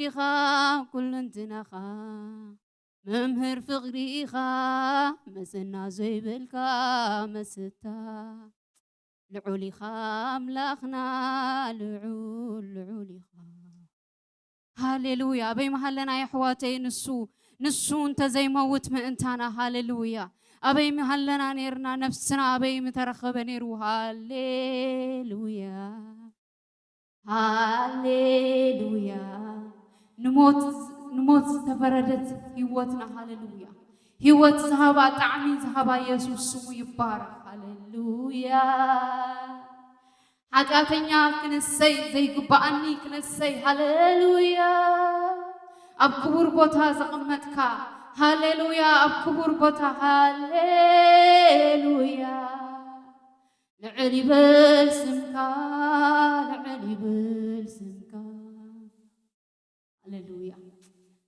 ኢኻ ኩሉ እንትናኻ፣ መምህር ፍቕሪ ኢኻ፣ መሰና ዘይብልካ መስታ። ልዑል ኢኻ ኣምላኽና፣ ልዑል፣ ልዑል ኢኻ። ሃሌሉያ። ኣበይ ምሃለና የሕዋተይ? ንሱ፣ ንሱ እንተዘይመውት ምእንታና። ሃሌሉያ። ኣበይ ምሃለና ኔርና? ነፍስና ኣበይ ምተረኸበ ኔሩ? ሃሌሉያ፣ ሃሌሉያ። ንሞት፣ ንሞት ዝተፈረደት ህይወትና። ሃሌሉያ። ህይወት ዝሃባ፣ ጣዕሚ ዝሃባ የሱስ ስሙ ይባረኽ። ሃሌሉያ። ሓጢኣተኛ ክነሰይ፣ ዘይግባኣኒ ክነሰይ። ሃሌሉያ። ኣብ ክቡር ቦታ ዘቐመጥካ፣ ሃሌሉያ፣ ኣብ ክቡር ቦታ። ሃሌሉያ። ልዕል ይበል ስምካ፣ ልዕል ይበል ስምካ። ሃሌሉያ።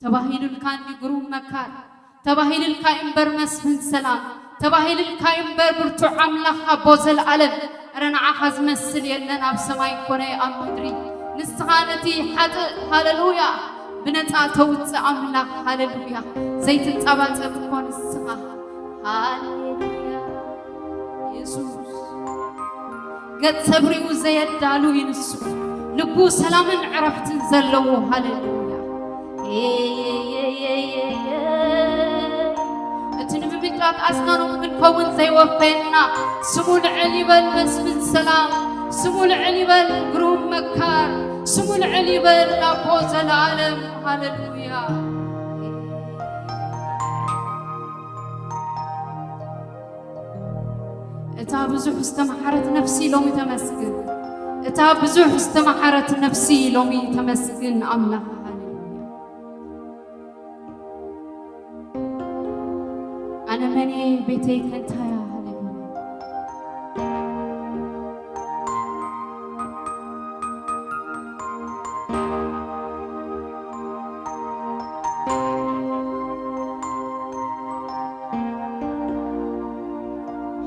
ተባሂሉልካ እንዲ ግሩም መካር፣ ተባሂልልካ እምበር መስፍን ሰላም፣ ተባሂልልካ እምበር ብርቱዕ ኣምላኽ ኣቦ ዘለኣለም። እረ ንዓኻ ዝመስል የለን ኣብ ሰማይ ኮነ ኣብ ምድሪ። ንስኻ ነቲ ሓጥእ፣ ሃሌሉያ፣ ብነጻ ተውጽእ ኣምላኽ፣ ሃሌሉያ፣ ዘይትንጸባጸብ እኮ ንስኻ። ሃሌሉያ። የሱስ ገጽ ሰብሪኡ ዘየዳሉ ይንሱ፣ ልቡ ሰላምን ዕረፍትን ዘለዎ። ሃሌሉያ። ኤየየየየየ። እቲ ንምምንጫት ኣስናኖም ክንከውን ዘይወፈየና፣ ስሙ ልዕል ይበል መስፍን ሰላም፣ ስሙ ልዕል ይበል ግሩም መካር፣ ስሙ ልዕል ይበል ኣቦ ዘለኣለም። ሃሌሉያ። እታ ብዙሕ ዝተመሓረት ነፍሲ ሎሚ ተመስግን። እታ ብዙሕ ዝተመሓረት ነፍሲ ሎሚ ተመስግን ኣምላኽ። ሃሌሉያ። ኣነ መን እየ፣ ቤተይ ከ እንታይ እያ? ሃሌሉያ።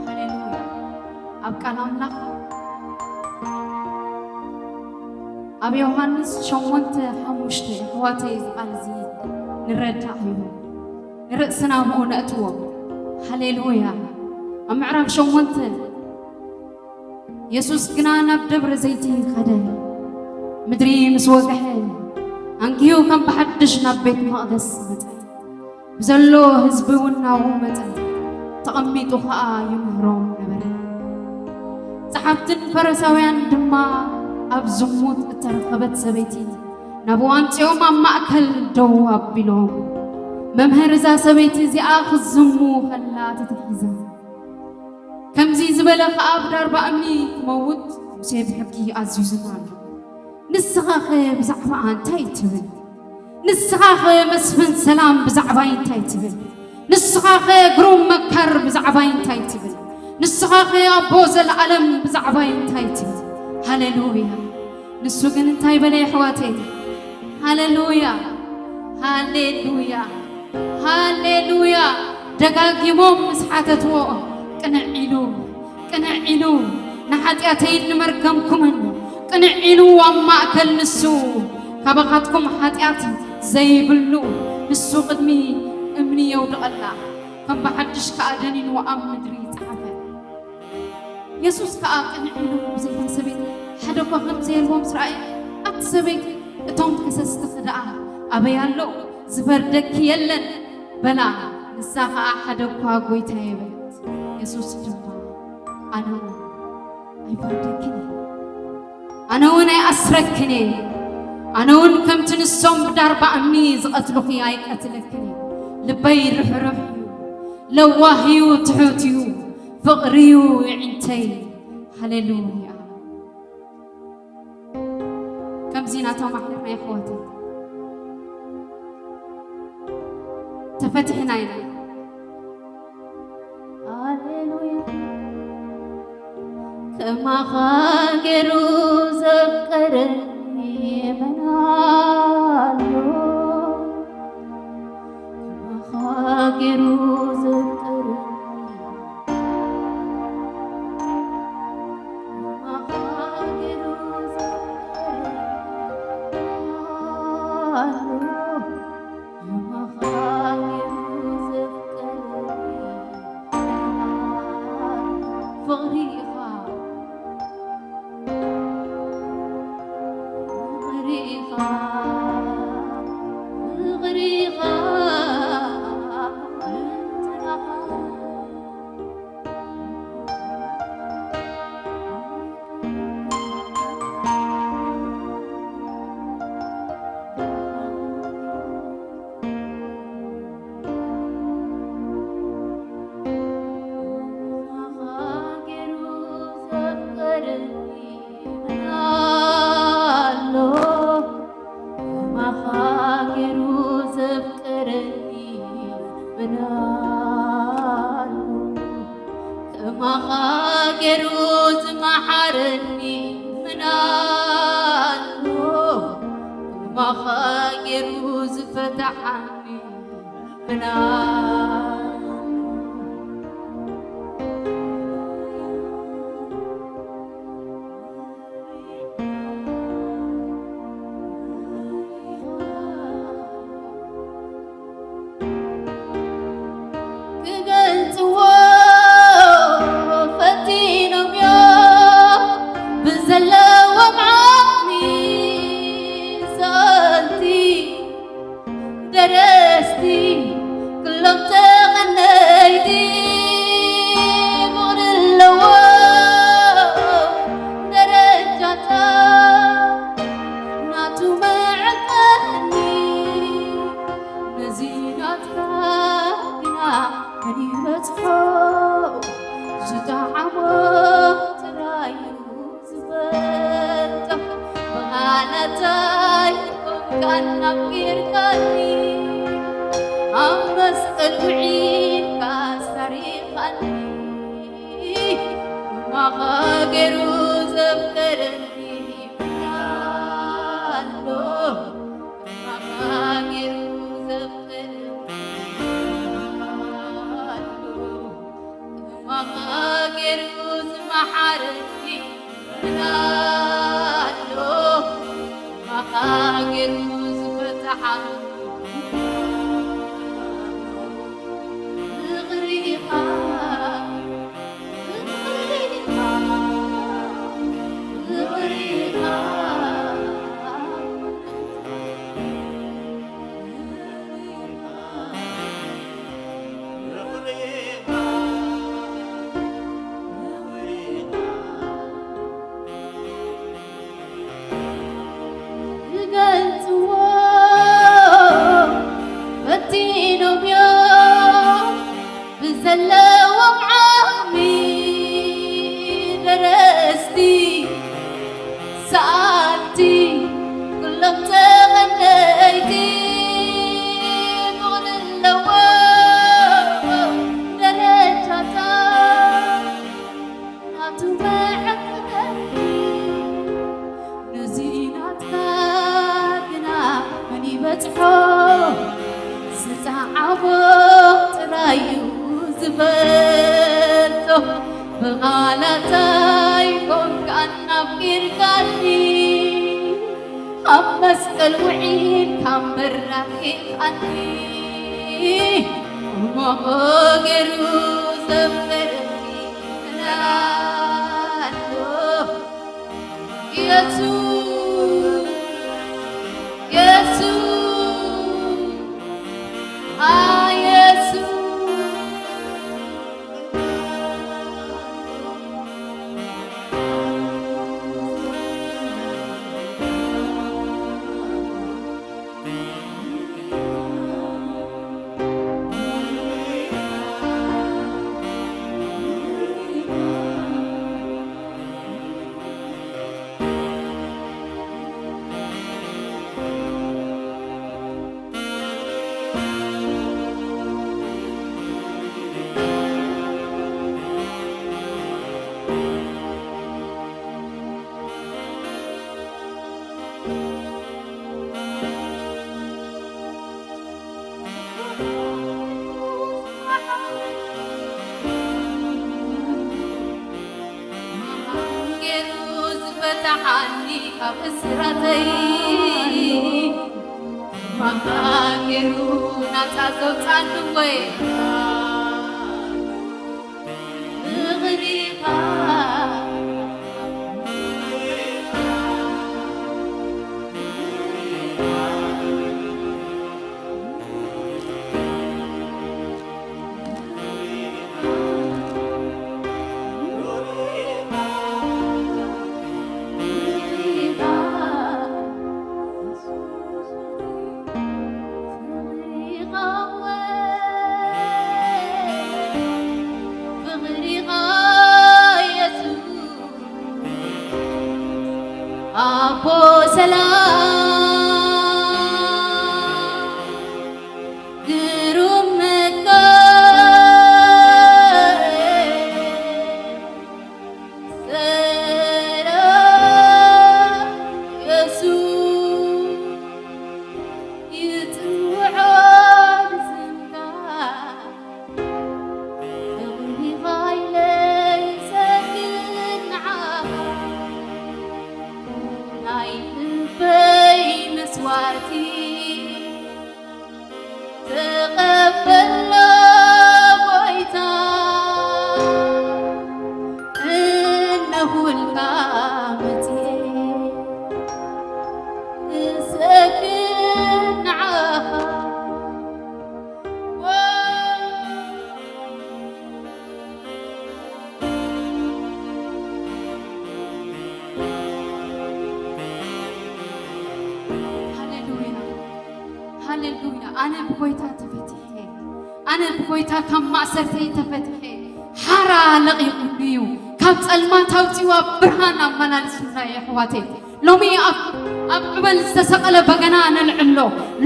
ሃሌሉያ። ኣብ ቃል ኣምላኽ ኣብ ዮሃንስ ሸሞንተ ሓሙሽተ፣ ኣሕዋተይ፣ እዚ ቃል እዚ ንረዳእ እዩ። ንርእስና ብኡ ነእትዎ። ሃሌሉያ። ኣብ ምዕራፍ ሸሞንተ፣ የሱስ ግና ናብ ደብረ ዘይቲ ኸደ። ምድሪ ምስ ወግሐ፣ ኣንጊሁ ከም ብሓድሽ ናብ ቤት መቕደስ መጸ። ብዘሎ ህዝቢ እውን ናብኡ መጸ። ተቐሚጡ ኸኣ ይምህሮም ነበረ። ጸሓፍትን ፈሪሳውያን ድማ ኣብ ዝሙት እተረኸበት ሰበይቲ ናብኡ ኣምጺኦም ኣብ ማእከል ደው ኣቢሎም፣ "መምህር፣ እዛ ሰበይቲ እዚኣ ክትዝሙ ኸላ ተተሒዛ። ከምዚ ዝበለ ኸኣ ብዳርባ እምኒ ክመውት ሙሴ ብሕጊ ኣዚዙና ኣሎ። ንስኻኸ ብዛዕባኣ እንታይ ትብል? ንስኻኸ መስፍን ሰላም ብዛዕባይ እንታይ ትብል? ንስኻኸ ግሩም መካር ብዛዕባይ እንታይ ትብል? ንስኻኸ ኣቦ ዘለኣለም ብዛዕባይ እንታይ ትብል?" ሃሌሉያ። ንሱ ግን እንታይ በለ፣ የሕዋተይ? ሃሌሉያ፣ ሃሌሉያ፣ ሃሌሉያ። ደጋጊሞም ምስ ሓተትዎ፣ ቅንዕ ኢሉ፣ ቅንዕ ኢሉ፣ ንሓጢኣተይን ንመርገምኩምን ቅንዕ ኢሉ ኣብ ማእከል ንሱ፣ ካባኻትኩም ሓጢኣት ዘይብሉ ንሱ ቅድሚ እምኒ የውድቐላ፣ ከም ብሓድሽ ከኣ ደኒኑ ኣብ ምድሪ ጸሓፈ። የሱስ ከኣ ቅንዕ ኢሉ ብዘይታ ሰበይቲ ሓደ እኳ ከም ዘየልቦ ምስ ረኣየ፣ ኣብቲ ሰበይቲ፣ "እቶም ከሰስትኺ ደኣ ኣበይ ኣለዉ? ዝፈርደኪ የለን?" በላ። ንሳ ኸኣ፣ "ሓደ እኳ ጐይታየ" በለት። የሱስ ድማ፣ "ኣነ እውን ኣይፈርደክን እየ፣ ኣነ እውን ኣይኣስረክን እየ፣ ኣነ እውን ከምቲ ንሶም ብዳርባ እምኒ ዝቐትሉኺ ኣይቀትለክን እየ። ልበይ ርሕሩሕ እዩ፣ ለዋህ እዩ፣ ትሑት እዩ፣ ፍቕሪ እዩ የዒንተይ።" ሃሌሉያ። ከምዚ ኢና ተማሒርና፣ የሕዋተይ። ተፈቲሕና ኢና። ሃሌሉያ። ከማኻ ገይሩ ዘፍቀረኒ መን ኣሎ? ከማኻ ገይሩ ዘፍቀረኒ፣ ከማኻ ገይሩ ዘፍቀረኒ መን ኣሎ ከማኻ ገይሩ ዘፍቀረኒ? መን ኣሎ ከማኻ ገይሩ ዝመሓረኒ? መን ኣሎ ከማኻ ገይሩ ዝፈትሓኒ? መን ኣሎ? ክገልጽዎ ፈቲኖምዮ ብዘለዎም ዓቕሚ ሰኣልቲ ደረስቲ ኩሎም ተቐነይቲ ፍቕሪ ኣለዎ ደረጃታት ናቱ መዐቀኒ ነዚ ናትካ ግና መን ይበጽሖ ዝጠዓሞ ጥራዩ ዝፈልጦ ብቓላታይ ኮንካን ኣፍቂርካኒ ኣብ መስቀል ውዒልካ ኣስታሪኻኒ ማኻ ገይሩ ዘፍቀረኒ ኣሎ ማኻ ገይሩ ዘፍቀረኒ ኣሎ ማኻ ገይሩ ዝመሓረኒ መን ኣሎ ማኻ ገይሩ ዝፈትሓኒ ፍቕሪ ኢኻ ፍቕሪ ኢኻ ፍቕሪ ኢኻ ክገልጽዎ ፈቲኖምዮ ብዘለዎም ዓቕሚ ደረስቲ ሰኣልቲ ኩሎም ተቐነይቲ ፍቕሪ ኣለዎ ደረጃታት ናቱ መዐቀኒ ነዚ ናትካ ግና መን ይበጽሖ ዝጠዓሞ ጥራዩ ዝፈልጦ ብቓላታይ ኮንካን ኣፍቂርካኒ ኣብ መስቀል ውዒልካ መራኺኻኒ እሞ ገይሩ ዘፍቅረኒ ምን ኣሎ ኢየሱስ ኢየሱስ ኣ ኢየሱስ ገይሩ ዝፈታሓኒ ካብ እስራተይ ማኻ ገይሩ ናጻ ዘውጻኒ ወይ ፍቕሪኻ ኣቦ ሰላም ግሩም መካር ሰላም የሱስ ይጽውዖ ብስምካ። እምቢኻ ኢለ ይሰግድ ንዓኻ፣ ናይ ልበይ መስዋእቲ ተቐበሎ ጎይታ። እነኹልካ መጽየ እሰግድ ንዓኻ። ሃሌሉያ፣ ሃሌሉያ። ኣነ ብጎይታ ተፈቲሐ፣ ኣነ ብጎይታ ካብ ማእሰርተይ ተፈቲሐ። ሓራ ለቒቑኒ እዩ፣ ካብ ጸልማት ኣውጺኡ ኣብ ብርሃን ኣመላልሱና እዩ ኣሕዋተይ። ሎሚ ኣብ፣ ኣብ ዕበል ዝተሰቐለ በገና ነልዕሎ።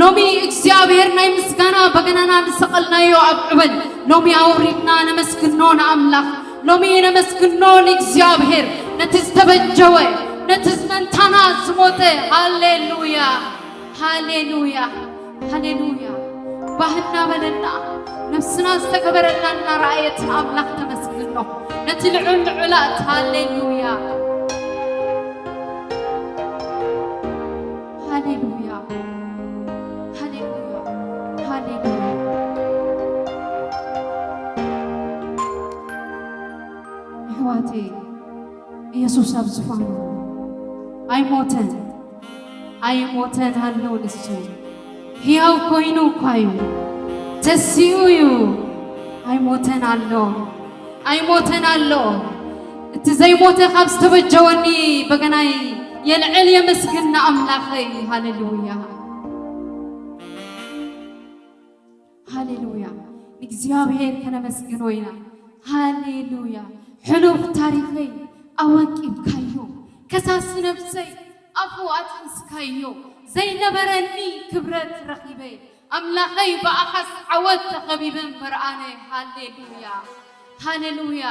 ሎሚ እግዚኣብሔር ናይ ምስጋና በገናና ዝሰቐልናዮ ኣብ ዕበል ሎሚ ኣውሪድና ነመስግኖ ንኣምላኽ። ሎሚ ነመስግኖ ንእግዚኣብሔር፣ ነቲ ዝተበጀወ፣ ነቲ ዝመንታና ዝሞተ። ሃሌሉያ፣ ሃሌሉያ፣ ሃሌሉያ። ባህ እናበለና ነፍስና ዝተገበረልና እናረኣየት ንኣምላኽ ተመስግኖ። ነቲ ልዑል ልዑላት። ሃሌሉያ፣ ሃሌሉያ፣ ሃሌሉያ፣ ሃሌሉያ። ኣሕዋተይ፣ ኢየሱስ ኣብ ዝፋኑ ኣይሞተን፣ ኣይሞተን ኣሎ። ንሱ ሕያው ኮይኑ እኳ እዩ፣ ተሲኡ እዩ። ኣይሞተን ኣሎ፣ ኣይሞተን ኣሎ። እቲ ዘይሞተ ካብ ዝተበጀወኒ በገናይ የልዕል የመስግን ንኣምላኸይ። ሃሌሉያ፣ ሃሌሉያ። ንእግዚኣብሔር ከነመስግኖ ኢና። ሃሌሉያ። ሕሉፍ ታሪኸይ ኣወቂብካዮ፣ ከሳሲ ነብሰይ ኣፉ ኣትሒዝካዮ። ዘይነበረኒ ክብረት ረኺበ፣ ኣምላኸይ ብኣኻስ ዓወት ተኸቢበ እምበር ኣነ። ሃሌሉያ፣ ሃሌሉያ።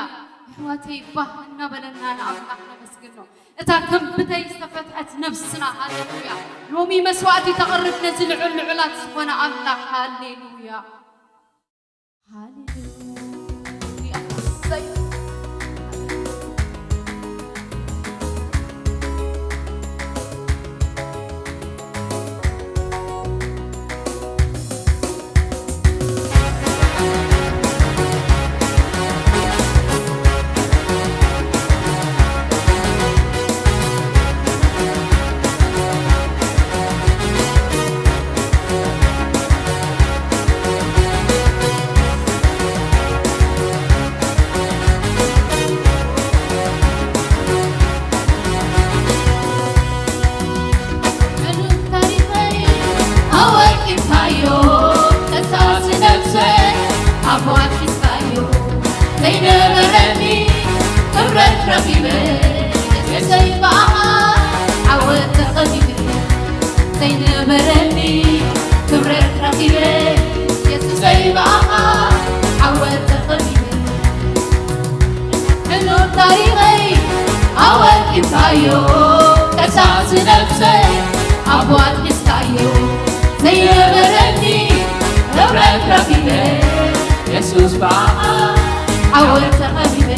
ኣሕዋተይ፣ ባህ እናበለና ንኣምላኽ ነመስግኖ። እታ ከብተይ ዝተፈትሐት ነፍስና። ሃሌሉያ። ሎሚ መስዋእቲ ተቕርብ ነዚ ልዑል ልዑላት ዝኾነ ኣምላኽ። ሃሌሉያ፣ ሃሌሉያ። እሰይ። ሕሉፍ ታሪኸይ ኣወቂብካዮ፣ ከሳሲ ነብሰይ ኣፉ ኣትሒዝካዮ። ዘይነበረኒ ክብረት ረኺበ፣ የሱሰይ ብኣኻ ዓወት ተኸቢበ። ዘይነበረኒ ክብረት ረኺበ፣ የሱሰይ ብኣኻ ዓወት ተኸቢበ። ሕሉፍ ታሪኸይ ኣወቂብካዮ፣ ከሳሲ ነብሰይ ኣፉ ኣትሒዝካዮ። ዘይነበረኒ ክብረት ረኺበ፣ የሱስ ብኣኻ ዓወት ተኸቢበ።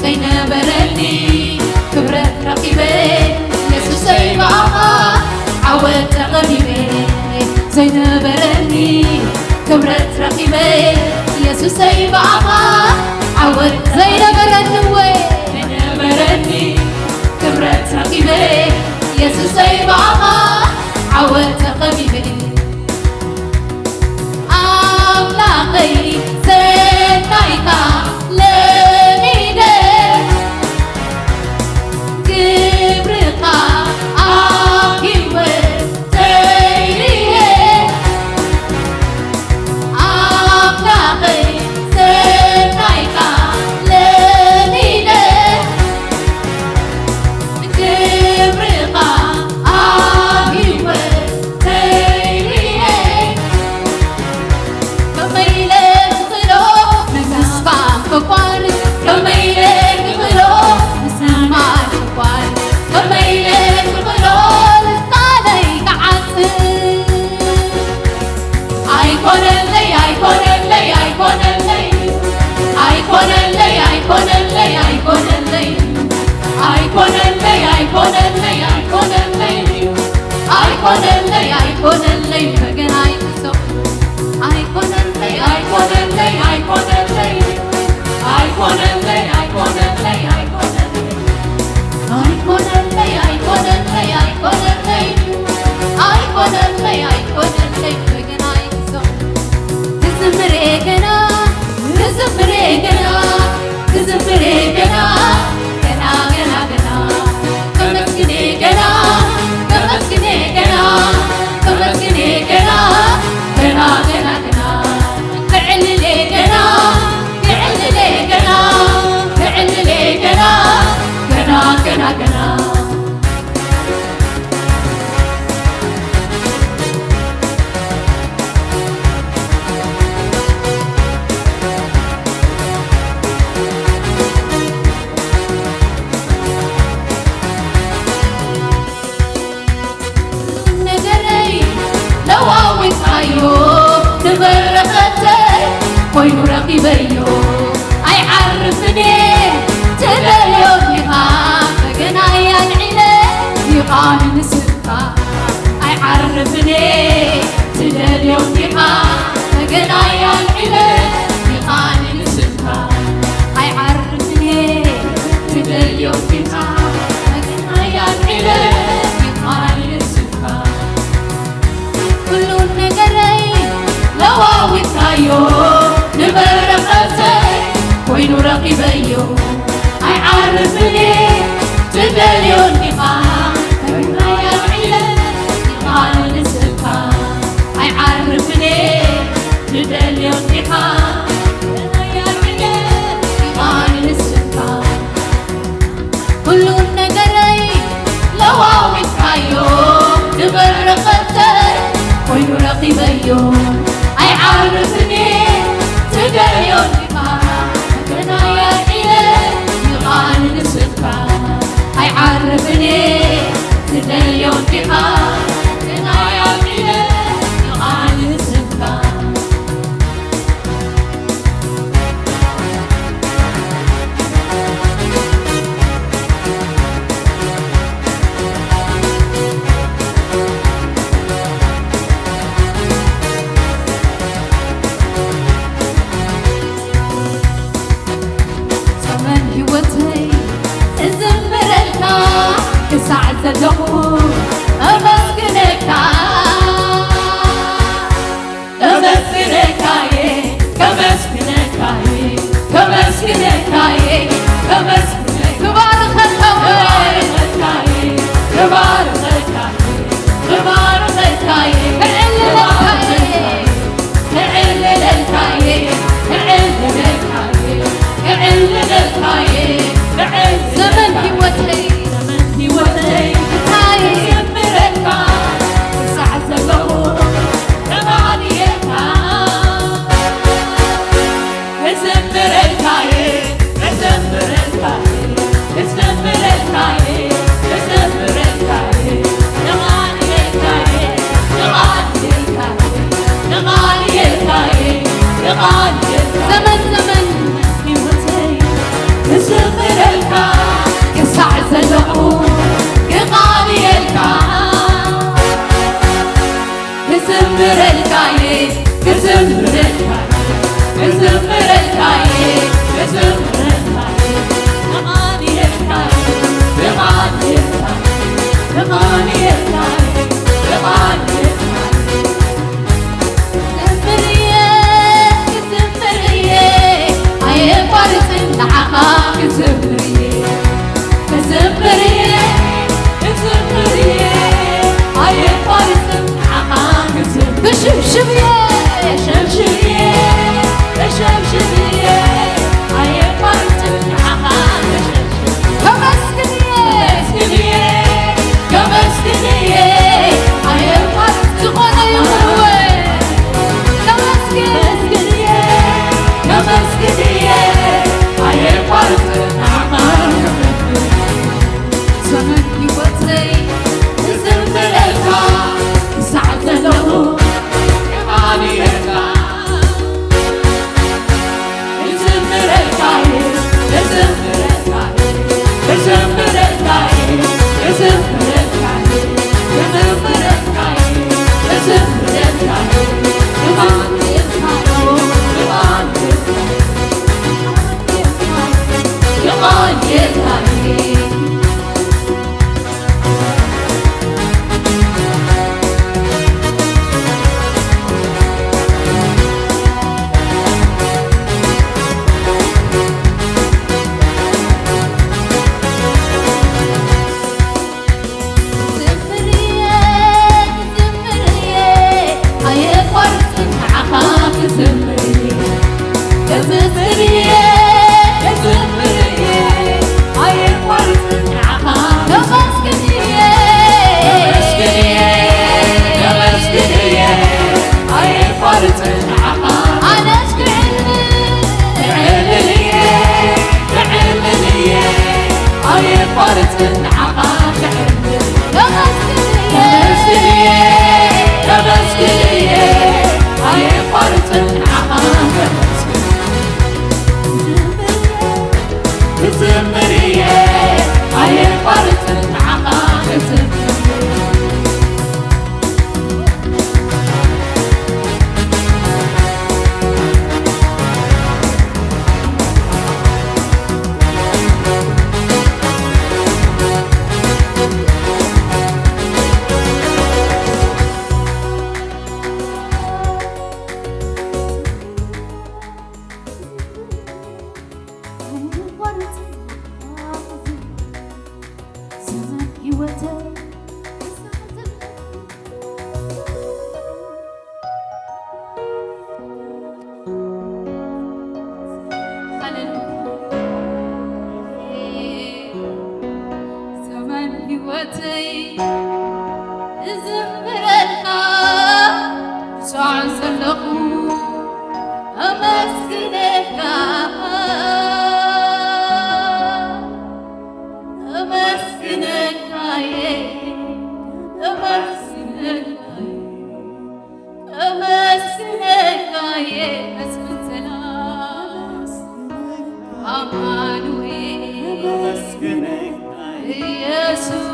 ዘይነበረኒ ክብረት ረኺበ፣ የሱሰይ ብኣኻ ዓወት ተኸቢበ። ዘይነበረኒ ክብረት ረኺበ፣ የሱሰይ ብኣኻ ዓወት። ዘይነበረኒ ወይ ዘይነበረኒ ክብረት ረኺበ፣ የሱሰይ ብኣኻ ዓወት ተኸቢበ። ኣምላኸይ ሰናይካ ለሚደ፣ ግብርኻ ኣብ ህይወተይ ርኤ። ኣምላኸይ ሰናይካ ለሚደ፣ ኣይኮነለይ ኣይኮነለይ በገናይ ክሰቕ ኣይኮነለይ ኣይኮነለይ ኣይኮነለይ ኣይኮነለይ ኣይኮነለይ ኣይኮነለይ ኣይኮነለይ ኣይኮነለይ ኣይኮነለይ ኣይኮነለይ በገናይ ክሰቕ ክዝምር እየ ገና ክዝምር እየ ገና ክዝምር እየ ገና ገና ገና ገና ከመስግን እየ ገና ከመስግን እየ ገና ከመስግን እየ ገና ገና ገና ገና ክዕልል እየ ገና ክዕልል እየ ገና ክዕልል እየ ገና ገና ገና ገና ነገረይ ለዋዊጣዮ ንበረኸተይ ኮይኑ ረኺበዮ ኣይዓርፍን እየ ትደልዮ ዲኻ በገናይ ኣልዒለ ዲኻ ንንስኻ ኣይዓርፍን እየ ትደልዮ ዲኻ በገናይ ኣልዒለ ዲኻ ንንስኻ ኣይዓርፍን እየ ትደልዮ ዲኻ በገናይ ኣልዒለ ዲኻ ንንስኻ ኩሉ ነገረይ ለዋዊጥካዮ ንበረኸተይ ኮይኑ ረኺበዮ ኣይዓርፍን እየ ትደልዮ ዲኻ ተግናይ ኣልዒለ ዲኻ ንንስኻ ኣይዓርፍን እየ ትደልዮ ዲኻ ተግናይ ኣልዒለ ዲኻ ንንስኻ ኩሉ ነገረይ ለዋዊጥካዮ ንበረኸተይ ኮይኑ ረኺበዮ ኣይዓርፍን እየ ትደልዮ ዲኻ ተናያዒለ ዲኻ ንንስኻ ኣይዓርፍን እየ ትደልዮ ዲኻ ተናያዒለ ዲኻ ንንስኻ ዘመን ህይወተይ እዝምረልካ ክሳዕ ዘለኹ ኣመስግነካ። ከመስግነካየ ከመስግነካየ ከመስግነካየ ከመስግነካየ ክባርኸካየ ክባርኸካየ ክባርኸካየ ክዕልለካየ ክዕልለካየ ክዕልለካየ ክዕልለካየ ዘመን ህይወተይ ዘመን ህይወተይ ክታይ ዘምረካ ክሳዕ ዘለኹ ዘመን ዘመን ክዝምረልካ ክሳዕ ዘለኹ ክቓልየልካ ክዝምረልካ እየ ክዝምረልካ ክዝምረልካ እየ ክዝምረልካ እየ ተቓልየልካ ተቓልየልካ ተቓልየልካ ተቓልየልካ ክዝምር እየ ክዝምር እየ ኣየቋርጽን ንዓኻ ክዝምር እየ ክዝምር እየ ክዝምር እየ ኣየቋርጽን ንዓኻ ክዝምር ክሽብሽብ እየ ክሸብሽብ እየ ክሸብሽብ እየ ኣየቋርጽን ንዓኻ ክሸብሽብ ከመስግን እየ ከመስግን እየ ከመስግን እየ ኣየቋርጽ ዝኾነ ይኹን ከመስግን ከመስግን እየ ከመስግን እየ ኣየቋርጽ ንዓኻ ዘመን ህይወተይ ክዝምረልካ ክሳዕ ዘለኹ የማንየልካ ክዝምረልካ እየ ክዝምረልካ እየ ክዝምረልካ እየ ክዝምረልካ እየ ክዝምረልካ ኣየቋርጽን ንዓኻ ክሕምድ። ተመስግን እየ፣ ተመስግን እየ፣ ኣየቋርጽን ንዓኻ ከመስግን። ክዝምር እየ፣ ኣየቋርጽን ንዓኻ ክዝምር። ዘመን ህይወተይ እዝምረልካ፣ ብሳዕ ዘለኹ ኣመስግነካ፣ ኣመስግነካ እየ፣ ኣመስግነካ እየ። ከመስግነካ እየ መስፍን ሰላም ኣማኑኤል ኢየሱስ።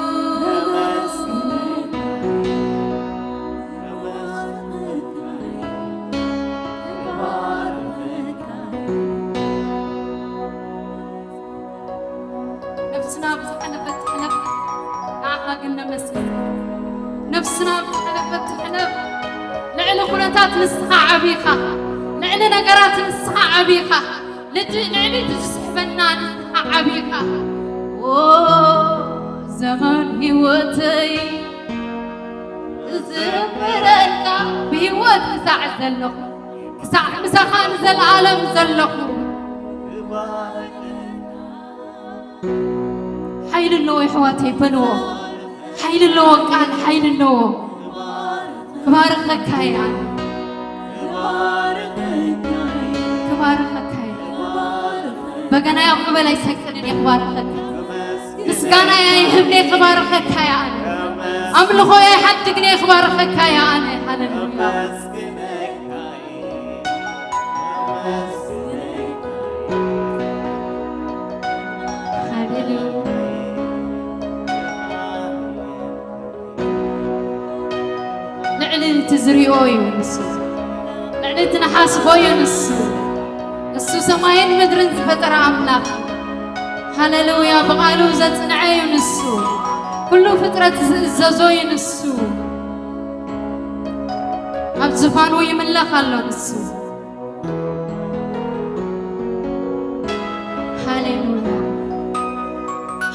ነፍስና ብዝሓለፈት ሕለፍ ንዓኻ ግን ነመስግን። ነፍስና ብዝሓለፈት ሕለፍ ልዕሊ ኩነታት ንስኻ ዓቢኻ፣ ልዕሊ ነገራት ንስኻ ዓቢኻ፣ ልድ-፣ ልዕሊ እቲ ዝስሕበና ንስኻ ዓቢኻ። ኦ፣ ዘመን ህይወተይ እዝምረልካ፣ ብህይወት ክሳዕ ዘለኹ፣ ክሳዕ ምሳኻ ንዘለኣለም ዘለኹ። ሓይሊ ኣለዎ የሕዋተይ በልዎ። ሓይሊ ኣለዎ ቃል፣ ሓይሊ ኣለዎ። ክባርኸካ እየ ኣነ። ክባርኸካ እየ። በገናይ ኣብ ክበል ኣይሰቅልን እየ ክባርኸካ። ምስጋናይ ኣይህብን እየ ክባርኸካ እየ ኣነ። ኣምልኾይ ኣይሓድግን እየ ክባርኸካ እየ ኣነ። ሃሌሉያ። ሃሌሉያ። ልዕሊ እቲ ዝሪኦ እዩ ንሱ። ልዕሊ እቲ ንሓስቦ እዩ ንሱ። እሱ ሰማይን ምድርን ዝፈጠረ ኣምላኽ። ሃሌሉያ። ብቓሉ ዘጽንዐ እዩ ንሱ። ኩሉ ፍጥረት ዝእዘዞ እዩ ንሱ። ኣብ ዝፋኑ ይምለኽ ኣሎ ንሱ። ሃሌሉያ፣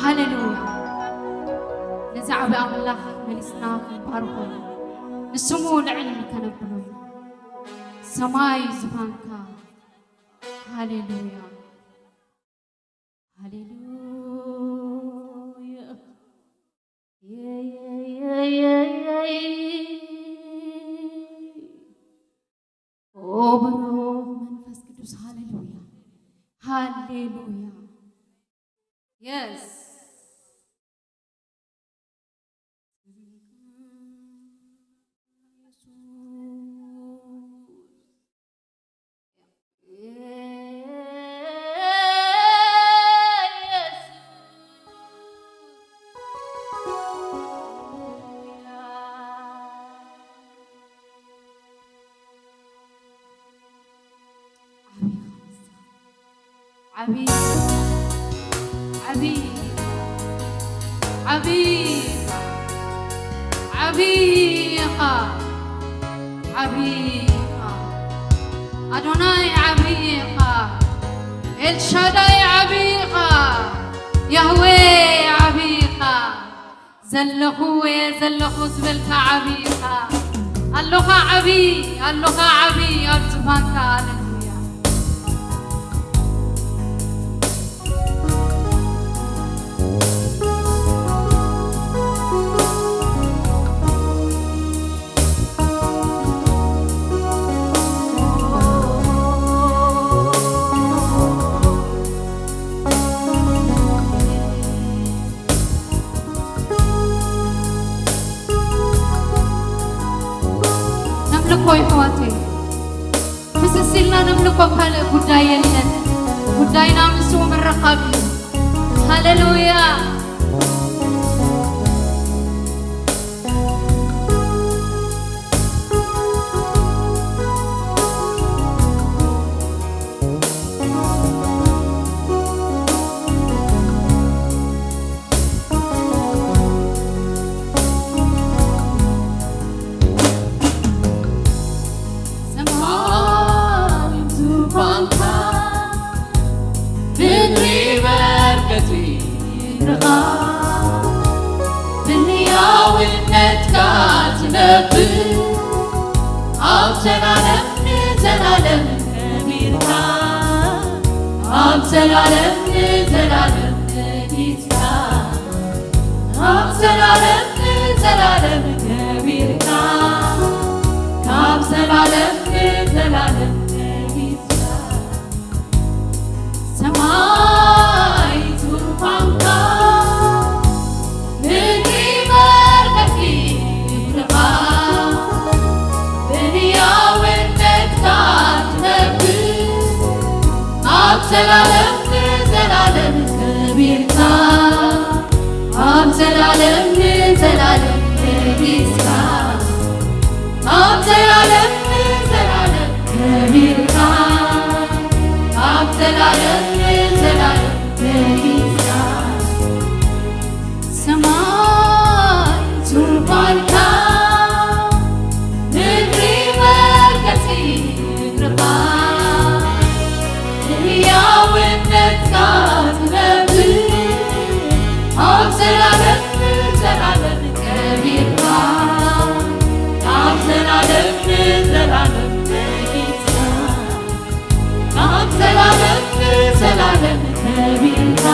ሃሌሉያ። ነዚ ዓቢ ኣምላኽ መሊስና ክንባርኾ ኢና። ንስሙ ልዕል ከነብሎ ኢና። ሰማይ ዝፋንካ። ሃሌሉያ። ሃሌሉያ። ኦ ብሩኽ መንፈስ ቅዱስ። ሃሌሉያ። ሃሌሉያ። የስ። ዓቢ፣ ዓቢ፣ ዓቢ፣ ዓቢ ኢኻ፣ ዓቢ ኢኻ። ኣዶናይ ዓቢ ኢኻ። ኤልሻዳይ ዓቢ ኢኻ። ያህዌ ዓቢ ኢኻ። ዘለኹ እየ ዘለኹ ዝበልካ ዓቢ ኢኻ። ኣሎኻ ዓቢ፣ ኣሎኻ ዓቢ ኣብ ዝፋንካ። ሃሌሉያ። ኣሕዋተይ፣ ፍስስ ኢልና ነምልኮ ካልእ ጉዳይ የለን። ጉዳይና ምስኡ ምርኻብ እዩ። ሃሌሉያ። ሰማይ ዙፋንካ፣ ምድሪ በረከት እግርኻ፣ ብህያውነትካ ትነብር፣ ኣብ ዘላለም ንዘላለም ከቢርካ፣ ኣብ ዘላለም ንዘላለም ነጊስካ። ካብ ዘላለም ንዘላለም ከቢርካ፣ ካብ ዘላለም ንዘላለም ነጊስካ። ሰማይ ዙፋንካ፣ ምድሪ በረከት ክብርኻ፣ ብህያውነትካ ትነብር፣ ኣብ ዘላለም ንዘላለም ከቢርካ፣ ኣብ ዘላለም ንዘላለም ነጊስካ፣ ኣብ ዘላለም ንዘላለም ከቢርካ፣ ኣብ ዘላለም ንዘላለም ነጊስካ። ሰማይ ዙፋንካ፣ ምድሪ መርከሲ እግርኻ፣ ንህያውነትካ ትነብር፣ ኣብ ዘላለም ንዘላለም ከቢርካ፣ ኣብ ዘላለም ንዘላለም ነጊስካ። ካብ ዘላለም ንዘላለም ከቢርካ፣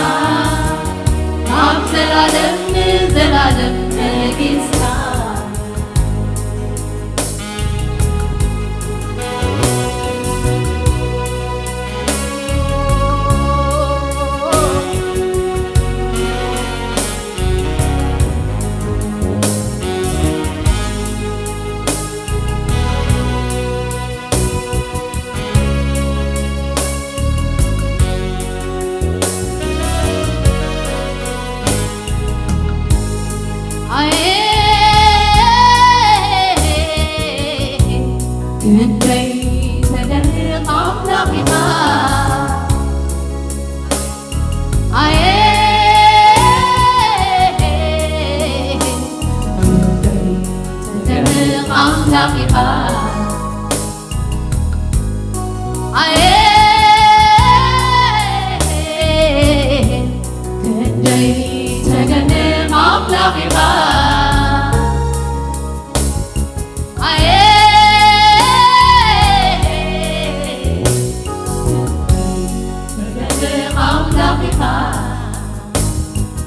ካብ ዘላለም ንዘላለም ነጊስካ። ኣየ ክንደይ ተደንቕ ኣምላኽ ኢኻ። ኣየ ክንደይ ተደንቕ ኣምላኽ ኢኻ። ኣየ ክንደይ ተደንቕ ኣምላኽ ኢኻ። ኣየ ተደንቕ ኣምላኽ ኢኻ።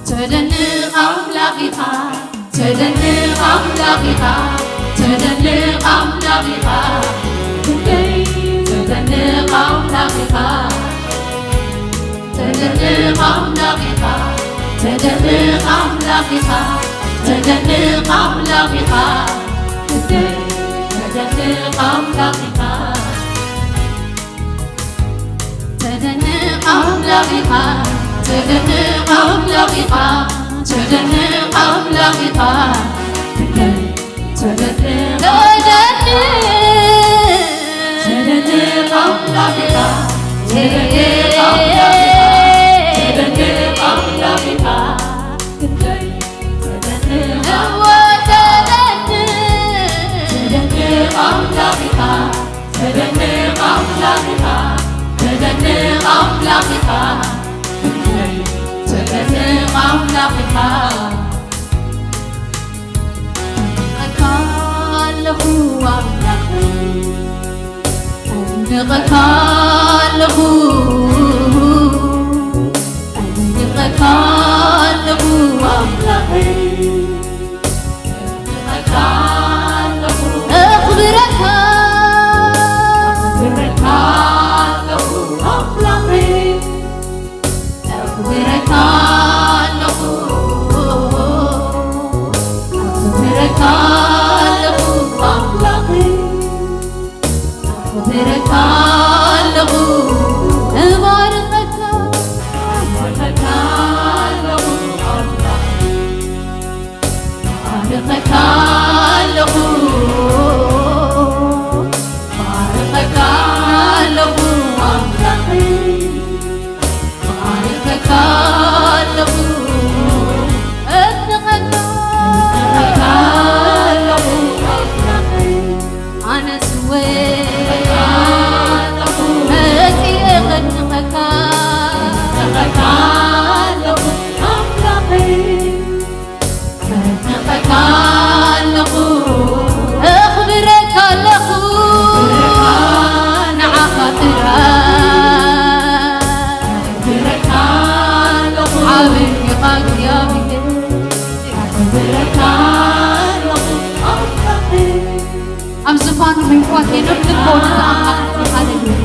ተደንቕ ኣምላኽ ኢኻ። ተደንቕ ኣምላኽ ኢኻ፣ ተደንቕ ኣምላኽ ኢኻ፣ ክንደይ ተደንቕ ኣምላኽ ኢኻ፣ ተደንቕ ኣምላኽ ኢኻ፣ ተደንቕ ኣምላኽ ኢኻ፣ ተደንቕ ኣምላኽ ኢኻ፣ ክንደይ ተደንቕ ኣምላኽ ኢኻ። ተደንቕ ኣምላኽ ኢኻ፣ ተደንቕ ኣምላኽ ኢኻ፣ ተደንቕ ኣምላኽ ኢኻ። ተደንቕ፣ ተደንቕ፣ ተደንቕ ኣምላኽ ኢኻ፣ ተደንቕ ኣምላኽ ኢኻ፣ ተደንቕ ኣምላኽ ኢኻ። ተደንቕ፣ እወ ተደንቕ፣ ተደንቕ ኣምላኽ ኢኻ። ተደንቕ ኣምላኽ ኢኻ፣ ተደንቕ ኣምላኽ ኢኻ፣ ተደንቕ ኣምላኽ ኢኻ። እደንቐካ ኣለኹ ኣምላኸይ፣ እደንቐካ ኣለኹ፣ እደንቐካ ኣለኹ ኣምላኸይ። ኣኽብረካ፣ ኣኽብረካ ኣለኹ ኣምላኸይ። ኣኽብረካ ኣለኹ፣ ኣኽብረካ ኣለኹ ኣምላኸይ። ኣብ ዝፋኑ ምንኳ ከይነምልኮ ነቲ ኣምላኽ። ሃሌሉያ።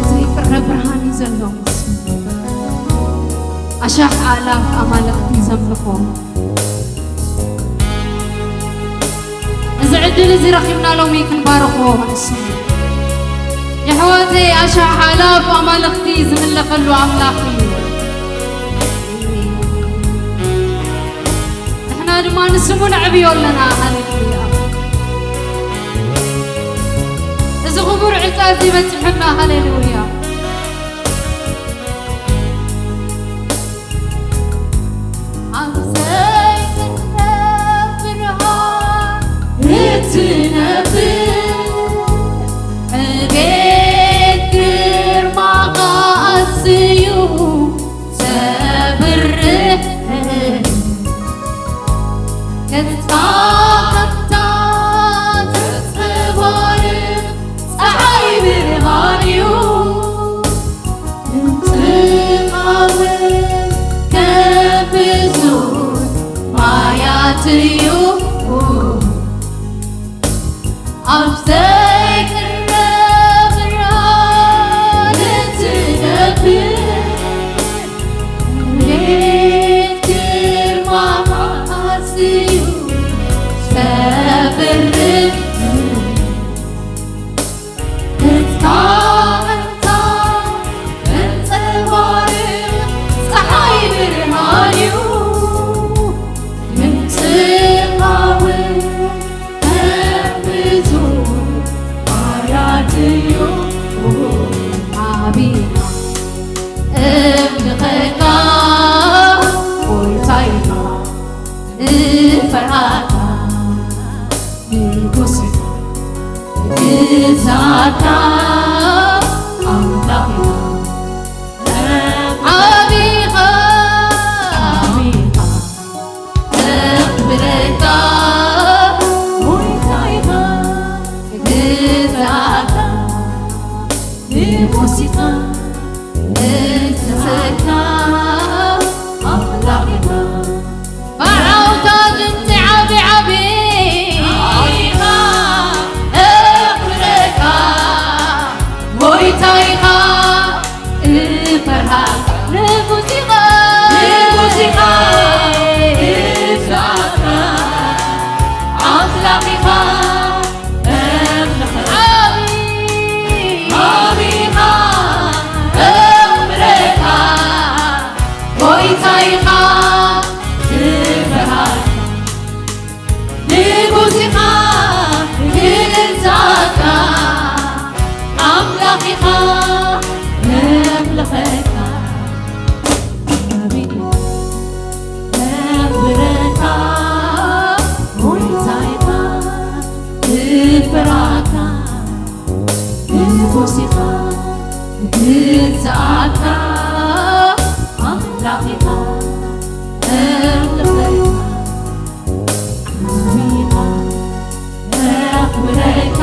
ዘይቅረ ብርሃን እዩ ዘሎ። ኣሻሕ ኣላፍ ኣማልኽቲ ዘምልኾ። እዚ ዕድል እዚ ረኺብና ሎሚ ክንባርኾ ንስሙ። የሕዋተይ፣ ኣሻሕ ኣላፍ ኣማልኽቲ ዝምለኸሉ ኣምላኽ እዩ። ንሕና ድማ ንስሙ ነዕብዮ ኣለና። ሃሌሉያ። እዚ ክቡር ዕጫ እዚ በጺሑና። ሃሌሉያ። ኣብ ዘይትረፍ ብርሃን እትነብር፣ ዕቤት ግርማኻ ኣዝዩ ዘብርህ፣ ገጽካ ከምታ ተንጸባርቕ ጸሓይ ብርሃን እዩ። ምንጽኻውን ከም ብዙሕ ማያት እዩ። ኣብ ዘይቅረ ብርሃን እትነብር፣ እንዴት ግርማኻ ኣዝዩ ዘብርህ። ገጽካ ከምታ ተንጸባርቕ ጸሓይ ብርሃን እዩ። ምንጽኻውን ከም ብዙሕ ማያት እዩ። ዓቢኻ እምልኸካ፣ ጎይታይኻ እፈርሃካ። ንጉስ ግዛታ ኣምላኽና ዓቢኻ፣ ዓቢኻ እኽብረካ፣ ጎይታይኻ ግዛታ ንጉስ ኢኻ። ንስኻ ኣምላኽና። ብዓውታ ድምጺ ዓቢ ዓቢ ኢኻ፣ እኽብረካ፣ ጎይታ ኢኻ፣ እፈርሃካ። ንጉስ ኢኻ፣ ንጉስ ኢኻ፣ ግዛታ ኣምላኽ ኢኻ። ዓቢ፣ ዓቢ ኢኻ፣ እኽብረካ፣ ጎይታ ኢኻ፣ እፈርሃካ። ንጉስ ኢኻ፣ ግዛታ ኣምላኽ ኢኻ፣ ነምልኸካ። ዓቢ ነኽብረካ፣ ጎይታ ኢኻ፣ ንፍራካ። ንጉስ ኢኻ፣ ግዛታ ኣምላኽ ኢኻ፣ ነምልኸካ። ዓቢ ኢኻ፣ ነኽብረካ፣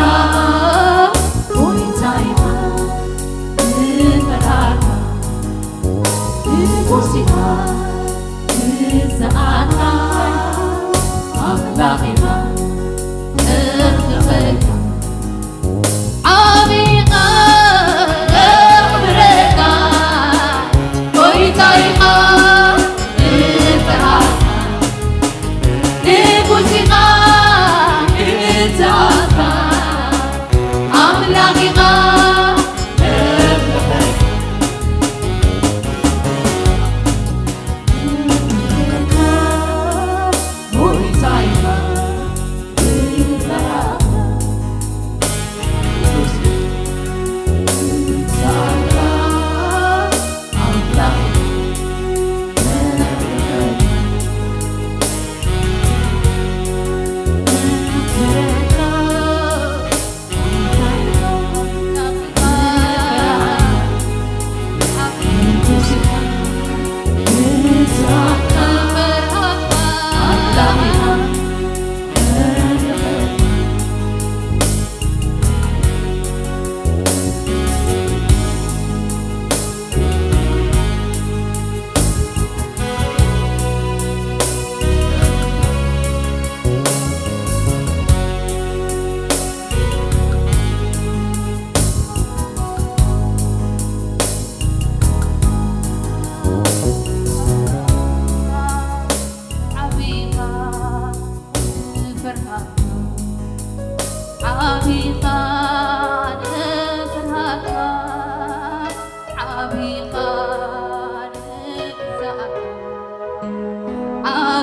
ጎይታ ኢኻ፣ ንፍራካ። ንጉስ ኢኻ፣ ግዛታ ኣምላኽ ኢኻ፣ እኽብረካ። ዓቢ ኢኻ፣ እኽብረካ፣ ጎይታ ኢኻ፣ እፈርሃካ። ንጉስ ኢኻ፣ ግዛታ ኣምላኽ ኢኻ፣ እኽብረካ።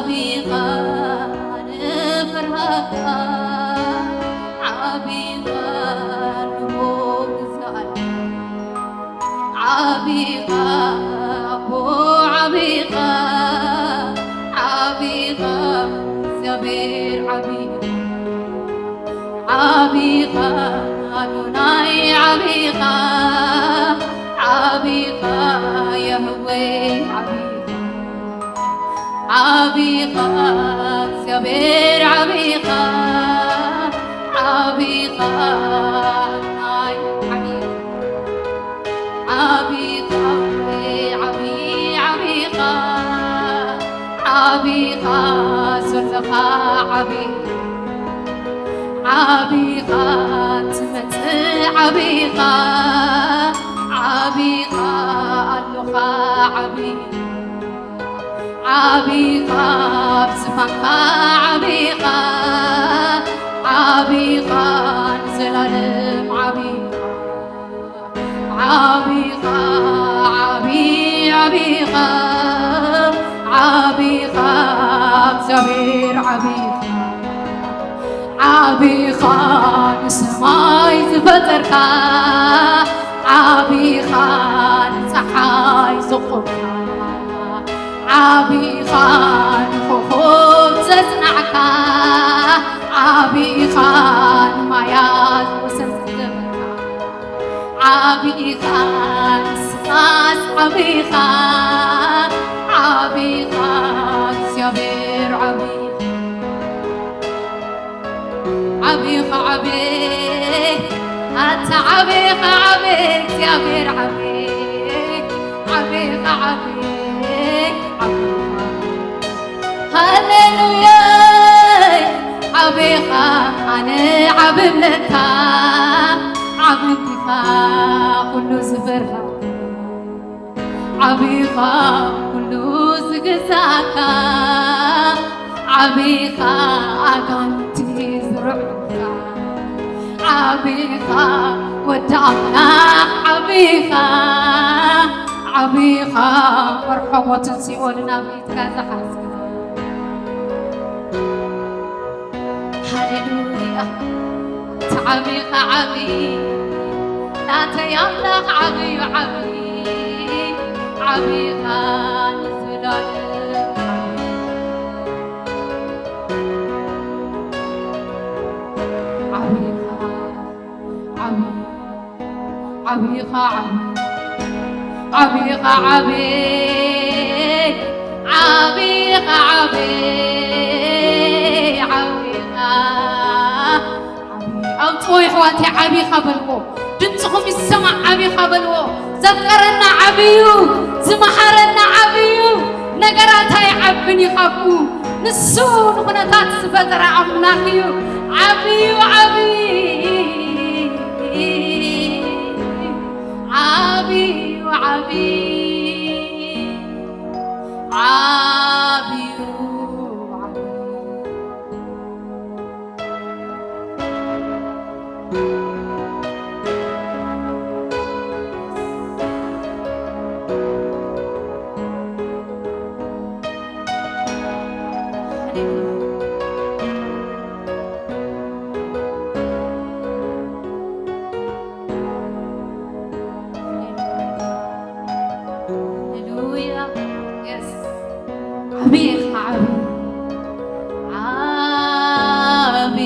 ዓቢኻ ንፍርሃካ፣ ዓቢኻ ንሞግዛእካ። ዓቢኻ ኣቦ፣ ዓቢኻ፣ ዓቢኻ እግዚኣብሔር፣ ዓቢኻ፣ ዓቢኻ ኣዶናይ፣ ዓቢኻ፣ ዓቢኻ የህወይ፣ ዓቢኻ፣ ዓቢኻ እግዚኣብሔር፣ ዓቢኻ፣ ዓቢኻ ኣዶናይ፣ ዓቢኻ። ዓቢኻ ዓቢ፣ ዓቢኻ፣ ዓቢኻ ዘለኻ ዓቢ፣ ዓቢኻ ትመጽእ ዓቢኻ፣ ዓቢኻ ኣሎኻ ዓቢ፣ ዓቢኻ ኣብ ዝፋንካ ዓቢኻ፣ ዓቢኻ ንዘላለም ዓቢኻ። ዓቢኻ ዓቢ፣ ዓቢኻ፣ ዓቢኻ እግዚኣብሔር ዓቢኻ፣ ዓቢኻ ንሰማይ ዝፈጠርካ፣ ዓቢኻ ንፀሓይ ዘቆምካ፣ ዓቢኻ ንኾኾብ ዘጽናዕካ፣ ዓቢኻ ንማያት ወሰን ዝገበርካ፣ ዓቢኻ ንስኻስ ዓቢኻ፣ ዓቢኻ እግዚኣብሔር ዓቢኻ። ዓቢኻ ዓቢ፣ ኣታ ዓቢኻ ዓቢ እግዚኣብሔር ዓቢ፣ ዓቢኻ ዓቢ፣ ዓቢኻ። ሃሌሉያ። ዓቢኻ ኣነ ዓቢ እብለካ፣ ዓቢ እንዲኻ ኩሉ ዝፈርሃ። ዓቢኻ ኩሉ ዝግዛእካ፣ ዓቢኻ ኣጋንንቲ ዝርዕዱኻ፣ ዓቢኻ ወዲ ኣምላኽ ዓቢኻ፣ ዓቢኻ መርሖ ሞትን ሲኦልን ኣብ ኢድካ ዝሓዝካ። ሃሌሉያ። እቲ ዓቢኻ ዓቢ፣ ናተይ ኣምላኽ ዓቢዩ ዓቢ፣ ዓቢኻ ንዘላለም ዓቢ። ዓቢኻ ዓቢ፣ ዓቢኻ ዓቢ፣ ዓቢኻ ዓቢ፣ ዓቢኻ ዓቢ፣ ዓቢኻ ዓቢ። ኣውፅኦ የሕዋተይ፣ ዓቢኻ በልዎ። ድምፅኹም ይሰማዕ፣ ዓቢኻ በልዎ። ዘፍቀረና ዓብዩ፣ ዝመሃረና ዓብዩ፣ ነገራት ኣይዓብን እዩ ካብኡ። ንሱ ንኹነታት ዝፈጠረ ኣምላኽ እዩ። ዓብዩ ዓቢ፣ ዓብዩ ዓቢ፣ ዓብዩ ዓቢ። ሃሌሉያ። የስ። ዓቢ ኢኻ ዓቢ። ዓቢ።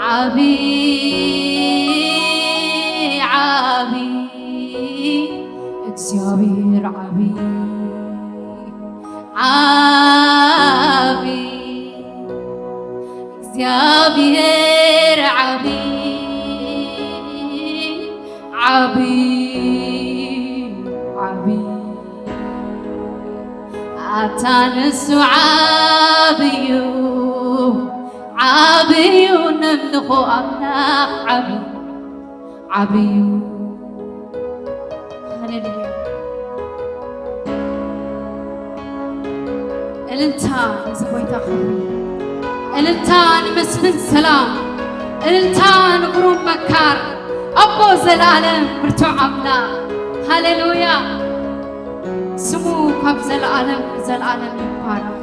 ዓቢ። ዓቢ። እግዚኣብሔር ዓቢ። ዓቢ። እግዚኣብሔር ዓቢ፣ ዓቢ፣ ዓቢ። ኣታ ንሱ ዓብዩ፣ ዓብዩ ነምልኾ ኣምላኽ ዓቢ። ዓብዩ። ሃሌሉያ። እልልታ ንዚ ጎይታ ክብሪ። እልልታ ንመስፍን ሰላም። እልልታ ንግሩም መካር። ኣቦ ዘላለም ብርቱዕ ኣምላኽ። ሃሌሉያ። ንሱ ስሙ ካብ ዘለዓለም ንዘለዓለም ይባረኽ።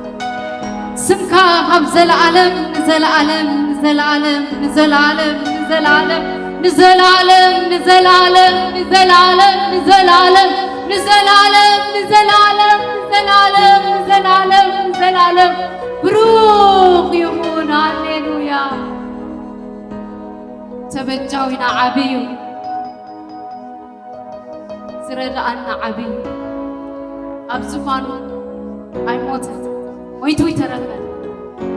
ስምካ ካብ ዘለዓለም ንዘለዓለም ንዘለዓለም ንዘለዓለም ንዘለዓለም ንዘለዓለም ንዘለዓለም ንዘለዓለም ንዘለዓለም ንዘለዓለም ንዘለዓለም ንዘለዓለም ንዘለዓለም ንዘለዓለም ብሩኽ ይኹን። ሃሌሉያ። ተበጃዊና ዓቢ እዩ። ዝረድኣና ዓቢ እዩ። ኣብ ዝፋኑ ኣይሞተን፣ ሞይቱ ይተረፈ።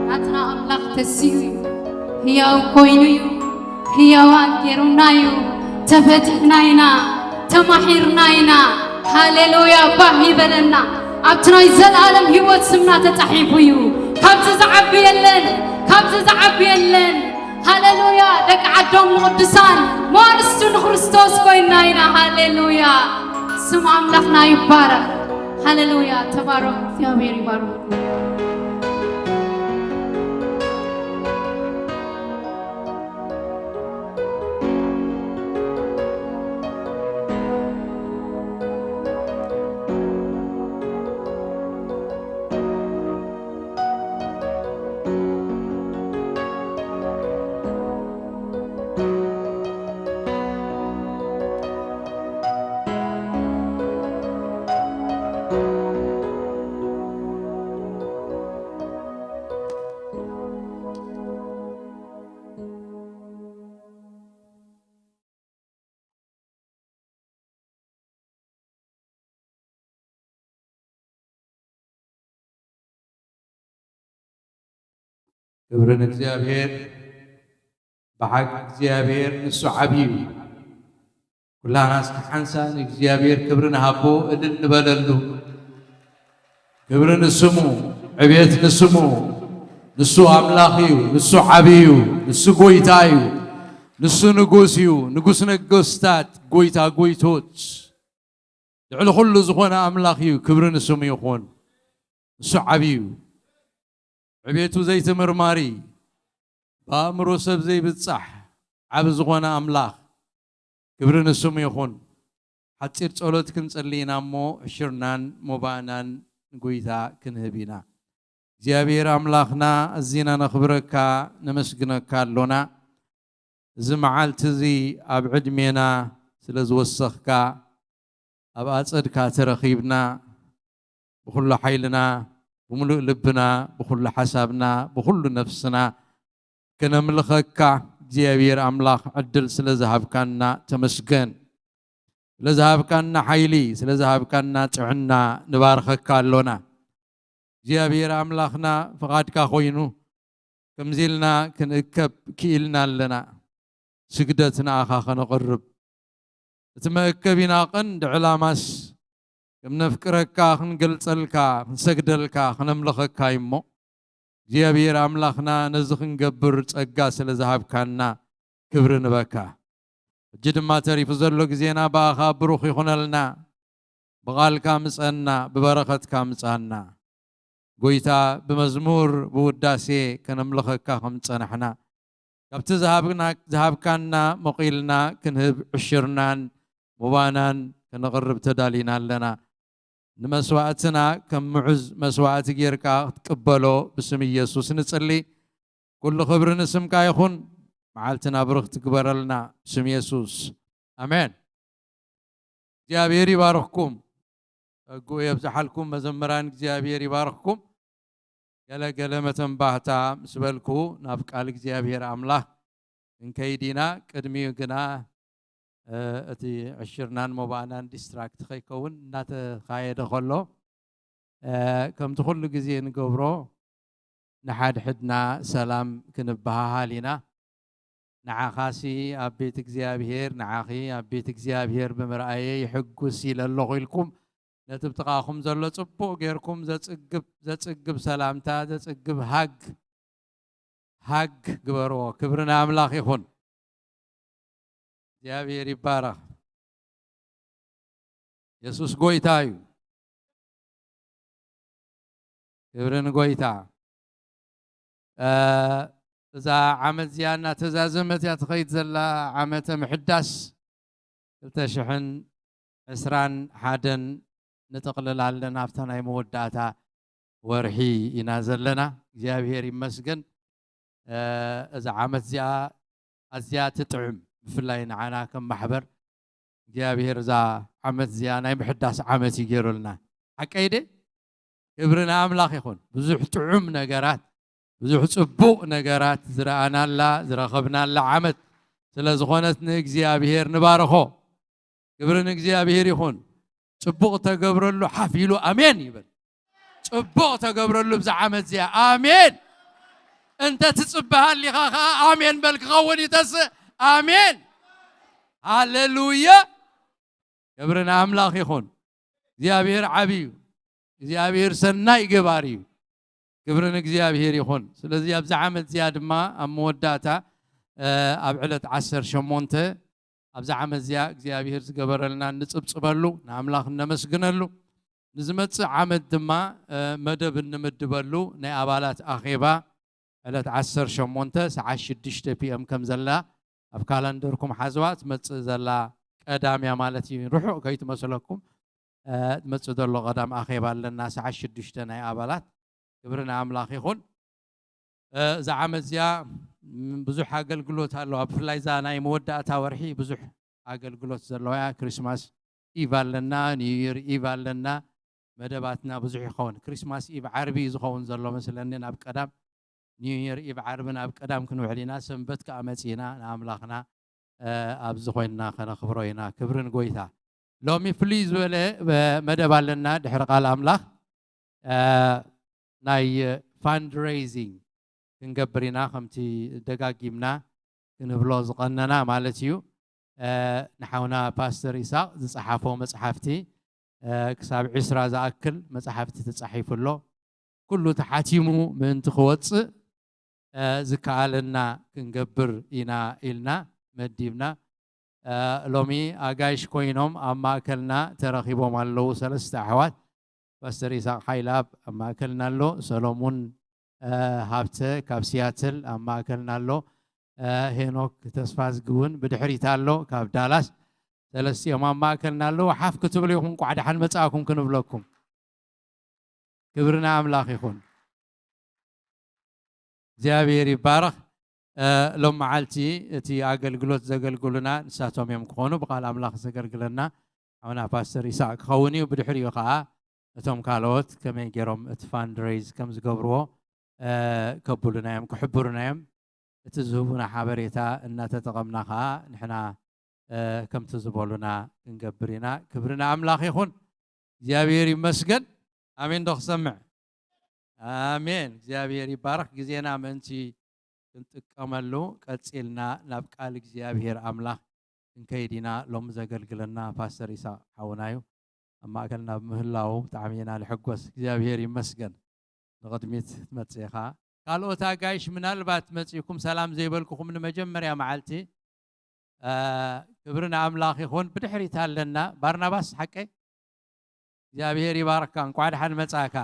ናትና ኣምላኽ ተሲኡ እዩ። ህያው ኮይኑ እዩ። ህያዋን ጌሩና እዩ። ተፈቲሕና ኢና፣ ተማሒርና ኢና። ሃሌሉያ። ባህ ይበለና። ኣብቲ ናይ ዘለኣለም ህይወት ስምና ተጻሒፉ እዩ። ካብዚ ዝዓቢ የለን፣ ካብዚ ዝዓቢ የለን። ሃሌሉያ። ደቂ ዓዶም ንቕዱሳን መዋርስቱ ንክርስቶስ ኮይና ኢና። ሃሌሉያ። ስም ኣምላኽና ይባረኽ። ሃሌሉያ። ተባረኹ። እግዚኣብሔር ይባርኽኩም። ክብሪ ንእግዚኣብሔር። ብሓቂ እግዚኣብሔር ንሱ ዓብዪ እዩ። ኩላና እስከ ሓንሳእ ንእግዚኣብሔር ክብሪ ንሃቦ፣ እልል ንበለሉ። ክብሪ ንስሙ፣ ዕቤት ንስሙ። ንሱ ኣምላኽ እዩ፣ ንሱ ዓብዪ እዩ፣ ንሱ ጎይታ እዩ፣ ንሱ ንጉስ እዩ፣ ንጉስ ነገስታት፣ ጎይታ ጎይቶች። ልዕሊ ኩሉ ዝኾነ ኣምላኽ እዩ፣ ክብሪ ንስሙ ይኹን። ንሱ ዓብዪ እዩ። ዕቤቱ ዘይተመርማሪ፣ ብኣእምሮ ሰብ ዘይብጻሕ ዓቢ ዝኾነ ኣምላኽ፣ ክብሪ ንስሙ ይኹን። ሓጺር ጸሎት ክንጽሊ ኢና እሞ፣ ዕሽርናን ሞባእናን ንጎይታ ክንህብ ኢና። እግዚኣብሔር ኣምላኽና፣ ኣዚና ነኽብረካ፣ ነመስግነካ ኣሎና። እዚ መዓልቲ እዚ ኣብ ዕድሜና ስለ ዝወሰኽካ፣ ኣብ ኣጸድካ ተረኺብና፣ ብኹሉ ሓይልና፣ ብምሉእ ልብና፣ ብኹሉ ሓሳብና፣ ብኹሉ ነፍስና ከነምልኸካ እግዚኣብሔር ኣምላኽ ዕድል ስለ ዝሃብካና ተመስገን። ስለ ዝሃብካና ሓይሊ፣ ስለ ዝሃብካና ጥዕና ንባርኸካ ኣሎና። እግዚኣብሔር ኣምላኽና ፍቓድካ ኮይኑ ከምዚ ኢልና ክንእከብ ክኢልና ኣለና። ስግደት ንኣኻ ከነቕርብ። እቲ መእከቢና ቀንዲ ዕላማስ ከም ነፍቅረካ ክንገልጸልካ፣ ክንሰግደልካ፣ ክነምልኸካ እዩ እሞ፣ እግዚኣብሔር ኣምላኽና ነዚ ክንገብር ጸጋ ስለ ዝሃብካና ክብሪ ንበካ። ሕጂ ድማ ተሪፉ ዘሎ ግዜና ብኣኻ ብሩኽ ይኹነልና። ብቓልካ ምጸና፣ ብበረኸትካ ምጻና። ጎይታ፣ ብመዝሙር ብውዳሴ ከነምልኸካ ከም ዝጸናሕና፣ ካብቲ ዝሃብና-፣ ዝሃብካና መቒልና ክንህብ ዕሽርናን ሞባናን ከነቕርብ ተዳሊና ኣለና። ንመስዋእትና ከም ምዑዝ መስዋእቲ ጌርካ ክትቅበሎ ብስም ኢየሱስ ንጽሊ። ኩሉ ክብሪ ንስምካ ይኹን። መዓልትና ብርኽቲ ግበረልና ብስም የሱስ። ኣሜን። እግዚኣብሔር ይባርኽኩም። ጸግኡ የብዝሓልኩም መዘምራን፣ እግዚኣብሔር ይባርኽኩም። ገለ ገለ መተንባህታ ምስ በልኩ ናብ ቃል እግዚኣብሔር ኣምላኽ ክንከይድ ኢና። ቅድሚኡ ግና፣ እ፣ እቲ ዕሽርናን ሞባእናን ዲስትራክት ከይከውን እናተኻየደ ከሎ፣ እ፣ ከምቲ ኩሉ ግዜ ንገብሮ ንሓድሕድና ሰላም ክንበሃሃል ኢና። ንዓኻሲ ኣብ ቤት እግዚኣብሔር፣ ንዓኺ ኣብ ቤት እግዚኣብሔር ብምርኣየይ ሕጉስ ኢለ ኣለኹ ኢልኩም ነቲ ብጥቓኹም ዘሎ ጽቡቕ ጌርኩም ዘጽግብ፣ ዘጽግብ ሰላምታ፣ ዘጽግብ ሃግ፣ ሃግ ግበርዎ። ክብሪ ንኣምላኽ ይኹን። እግዚኣብሔር ይባረኽ። የሱስ ጎይታ እዩ። ክብሪ ንጎይታ። እ፣ እዛ ዓመት እዚኣ እናተዛዘመት እያ ትኸይድ ዘላ፣ ዓመተ ምሕዳስ ክልተ ሽሕን ዕስራን ሓደን ንጥቕልል ኣለና ኣብታ ናይ መወዳእታ ወርሒ ኢና ዘለና። እግዚኣብሔር ይመስገን። እ፣ እዛ ዓመት እዚኣ ኣዝያ ትጥዕም፣ ብፍላይ ንዓና ከም ማሕበር እግዚኣብሔር እዛ ዓመት እዚኣ ናይ ምሕዳስ ዓመት እዩ ገይሩልና። ሓቀይ ደ? ክብሪ ንኣምላኽ ይኹን። ብዙሕ ጥዑም ነገራት፣ ብዙሕ ጽቡቕ ነገራት ዝረኣናላ፣ ዝረኸብናላ ዓመት ስለ ዝኾነት ንእግዚኣብሔር ንባርኾ። ክብሪ ንእግዚኣብሔር ይኹን። ጽቡቕ ተገብረሉ ሓፍ ኢሉ ኣሜን ይበል። ጽቡቕ ተገብረሉ ብዛ ዓመት እዚኣ ኣሜን። እንተ ትጽበ ሃሊኻ ኸኣ ኣሜን በል፣ ክኸውን እዩ ተስእ። ኣሜን። ሃሌሉያ። ክብሪ ንኣምላኽ ይኹን። እግዚኣብሔር ዓቢ እዩ። እግዚኣብሔር ሰናይ ገባሪ እዩ። ክብሪ ንእግዚኣብሔር ይኹን። ስለዚ ኣብዛ ዓመት እዚኣ ድማ ኣብ መወዳእታ፣ እ፣ ኣብ ዕለት ዓሰርተ ሸሞንተ ኣብዛ ዓመት እዚኣ እግዚኣብሔር ዝገበረልና እንጽብጽበሉ፣ ንኣምላኽ እነመስግነሉ፣ ንዝመጽእ ዓመት ድማ፣ እ፣ መደብ እንምድበሉ ናይ ኣባላት ኣኼባ ዕለት ዓሰርተ ሸሞንተ ሰዓት ሽዱሽተ ፒ ኤም ከም ዘላ ኣብ ካላንደርኩም ሓዝዋ። ትመጽእ ዘላ ቀዳም እያ ማለት እዩ። ርሑቕ ከይትመስለኩም፣ እ፣ ትመጽእ ዘሎ ቀዳም ኣኼባ ኣለና ሰዓት ሽዱሽተ ናይ ኣባላት። ክብሪ ንኣምላኽ ይኹን። እ፣ እዛ ዓመት እዚኣ፣ ም፣ ብዙሕ ኣገልግሎት ኣለዋ። ብፍላይ እዛ ናይ መወዳእታ ወርሒ ብዙሕ ኣገልግሎት ዘለዋ እያ። ክሪስማስ ኢቭ ኣለና፣ ኒው ይር ኢቭ ኣለና። መደባትና ብዙሕ ይኸውን። ክሪስማስ ኢቭ ዓርቢ እዩ ዝኸውን ዘሎ መስለኒ ናብ ቀዳም። ኒው ይር ኢቭ ዓርቢ ናብ ቀዳም ክንውዕል ኢና። ሰንበት ከኣ መጺእና ንኣምላኽና፣ እ፣ ኣብዚ ኮይንና ከነኽብሮ ኢና። ክብሪ ንጎይታ። ሎሚ ፍልይ ዝበለ፣ እ፣ መደብ ኣለና ድሕሪ ቃል ኣምላኽ። እ፣ ናይ ፋንድሬይዚንግ ክንገብር ኢና፣ ከምቲ ደጋጊምና ክንብሎ ዝቐነና ማለት እዩ። እ፣ ንሓውና ፓስተር ይስሐቅ ዝጸሓፎ መጽሓፍቲ፣ እ፣ ክሳብ ዕስራ ዝኣክል መጽሓፍቲ ተጻሒፉ ኣሎ። ኩሉ ተሓቲሙ ምእንቲ ክወጽእ፣ እ፣ ዝከኣለና ክንገብር ኢና ኢልና መዲብና። እ፣ ሎሚ ኣጋይሽ ኮይኖም ኣብ ማእከልና ተረኺቦም ኣለዉ ሰለስተ ኣሕዋት። ፓስተር ይስሐቅ ሓይለኣብ ኣብ ማእከልና ኣሎ። ሰሎሙን፣ እ፣ ሃብተ ካብ ሲያትል ኣብ ማእከልና ኣሎ። እ፣ ሄኖክ ተስፋዝጊ እውን ብድሕሪት ኣሎ ካብ ዳላስ። ሰለስቲኦም ኣብ ማእከልና ኣለዉ። ሓፍ ክትብሉ ኢኹም፣ እንቋዕ ደሓን መጻእኩም ክንብለኩም። ክብሪ ንኣምላኽ ይኹን። እግዚኣብሔር ይባረኽ። እ፣ ሎም መዓልቲ እቲ ኣገልግሎት ዘገልግሉና ንሳቶም እዮም ክኾኑ፣ ብቓል ኣምላኽ ዘገልግለና ሓውና ፓስተር ይስሐቅ ክኸውን እዩ። ብድሕሪኡ ኸዓ እቶም ካልኦት ከመይ ገይሮም እቲ ፋንድሬይዝ ከም ዝገብርዎ፣ እ፣ ከብሉና እዮም፣ ክሕብሩና እዮም። እቲ ዝህቡና ሓበሬታ እናተጠቐምና ኸዓ ንሕና፣ እ፣ ከምቲ ዝበሉና ክንገብር ኢና። ክብሪ ንኣምላኽ ይኹን። እግዚኣብሔር ይመስገን። ኣሜን ዶ ክሰምዕ? ኣሜን። እግዚኣብሔር ይባረኽ። ግዜና ምእንቲ ክንጥቀመሉ ቀጺልና ናብ ቃል እግዚኣብሔር ኣምላኽ ክንከይድ ኢና። ሎሚ ዘገልግለና ፓስተር ይስሐቅ ሓውና እዩ። ኣብ ማእከልና ብምህላዉ ብጣዕሚ ኢና ንሕጎስ። እግዚኣብሔር ይመስገን። ንቕድሚት ትመጽእ ኢኻ። ካልኦት ኣጋይሽ ምናልባት መጺእኩም ሰላም ዘይበልኩኹም ንመጀመርያ መዓልቲ፣ እ፣ ክብሪ ንኣምላኽ ይኹን። ብድሕሪት ኣለና ባርናባስ፣ ሓቀይ? እግዚኣብሔር ይባርካ፣ እንቋዕ ደሓን መጻእካ።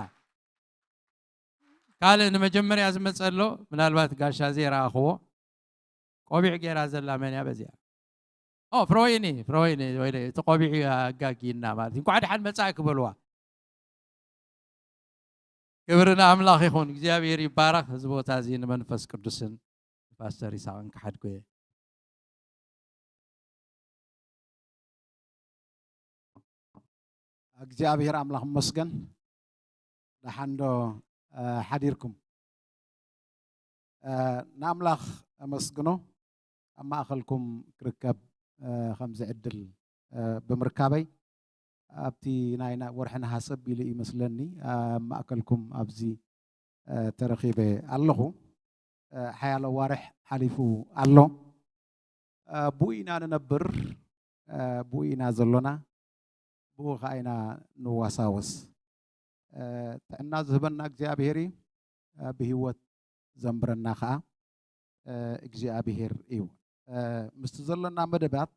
ካልእ ንመጀመርያ ዝመጸ ኣሎ፣ ምናልባት ጋሻ ዘይረኣኽዎ፣ ቆቢዕ ገይራ ዘላ መን እያ በዚኣ? ኦ፣ ፍሮይኒ፣ ፍሮይኒ፣ ወይ እቲ ቆቢዕ ኣጋጊና ማለት እዩ። እንቋዕ ደሓን መጻእኪ በልዋ። ክብሪ ንኣምላኽ ይኹን። እግዚኣብሔር ይባረኽ። እዚ ቦታ እዚ ንመንፈስ ቅዱስን ንፓስተር ይስሐቅን ክሓድጎ እየ። እግዚኣብሔር ኣምላኽ ይመስገን። ደሓን ዶ፣ እ፣ ሓዲርኩም? እ፣ ንኣምላኽ ኣመስግኖ ኣብ ማእኸልኩም ክርከብ፣ እ፣ ከምዚ ዕድል፣ እ፣ ብምርካበይ ኣብቲ ናይ ና-፣ ወርሒ ነሃሰ ኣቢሉ እዩ መስለኒ ኣብ ማእከልኩም ኣብዚ፣ እ፣ ተረኺበ ኣለኹ። እ፣ ሓያሎ ኣዋርሕ ሓሊፉ ኣሎ። እ፣ ብኡ ኢና ንነብር፣ እ፣ ብኡ ኢና ዘሎና፣ ብኡ ኸዓ ኢና ንዋሳወስ። እ፣ ጥዕና ዝህበና እግዚኣብሔር እዩ። እ፣ ብህይወት ዘንብረና ኸዓ፣ እ፣ እግዚኣብሔር እዩ። እ፣ ምስቲ ዘሎና መደባት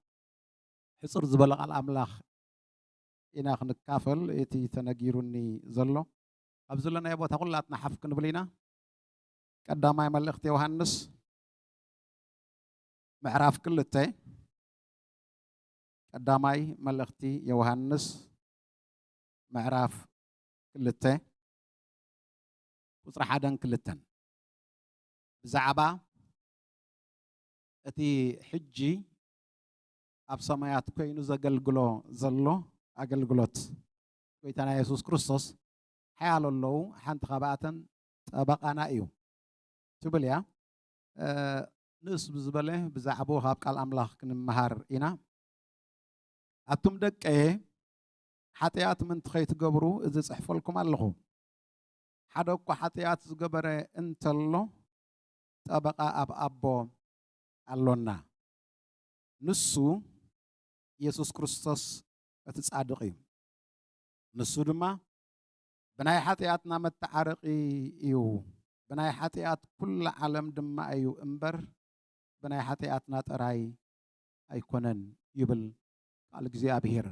ሕጽር ዝበለ ቃል ኣምላኽ ኢና ክንካፈል፣ እቲ ተነጊሩኒ ዘሎ። ኣብ ዘለናዮ ቦታ ኩላትና ሓፍ ክንብል ኢና። ቀዳማይ መልእኽቲ ዮሃንስ ምዕራፍ ክልተ፣ ቀዳማይ መልእኽቲ ዮሃንስ ምዕራፍ ክልተ ቁጽሪ ሓደን ክልተን ብዛዕባ እቲ ሕጂ ኣብ ሰማያት ኮይኑ ዘገልግሎ ዘሎ ኣገልግሎት ጎይታና የሱስ ክርስቶስ ሓያሎ ኣለዉ። ሓንቲ ካብኣተን ጠበቓና እዩ ትብል እያ። እ፣ ንእስ ብዝበለ ብዛዕባኡ ካብ ቃል ኣምላኽ ክንመሃር ኢና። ኣቱም ደቀየ፣ ሓጢኣት ምእንቲ ከይትገብሩ እዚ ጽሕፈልኩም ኣለኹ። ሓደ እኳ ሓጢኣት ዝገበረ እንተሎ፣ ጠበቓ ኣብ ኣቦ ኣሎና። ንሱ የሱስ ክርስቶስ እቲ ጻድቕ እዩ። ንሱ ድማ ብናይ ሓጢኣትና መተዓረቒ እዩ። ብናይ ሓጢኣት ኩላ ዓለም ድማ እዩ እምበር፣ ብናይ ሓጢኣትና ጥራይ ኣይኮነን ይብል ቃል እግዚኣብሔር።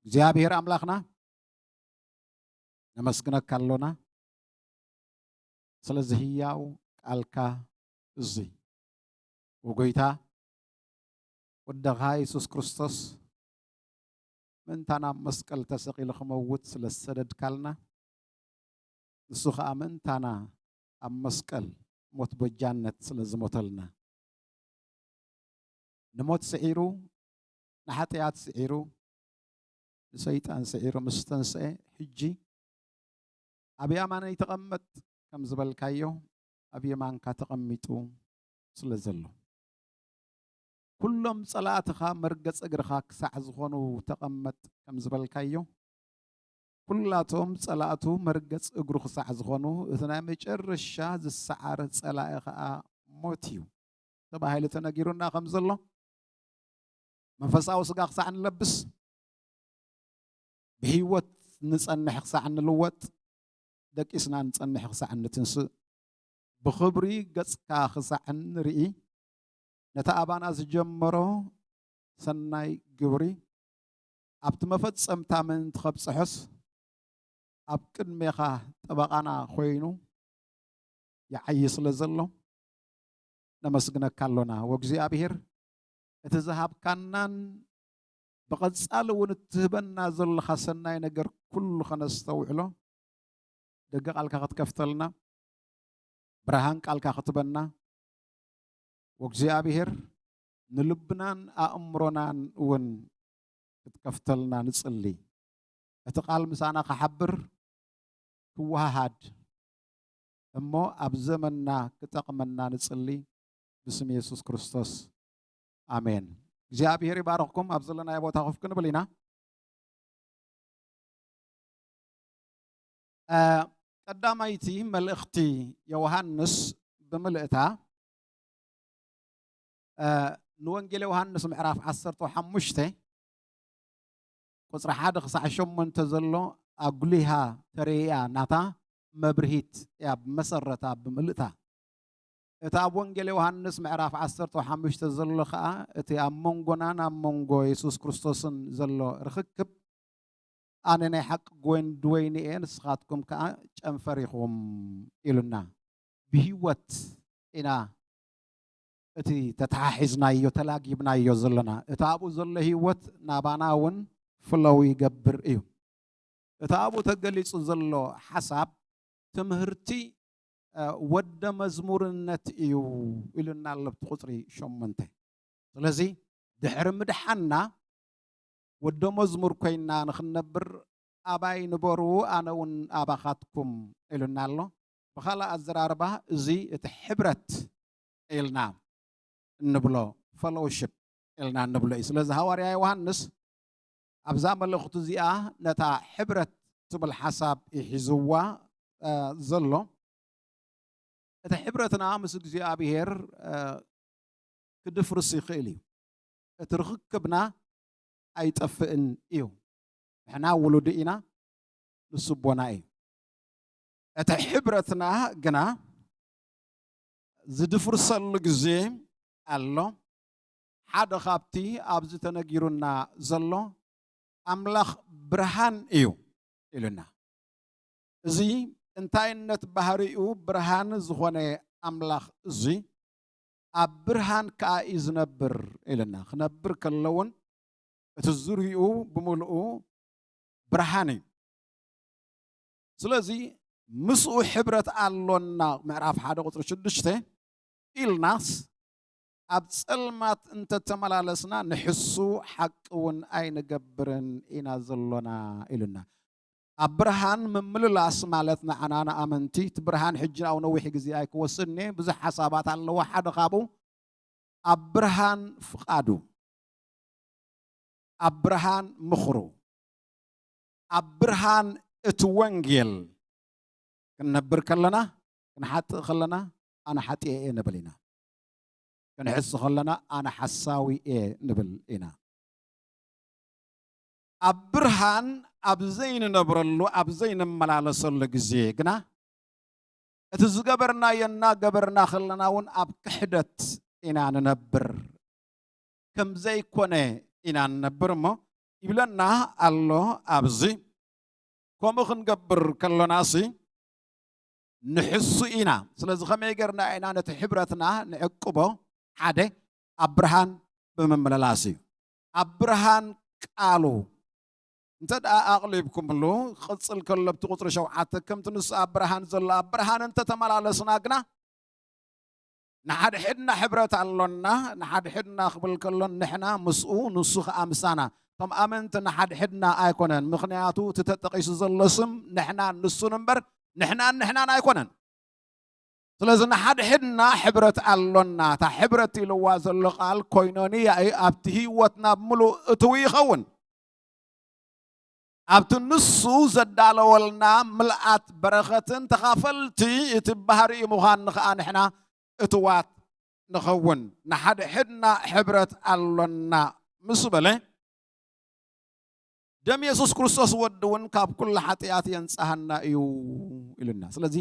እግዚኣብሔር ኣምላኽና፣ ነመስግነካ ኣሎና ስለዚ ህያው ቃልካ እዚ። ወጎይታ ወደኻ የሱስ ክርስቶስ ምእንታና ኣብ መስቀል ተሰቒሉ ክመውት ስለ ዝሰደድካልና፣ ንሱ ኸኣ ምእንታና ኣብ መስቀል ሞት በጃነት ስለ ዝሞተልና፣ ንሞት ስዒሩ፣ ንሓጢኣት ስዒሩ፣ ንሰይጣን ስዒሩ ምስ ተንስኤ፣ ሕጂ ኣብ የማነይ ተቐመጥ ከም ዝበልካዮ፣ ኣብ የማንካ ተቐሚጡ ስለ ዘሎ፣ ኩሎም ጸላእትኻ መርገጽ እግርኻ ክሳዕ ዝኾኑ ተቐመጥ ከም ዝበልካዮ፣ ኩላቶም ጸላእቱ መርገጽ እግሩ ክሳዕ ዝኾኑ፣ እቲ ናይ መጨረሻ ዝሰዓር ጸላኢ ኸኣ ሞት እዩ ተባሂሉ ተነጊሩና ከም ዘሎ፣ መንፈሳዊ ስጋ ክሳዕ ንለብስ፣ ብህይወት ንጸንሕ ክሳዕ ንልወጥ፣ ደቂስና ንጸንሕ ክሳዕ ንትንስእ፣ ብኽብሪ ገጽካ ክሳዕ ንርኢ፣ ነቲ ኣባና ዝጀመሮ ሰናይ ግብሪ ኣብቲ መፈጸምታ ምእንቲ ከብጽሖስ፣ ኣብ ቅድሜኻ ጠበቓና ኮይኑ ይዓዪ ስለ ዘሎ፣ ነመስግነካ ኣሎና። ወእግዚኣብሔር፣ እቲ ዝሃብካናን ብቐጻሊ እውን እትህበና ዘለኻ ሰናይ ነገር ኩሉ ኸነስተውዕሎ፣ ደገ ቃልካ ክትከፍተልና፣ ብርሃን ቃልካ ክትበና፣ ወእግዚኣብሔር፣ ንልብናን ኣእምሮናን እውን ክትከፍተልና ንጽሊ። እቲ ቃል ምሳና ክሓብር፣ ክወሃሃድ፣ እሞ ኣብ ዘመንና ክጠቕመና ንጽሊ፣ ብስም የሱስ ክርስቶስ፣ ኣሜን። እግዚኣብሔር ይባርኽኩም። ኣብ ዘለናዮ ቦታ ኮፍ ክንብል ኢና። እ፣ ቀዳማይቲ መልእኽቲ ዮሃንስ ብምልእታ፣ እ፣ ንወንጌል ዮሃንስ ምዕራፍ ዓሰርተ ሓሙሽተ ቁጽሪ ሓደ ክሳዕ ሸሞንተ ዘሎ ኣጉሊሃ ተርእያ ናታ መብርሂት እያ ብመሰረታ ብምልእታ። እቲ ኣብ ወንጌል ዮሃንስ ምዕራፍ ዓሰርተ ሓሙሽተ ዘሎ ኸኣ እቲ ኣብ መንጎናን ኣብ መንጎ የሱስ ክርስቶስን ዘሎ ርኽክብ፣ "ኣነ ናይ ሓቂ ጎን-፣ ወይኒ እየ፣ ንስኻትኩም ከኣ ጨንፈር ኢኹም" ኢሉና። ብህይወት ኢና እቲ ተተሓሒዝናዮ፣ ተላጊብናዮ ዘለና። እቲ ኣብኡ ዘሎ ህይወት ናባና እውን ፍለው ይገብር እዩ። እቲ ኣብኡ ተገሊጹ ዘሎ ሓሳብ ትምህርቲ፣ እ፣ ወደ መዝሙርነት እዩ ኢሉና ኣሎ ኣብቲ ቁጽሪ ሸሞንተ። ስለዚ ድሕሪ ምድሓንና ወደ መዝሙር ኮይንና ንኽንነብር ኣባይ ንበሩ ኣነ እውን ኣባኻትኩም ኢሉና ኣሎ። ብኻልእ ኣዘራርባ እዚ እቲ ሕብረት ኢልና እንብሎ፣ ፈሎውሽፕ ኢልና እንብሎ እዩ። ስለዚ ሃዋርያ ዮሃንስ ኣብዛ መልእኽቱ እዚኣ ነታ ሕብረት ትብል ሓሳብ እዩ ሒዝዋ፣ እ፣ ዘሎ። እቲ ሕብረትና ምስ እግዚኣብሔር፣ እ፣ ክድፍርስ ይኽእል እዩ። እቲ ርኽክብና ኣይጠፍእን እዩ። ንሕና ውሉዱ ኢና፣ ንሱ ኣቦና እዩ። እቲ ሕብረትና ግና ዝድፍርሰሉ ግዜ ኣሎ። ሓደ ካብቲ ኣብዚ ተነጊሩና ዘሎ፣ "ኣምላኽ ብርሃን እዩ" ኢሉና። እዚ እንታይነት ባህሪኡ ብርሃን ዝኾነ ኣምላኽ እዚ፣ "ኣብ ብርሃን ከኣ እዩ ዝነብር" ኢሉና። ክነብር ከሎ እውን እቲ ዙርይኡ ብምሉኡ ብርሃን እዩ። ስለዚ ምስኡ ሕብረት ኣሎና፣ ምዕራፍ ሓደ ቁፅሪ ሽዱሽተ ኢልናስ፣ ኣብ ጸልማት እንተተመላለስና ንሕሱ ሓቂ እውን ኣይንገብርን ኢና ዘሎና ኢሉና። ኣብ ብርሃን ምምልላስ ማለት ንዓና ንኣመንቲ እቲ ብርሃን ሕጂ ኣብ ነዊሕ ግዜ ኣይክወስድን እዩ። ብዙሕ ሓሳባት ኣለዎ። ሓደ ካብኡ ኣብ ብርሃን ፍቓዱ፣ ኣብ ብርሃን ምኽሩ፣ ኣብ ብርሃን እቲ ወንጌል ክንነብር ከለና፣ ክንሓጥእ ከለና ኣነ ሓጥየ እየ ንብል ኢና። ክንሕሱ ከለና ኣነ ሓሳዊ እየ ንብል ኢና። ኣብ ብርሃን ኣብ ዘይንነብረሉ፣ ኣብ ዘይንመላለሰሉ ግዜ ግና እቲ ዝገበርናዮ እናገበርና ከለና እውን ኣብ ክሕደት ኢና ንነብር። ከም ዘይኮነ ኢና ንነብር እሞ ይብለና ኣሎ ኣብዚ። ከምኡ ክንገብር ከሎናሲ ንሕሱ ኢና። ስለዚ ከመይ ጌርና ኢና ነቲ ሕብረትና ንዕቅቦ? ሓደ ኣብ ብርሃን ብምምልላስ እዩ። ኣብ ብርሃን ቃሉ እንተ ደኣ ኣቕሊብኩምሉ ክቕጽል ከሎ ኣብቲ ቁጽሪ ሸውዓተ ከምቲ ንሱ ኣብ ብርሃን ዘሎ ኣብ ብርሃን እንተ ተመላለስና ግና ንሓድሕድና ሕብረት ኣሎና። ንሓድሕድና ክብል ከሎ ንሕና ምስኡ ንሱ ኸኣ ምሳና። እቶም ኣመንቲ ንሓድሕድና ኣይኮነን፣ ምኽንያቱ እቲ ተጠቒሱ ዘሎ ስም ንሕናን ንሱን እምበር ንሕናን ንሕናን ኣይኮነን። ስለዚ ንሓድሕድና ሕብረት ኣሎና። እታ ሕብረት ኢልዋ ዘሎ ቃል ኮይኖንያ እዩ፣ ኣብቲ ህይወትና ብምሉእ እትው ይኸውን። ኣብቲ ንሱ ዘዳለወልና ምልኣት በረኸትን ተኻፈልቲ እቲ ባህሪኡ ምዃን ንኸኣ ንሕና እትዋት ንኸውን። ንሓድሕድና ሕብረት ኣሎና ምስ በለ ደም የሱስ ክርስቶስ ወዲ እውን ካብ ኩሉ ሓጢኣት የንጽሃና እዩ ኢሉና። ስለዚ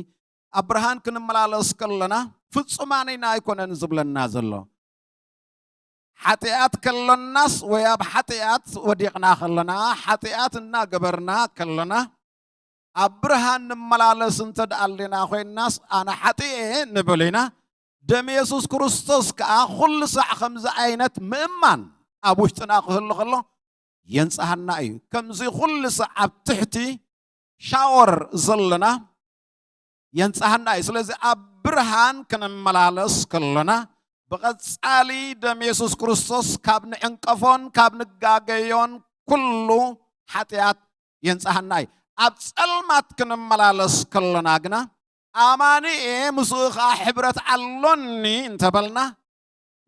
ኣብ ብርሃን ክንመላለስ ከለና ፍጹማን ኢና ኣይኮነን ዝብለና ዘሎ። ሓጢኣት ከሎናስ ወይ ኣብ ሓጢኣት ወዲቕና ከለና፣ ሓጢኣት እናገበርና ከለና፣ ኣብ ብርሃን ንመላለስ እንተ ደኣ ኣሊና ኮይንናስ ኣነ ሓጢእ እየ ንብል ኢና። ደም የሱስ ክርስቶስ ከኣ ኩሉ ሳዕ ከምዚ ዓይነት ምእማን ኣብ ውሽጥና ክህሉ ከሎ የንጽሃና እዩ። ከምዚ ኩሉ ሳዕ ኣብ ትሕቲ ሻወር ዘለና የንጽሃና እዩ። ስለዚ ኣብ ብርሃን ክንመላለስ ከሎና ብቐጻሊ ደም የሱስ ክርስቶስ ካብ ንዕንቀፎን ካብ ንጋገዮን ኩሉ ሓጢኣት የንጽሃና እዩ። ኣብ ጸልማት ክንመላለስ ከሎና ግና ኣማኒ እየ፣ ምስኡ ኸኣ ሕብረት ኣሎኒ እንተበልና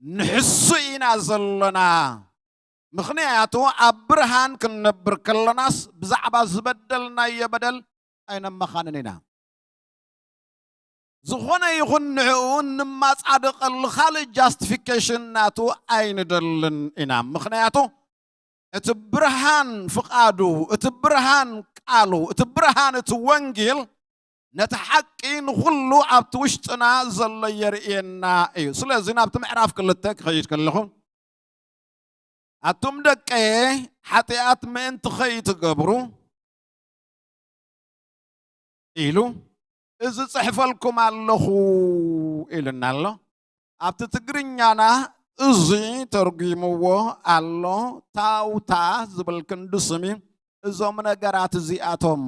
ንሕሱ ኢና ዘሎና። ምኽንያቱ ኣብ ብርሃን ክንነብር ከለናስ ብዛዕባ ዝበደልናዮ በደል ኣይነመኻንን ኢና። ዝኾነ ይኹን ንዕኡ እንማጻደቐሉ ካልእ ጃስቲፊኬሽን ናቱ ኣይንደልን ኢና። ምኽንያቱ እቲ ብርሃን ፍቓዱ፣ እቲ ብርሃን ቃሉ፣ እቲ ብርሃን እቲ ወንጌል ነቲ ሓቂ ንኹሉ ኣብቲ ውሽጥና ዘሎ የርእየና እዩ። ስለዚ ናብቲ ምዕራፍ ክልተ ክኸይድ ከለኹ ኣቱም ደቀየ ሓጢኣት ምእንቲ ኸይትገብሩ ኢሉ እዚ ጽሕፈልኩም ኣለኹ ኢልና ኣሎ። ኣብቲ ትግርኛና እዚ ተርጒምዎ ኣሎ። ታውታ ዝብል ክንዲ ስም እዩ። እዞም ነገራት እዚኣቶም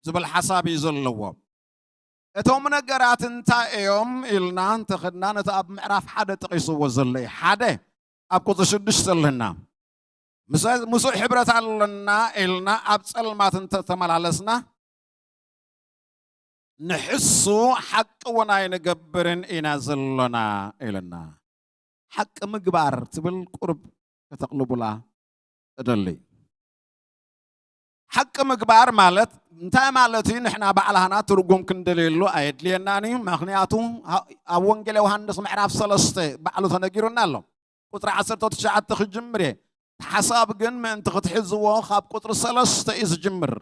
ዝብል ሓሳብ እዩ ዘለዎ። እቶም ነገራት እንታይ እዮም ኢልና እንተኸድና ነቲ ኣብ ምዕራፍ ሓደ ጠቒስዎ ዘሎ እዩ። ሓደ ኣብ ቁፅሪ ሽዱሽተ ኣለና። ምስ-፣ ምስኡ ሕብረት ኣለና ኢልና ኣብ ፀልማት እንተተመላለስና ንሕሱ ሓቂ እውን ኣይንገብርን ኢና ዘሎና ኢልና። ሓቂ ምግባር ትብል ቁርብ ከተቕልቡላ እደሊ። ሓቂ ምግባር ማለት እንታይ ማለት እዩ? ንሕና ባዕላህና ትርጉም ክንደልየሉ ኣየድልየናን እዩ። ምኽንያቱ ኣብ ወንጌል ዮሃንስ ምዕራፍ ሰለስተ ባዕሉ ተነጊሩና ኣሎ። ቁፅሪ ዓሰርተ ትሽዓተ ክጅምር እየ። ሓሳብ ግን ምእንቲ ክትሕዝዎ ካብ ቁፅሪ ሰለስተ እዩ ዝጅምር።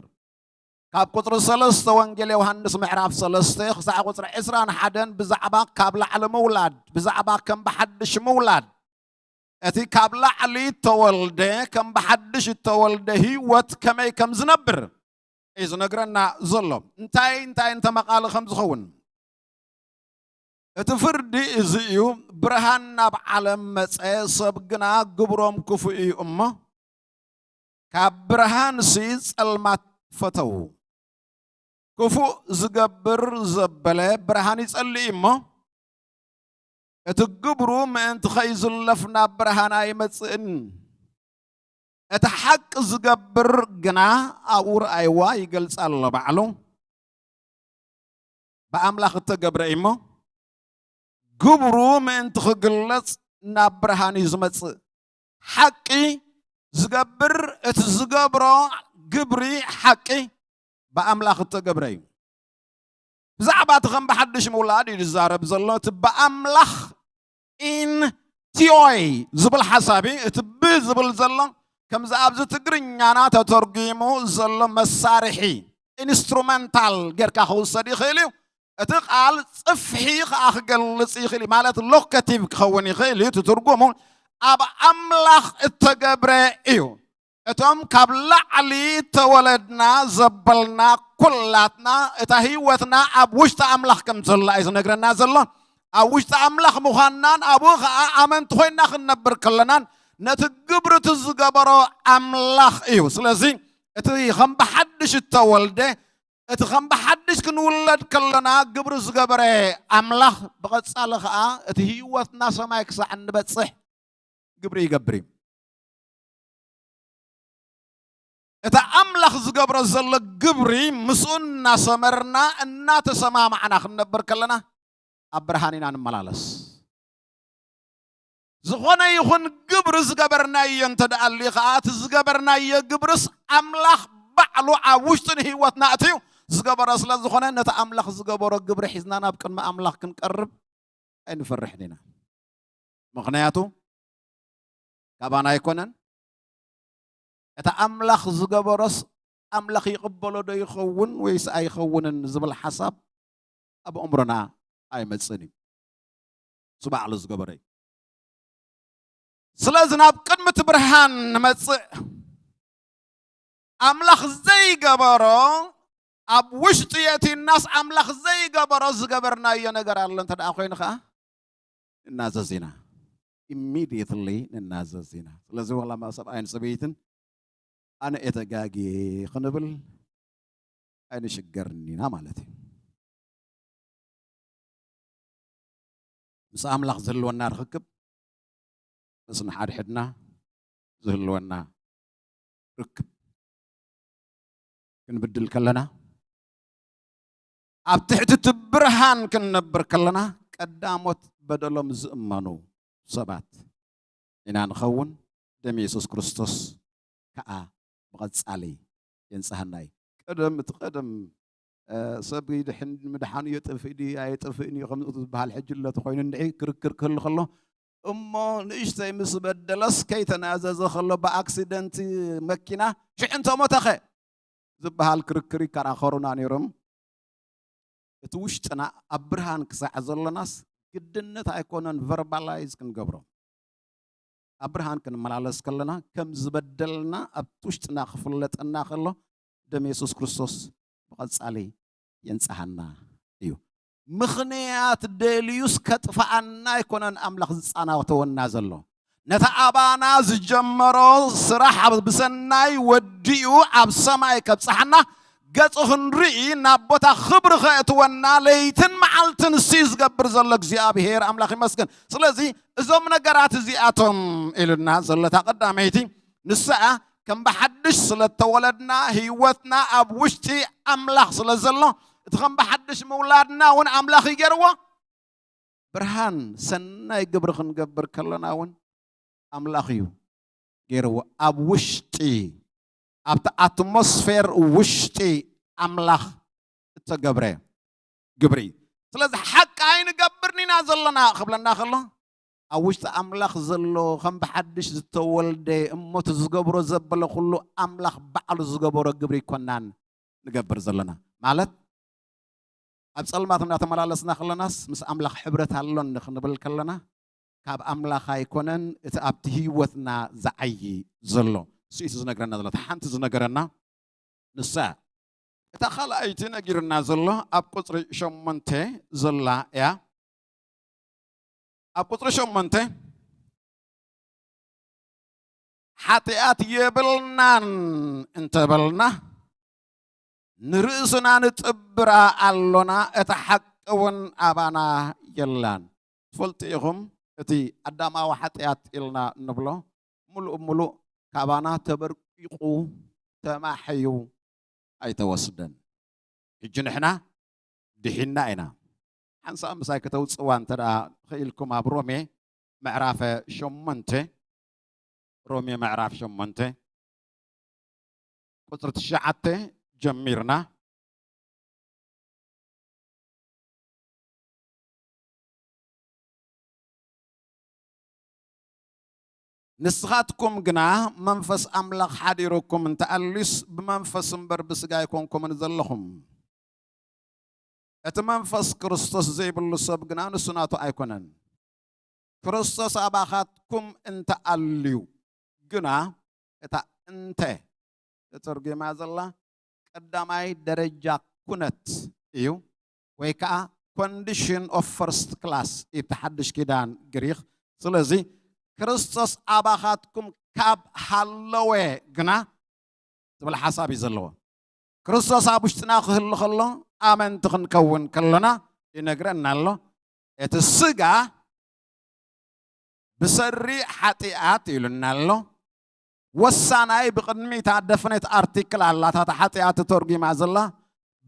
ካብ ቁፅሪ ሰለስተ ወንጌል ዮሃንስ ምዕራፍ ሰለስተ ክሳዕ ቁፅሪ ዕስራን ሓደን ብዛዕባ ካብ ላዕሊ ምውላድ፣ ብዛዕባ ከም ብሓድሽ ምውላድ፣ እቲ ካብ ላዕሊ እተወልደ ከም ብሓድሽ እተወልደ ህይወት ከመይ ከም ዝነብር እዩ ዝነግረና ዘሎ። እንታይ እንታይ እንተመቓሊ ከም ዝኸውን እቲ ፍርዲ እዚ እዩ። ብርሃን ናብ ዓለም መጸ፣ ሰብ ግና ግብሮም ክፉእ እዩ እሞ፣ ካብ ብርሃንሲ ጸልማት ፈተዉ። ክፉእ ዝገብር ዘበለ ብርሃን ይጸልእ እዩ እሞ፣ እቲ ግብሩ ምእንቲ ኸይዝለፍ ናብ ብርሃን ኣይመጽእን። እቲ ሓቂ ዝገብር ግና ኣብኡ ረኣይዋ ይገልጻ ኣሎ ባዕሉ። ብኣምላኽ እተገብረ እዩ እሞ፣ ግብሩ ምእንቲ ክግለጽ ናብ ብርሃን እዩ ዝመጽእ። ሓቂ ዝገብር፣ እቲ ዝገብሮ ግብሪ ሓቂ ብኣምላኽ እተገብረ እዩ። ብዛዕባ እቲ ከም ብሓድሽ ምውላድ እዩ ዝዛረብ ዘሎ። እቲ ብኣምላኽ ኢን ቲኦይ ዝብል ሓሳብ እዩ። እቲ ብ ዝብል ዘሎ ከምዚ ኣብዚ ትግርኛና ተተርጒሙ ዘሎ መሳርሒ፣ ኢንስትሩመንታል ጌርካ ክውሰድ ይኽእል እዩ። እቲ ቃል ጽፍሒ ከኣ ክገልጽ ይኽእል እዩ። ማለት ሎኬቲቭ ክኸውን ይኽእል እዩ እቲ ትርጉሙ። ኣብ ኣምላኽ እተገብረ እዩ። እቶም ካብ ላዕሊ ተወለድና ዘበልና ኩላትና እታ ህይወትና ኣብ ውሽጢ ኣምላኽ ከም ዘላ እዩ ዝነግረና ዘሎ። ኣብ ውሽጢ ኣምላኽ ምዃንናን ኣብኡ ኸዓ ኣመንቲ ኮይና ክንነብር ከለናን ነቲ ግብሪ እቲ ዝገበሮ ኣምላኽ እዩ። ስለዚ እቲ ከም ብሓድሽ እተወልደ፣ እቲ ከም ብሓድሽ ክንውለድ ከለና ግብሪ ዝገበረ ኣምላኽ ብቐጻሊ ኸዓ እቲ ህይወትና ሰማይ ክሳዕ እንበጽሕ ግብሪ ይገብር እዩ። እቲ ኣምላኽ ዝገብሮ ዘሎ ግብሪ ምስኡ እናሰመርና እናተሰማማዕና ክንነብር ከለና ኣብ ብርሃን ኢና ንመላለስ። ዝኾነ ይኹን ግብሪ ዝገበርናዮ እንተ ደኣ ኣልዩ ኸዓ እቲ ዝገበርናዮ ግብርስ ኣምላኽ ባዕሉ ኣብ ውሽጢ ንህይወትና ኣእትዩ ዝገበሮ ስለ ዝኾነ ነቲ ኣምላኽ ዝገበሮ ግብሪ ሒዝና ናብ ቅድሚ ኣምላኽ ክንቀርብ ኣይንፈርሕን ኢና። ምኽንያቱ ካባና ኣይኮነን። እቲ ኣምላኽ ዝገበሮስ ኣምላኽ ይቕበሎ ዶ ይኸውን ወይስ ኣይኸውንን ዝብል ሓሳብ ኣብ ኣእምሮና ኣይመጽእን እዩ። እሱ ባዕሉ ዝገበሮ እዩ። ስለዚ ናብ ቅድሚ እቲ ብርሃን ንመጽእ። ኣምላኽ ዘይገበሮ ኣብ ውሽጢ የእትዩናስ ኣምላኽ ዘይገበሮ ዝገበርናዮ ነገር ኣሎ እንተ ደኣ ኮይኑ ኸዓ ንናዘዝ ኢና። ኢሚድየትሊ ንናዘዝ ኢና። ስለዚ ዋላ እማ ሰብኣይን ሰበይትን ኣነ እየ ተጋግየ ክንብል ኣይንሽገርን ኢና ማለት እዩ። ምስ ኣምላኽ ዝህልወና ርኽክብ፣ ምስ ንሓድሕድና ዝህልወና ርክብ ክንብድል ከለና፣ ኣብ ትሕቲ እቲ ብርሃን ክንነብር ከለና፣ ቀዳሞት በደሎም ዝእመኑ ሰባት ኢና ንኸውን። ደም የሱስ ክርስቶስ ከኣ ብቐጻሊ የንጽሃና እዩ። ቀደም፣ እቲ ቀደም፣ እ፣ ሰብ ይድሕን፣ ምድሓኑ የጥፍእ ድዩ ኣየጥፍእን እዩ ከምኡ ዝበሃል ሕጂ ኣሎ ተኾይኑ እንድዒ ክርክር ክህሉ ከሎ፣ እሞ ንእሽተይ ምስ በደለስ ከይተናዘዘ ከሎ ብኣክሲደንት መኪና ሽዑ እንተሞተኸ ዝበሃል ክርክር ይከራኸሩና ነይሮም። እቲ ውሽጥና ኣብ ብርሃን ክሳዕ ዘሎናስ ግድነት ኣይኮነን ቨርባላይዝ ክንገብሮ። ኣብ ብርሃን ክንመላለስ ከለና ከም ዝበደልና ኣብቲ ውሽጥና ክፍለጠና ከሎ ደም የሱስ ክርስቶስ ብቐጻሊ የንጽሃና እዩ። ምኽንያት ደልዩስ ከጥፍኣና ኣይኮነን ኣምላኽ ዝጻናተወና ዘሎ። ነቲ ኣባና ዝጀመሮ ስራሕ ኣብ ብሰናይ ወዲኡ ኣብ ሰማይ ከብጽሓና ገጹ ክንርኢ ናብ ቦታ ክብሪ ከእትወና ለይትን መዓልትን እሱ እዩ ዝገብር ዘሎ እግዚኣብሔር ኣምላኽ ይመስገን። ስለዚ እዞም ነገራት እዚኣቶም ኢሉና ዘሎ እታ ቀዳመይቲ ንሳ ከም ብሓድሽ ስለ እተወለድና ህይወትና ኣብ ውሽጢ ኣምላኽ ስለ ዘሎ እቲ ከም ብሓድሽ ምውላድና እውን ኣምላኽ እዩ ገይርዎ። ብርሃን ሰናይ ግብሪ ክንገብር ከለና እውን ኣምላኽ እዩ ገይርዎ። ኣብ ውሽጢ ኣብቲ ኣትሞስፌር ውሽጢ ኣምላኽ እተገብረ ግብሪ እዩ። ስለዚ ሓቂ ኣይንገብርን ኢና ዘለና ክብለና ከሎ ኣብ ውሽጢ ኣምላኽ ዘሎ ከም ብሓድሽ ዝተወልደ እሞ እቲ ዝገብሮ ዘበለ ኩሉ ኣምላኽ ባዕሉ ዝገበሮ ግብሪ ኣይኮናን ንገብር ዘለና። ማለት ኣብ ጸልማት እናተመላለስና ከለናስ ምስ ኣምላኽ ሕብረት ኣሎኒ ክንብል ከለና ካብ ኣምላኽ ኣይኮነን እቲ ኣብቲ ህይወትና ዝዓዪ ዘሎ። እሱ እዩ ዝነግረና ዘሎ። እታ ሓንቲ ዝነገረና ንሳ እያ። እታ ካልኣይቲ ነጊርና ዘሎ ኣብ ቁጽሪ ሸሞንተ ዘላ እያ። ኣብ ቁጽሪ ሸሞንተ ሓጢኣት የብልናን እንተበልና ንርእስና ንጥብራ ኣሎና፣ እታ ሓቂ እውን ኣባና የላን። ትፈልጡ ኢኹም፣ እቲ ኣዳማዊ ሓጢኣት ኢልና እንብሎ ምሉእ ምሉእ ካባና ተበርቂቑ ተማሕዩ ኣይተወስደን። ሕጂ ንሕና ድሒና ኢና። ሓንሳብ ምሳይ ከተውፅዋ እንተ ደኣ ኽኢልኩም፣ ኣብ ሮሜ ምዕራፈ ሸሞንተ፣ ሮሜ ምዕራፍ ሸሞንተ ቁፅሪ ትሽዓተ ጀሚርና። ንስኻትኩም ግና መንፈስ ኣምላኽ ሓዲሩኩም እንተኣልዩስ፣ ብመንፈስ እምበር ብስጋ ኣይኮንኩምን ዘለኹም። እቲ መንፈስ ክርስቶስ ዘይብሉ ሰብ ግና ንሱ ናቱ ኣይኮነን። ክርስቶስ ኣባኻትኩም እንተኣልዩ ግና፣ እታ እንተ ተተርጒማ ዘላ ቀዳማይ ደረጃ ኩነት እዩ፣ ወይ ከዓ condition of first class እዩ እቲ ሓድሽ ኪዳን ግሪኽ። ስለዚ ክርስቶስ ኣባኻትኩም ካብ ሃለወ ግና ዝብል ሓሳብ እዩ ዘለዎ። ክርስቶስ ኣብ ውሽጥና ክህሉ ከሎ፣ ኣመንቲ ክንከውን ከሎና ይነግረና ኣሎ። እቲ ስጋ ብሰሪ ሓጢኣት ኢሉና ኣሎ። ወሳናይ ብቕድሚታ ደፍኔት ኣርቲክል ኣላታ፣ እታ ሓጢኣት ተተርጒማ ዘላ።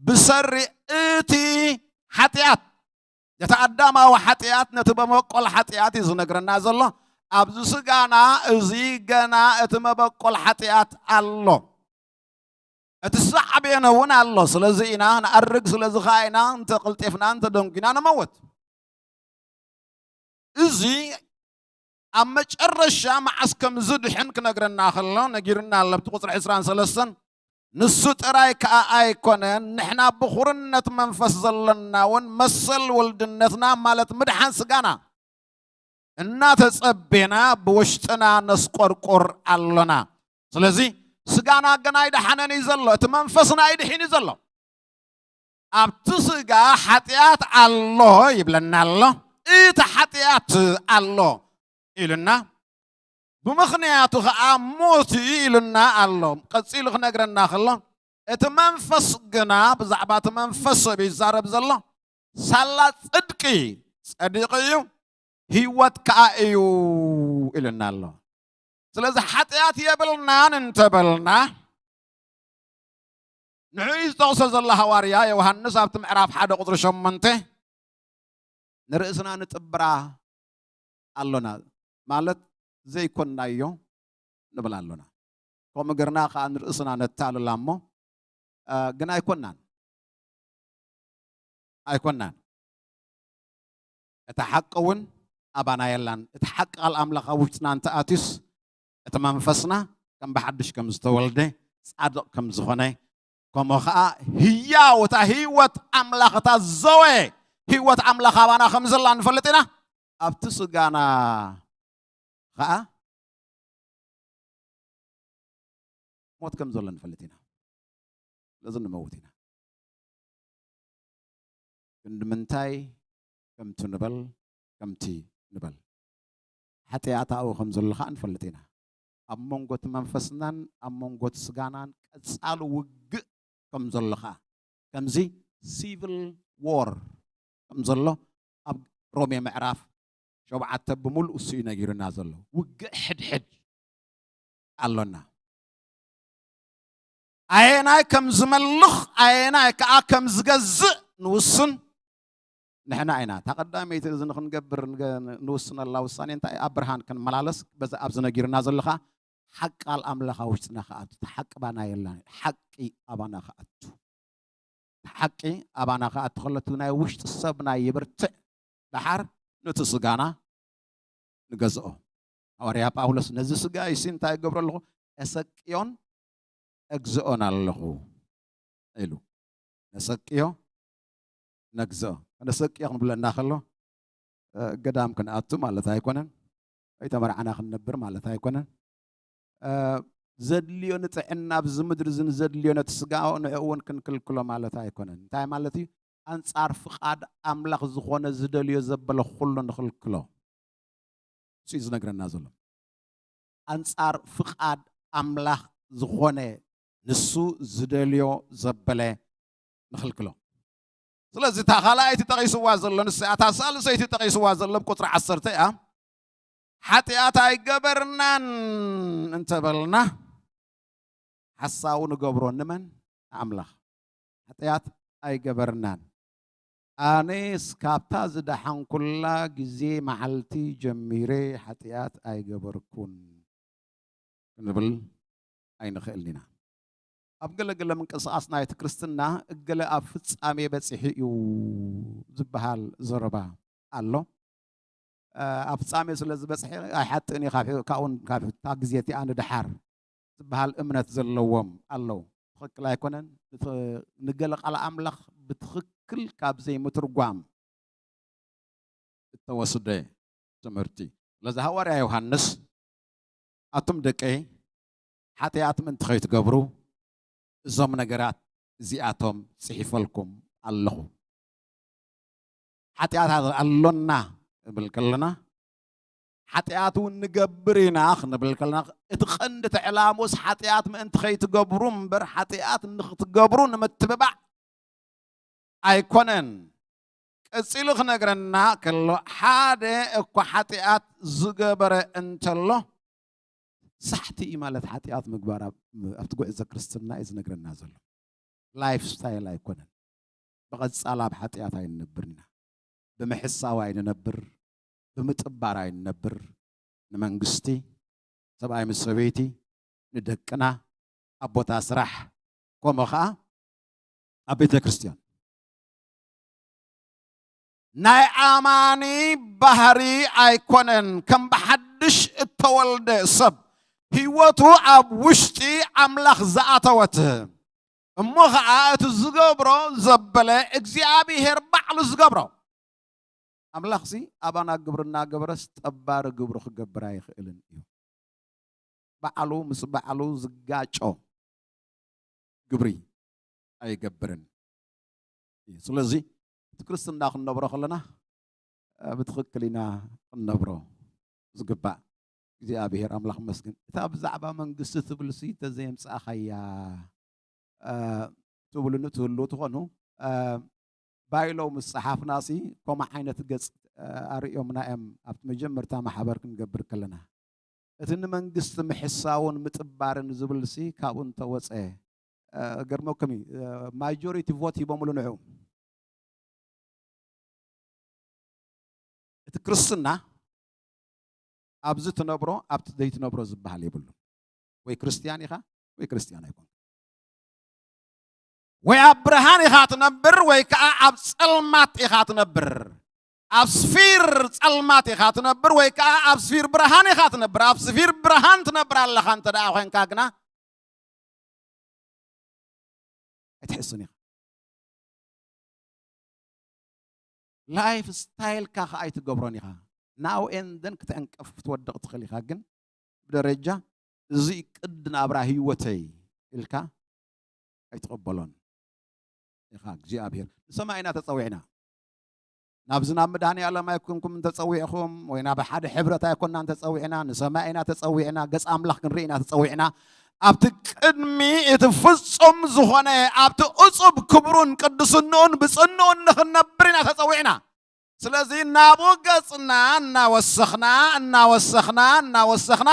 ብሰሪ እቲ ሓጢኣት፣ ነቲ ኣዳማዊ ሓጢኣት፣ ነቲ መበቆል ሓጢኣት እዩ ዝነግረና ዘሎ። ኣብዚ ስጋና እዚ ገና እቲ መበቆል ሓጢኣት ኣሎ። እቲ ሳዕቤን እውን ኣሎ። ስለዚ ኢና ንኣርግ፣ ስለዚ ኸዓ ኢና እንተቐልጢፍና እንተደንጒና ንመውት። እዚ ኣብ መጨረሻ መዓስ ከም ዝድሕን ክነግረና ከሎ ነጊርና ኣሎ። ኣብቲ ቁፅሪ ዕስራን ሰለስተን፣ ንሱ ጥራይ ከኣ ኣይኮነን፣ ንሕና ብኹርነት መንፈስ ዘለና እውን መሰል ወልድነትና፣ ማለት ምድሓን ስጋና እናተጸቤና ብውሽጥና ነስቆርቁር ኣሎና። ስለዚ ስጋና ግን ኣይደሓነን እዩ ዘሎ፣ እቲ መንፈስና እዩ ድሒኑ ዘሎ። ኣብቲ ስጋ ሓጢኣት ኣሎ ይብለና ኣሎ፣ እቲ ሓጢኣት ኣሎ ኢሉና፣ ብምኽንያቱ ኸዓ ሞት እዩ ኢሉና ኣሎ። ቀጺሉ ክነግረና ከሎ፣ እቲ መንፈስ ግና፣ ብዛዕባ እቲ መንፈስ ሰብ ይዛረብ ዘሎ፣ ሳላ ጽድቂ ጸዲቑ እዩ፣ ህይወት ከኣ እዩ ኢሉና ኣሎ። ስለዚ ሓጢኣት የብልናን እንተበልና፣ ንዕኡ እዩ ዝጠቕሶ ዘሎ ሃዋርያ ዮሃንስ ኣብቲ ምዕራፍ ሓደ ቁጽሪ ሸሞንተ፣ ንርእስና ንጥብራ ኣሎና፣ ማለት ዘይኮንናዮ ንብል ኣሎና። ከምኡ ገርና ከኣ ንርእስና ነታልላ እሞ፣ እ፣ ግን ኣይኮንናን። ኣይኮንናን። እታ ሓቂ እውን ኣባና የላን። እቲ ሓቂ ቃል ኣምላኽ ኣብ ውሽጥና እንተ ኣትዩስ፣ እቲ መንፈስና ከም ብሓድሽ ከም ዝተወልደ፣ ጻድቕ ከም ዝኾነ፣ ከምኡ ኸዓ ህያው፣ እታ ህይወት ኣምላኽ፣ እታ ዘወ ህይወት ኣምላኽ ኣባና ከም ዘላ ንፈልጥ ኢና። ኣብቲ ስጋና ኸዓ ሞት ከም ዘሎ ንፈልጥ ኢና። ስለዚ ንመውት ኢና። ክንዲ ምንታይ ከምቲ ንበል፣ ከምቲ ንበል፣ ሓጢኣት ኣብኡ ከም ዘሎ ኸዓ ንፈልጥ ኢና። ኣብ መንጎ እቲ መንፈስናን ኣብ መንጎ እቲ ስጋናን ቀጻሊ ውግእ ከም ዘሎ ኸዓ፣ ከምዚ ሲቪል ዎር ከም ዘሎ ኣብ ሮሜ ምዕራፍ ሸውዓተ ብምሉእ እሱ እዩ ነጊሩና ዘሎ። ውግእ ሕድሕድ ኣሎና። ኣየናይ ከም ዝመልኽ፣ ኣየናይ ከኣ ከም ዝገዝእ ንውስን ንሕና ኢና። እታ ቀዳመይቲ እዚ ንኽንገብር ንገ-፣ ንውስነላ ውሳኔ እንታይ? ኣብ ብርሃን ክንመላለስ፣ በዚ ኣብዚ ነጊርና ዘሎ ኸኣ ሓቂ ቃል ኣምላኽ ኣብ ውሽጥና ክኣቱ። እቲ ሓቂ ባና የላን፣ ሓቂ ኣባና ክኣቱ። እቲ ሓቂ ኣባና ክኣቱ ከሎ፣ እቲ ናይ ውሽጢ ሰብና ይብርትዕ፣ ደሓር ነቲ ስጋና ንገዝኦ። ሃዋርያ ጳውሎስ ነዚ ስጋ እዩሲ እንታይ እገብሮ ኣለኹ? እሰቅዮን እግዝኦን ኣለኹ ኢሉ። ነሰቅዮ ነግዝኦ። ነሰቅዮ ክንብለና ከሎ፣ እ፣ ገዳም ክንኣቱ ማለት ኣይኮነን፣ ወይ ተመርዓና ክንነብር ማለት ኣይኮነን። እ፣ ዘድልዮ ንጥዕና ኣብዚ ምድሪ እዚ ንዘድልዮ ነቲ ስጋ ንዕኡ እውን ክንክልክሎ ማለት ኣይኮነን። እንታይ ማለት እዩ? ኣንጻር ፍቓድ ኣምላኽ ዝኾነ ዝደልዮ ዘበለ ኩሉ ንኽልክሎ። እሱ እዩ ዝነግረና ዘሎ። ኣንጻር ፍቓድ ኣምላኽ ዝኾነ ንሱ ዝደልዮ ዘበለ ንኽልክሎ። ስለዚ እታ ካልኣይቲ ጠቒስዋ ዘሎ ንሳ እያ፣ እታ ሳልሰይቲ ጠቒስዋ ዘሎ ቁጽሪ ዓሰርተ እያ። ሓጢኣት ኣይገበርናን እንተበልና ሓሳዊ ንገብሮ ንመን? ንኣምላኽ። ሓጢኣት ኣይገበርናን። ኣነስ ካብታ ዝደሓንኩላ ግዜ መዓልቲ ጀሚረ ሓጢኣት ኣይገበርኩን ክንብል ኣይንኽእልን ኢና። ኣብ ገለገለ ምንቅስቓስ ናይቲ ክርስትና እገለ ኣብ ፍጻሜ በጺሑ እዩ ዝበሃል ዘረባ ኣሎ። ኣብ ፍጻሜ ስለ ዝበጽሐ ኣይሓጥእን እዩ፣ ካብኡ ካብታ ግዜ እቲኣ ንደሓር ዝበሃል እምነት ዘለዎም ኣለዉ። ትኽክል ኣይኮነን። ንገለ ቃል ኣምላኽ ብትኽክል ካብ ዘይምትርጓም እተወስደ ትምህርቲ። ስለዚ ሃዋርያ ዮሃንስ ኣቱም ደቀይ ሓጢኣት ምእንቲ ከይትገብሩ እዞም ነገራት እዚኣቶም ጽሒፈልኩም ኣለኹ። ሓጢኣት ኣሎና ንብል ከለና ሓጢኣት እውን ንገብር ኢና ክንብል ከለና እቲ ቀንዲ ተዕላሙስ ሓጢኣት ምእንቲ ከይትገብሩ እምበር ሓጢኣት ንክትገብሩ ንምትብባዕ ኣይኮነን። ቀጺሉ ክነግረና ከሎ ሓደ እኳ ሓጢኣት ዝገበረ እንተሎ ሳሕቲ እዩ ማለት ሓጢኣት ምግባር ኣብቲ ጉዕዞ ክርስትና እዩ ዝነግረና ዘሎ። ላይፍ ስታይል ኣይኮነን። ብቐጻል ኣብ ሓጢኣት ኣይንነብርን ኢና። ብምሕሳው ኣይንነብር፣ ብምጥባር ኣይንነብር። ንመንግስቲ፣ ሰብኣይ ምስ ሰበይቲ፣ ንደቅና፣ ኣብ ቦታ ስራሕ፣ ከምኡ ኸዓ ኣብ ቤተ ክርስቲያን። ናይ ኣማኒ ባህሪ ኣይኮነን። ከም ብሓድሽ እተወልደ ሰብ ህይወቱ ኣብ ውሽጢ ኣምላኽ ዝኣተወት እሞ ኸዓ እቲ ዝገብሮ ዘበለ እግዚኣብሔር ባዕሉ ዝገብሮ። ኣምላኽሲ ኣባና ግብሪ እናገበረስ ጠባሪ ግብሩ ክገብር ኣይኽእልን እዩ። ባዕሉ ምስ ባዕሉ ዝጋጮ ግብሪ ኣይገብርን እዩ። ስለዚ እቲ ክርስትና ክንነብሮ ከለና ብትኽክል ኢና ክንነብሮ ዝግባእ። እግዚኣብሔር ኣምላኽ መስግን። እታ ብዛዕባ መንግስቲ ትብልሲ ተዘየምፃእኻያ ትብሉኒ ትህልዉ ትኾኑ ባይለው ምስ ጸሓፍናሲ ከምኡ ዓይነት ገጽ ኣርእዮምና እዮም ኣብቲ መጀመርታ ማሕበር ክንገብር ከለና እቲ ንመንግስቲ ምሕሳውን ምጥባርን ዝብልሲ ካብኡ እንተወፀ ገርመኩም እዩ ማጆሪቲ ቮት ሂቦምሉ ንዑ እቲ ክርስትና ኣብዚ ትነብሮ ኣብቲ ዘይትነብሮ ዝበሃል የብሉ ወይ ክርስትያን ኢኻ ወይ ክርስትያን ኣይኮን ወይ ኣብ ብርሃን ኢኻ ትነብር ወይ ከዓ ኣብ ፀልማት ኢኻ ትነብር ኣብ ስፊር ፀልማት ኢኻ ትነብር ወይ ከዓ ኣብ ስፊር ብርሃን ኢኻ ትነብር ኣብ ስፊር ብርሃን ትነብር ኣለኻ እንተ ደኣ ኮይንካ ግና ኣይትሕስን ኢኻ ላይፍ ስታይልካ ከዓ ኣይትገብሮን ኢኻ ናው ኤንደን ክትዕንቀፍ ክትወድቕ ትኽእል ኢኻ ግን ብደረጃ እዚ ቅድ ናብራ ህይወተይ ኢልካ ኣይትቕበሎን ኢኻ እግዚኣብሔር ንሰማይ ኢና ተፀዊዕና ናብዚ ናብ መድሃኒ ዓለም ኣይኮንኩም እንተፀዊዕኹም ወይ ናብ ሓደ ሕብረት ኣይኮንና እንተፀዊዕና ንሰማይ ኢና ተፀዊዕና ገፅ ኣምላኽ ክንርኢ ኢና ተፀዊዕና ኣብቲ ቅድሚ እቲ ፍጹም ዝኾነ ኣብቲ እጹብ ክብሩን ቅድስንኡን ብፅንኡን ንኽንነብር ኢና ተፀዊዕና ስለዚ ናብኡ ገፅና እናወሰኽና እናወሰኽና እናወሰኽና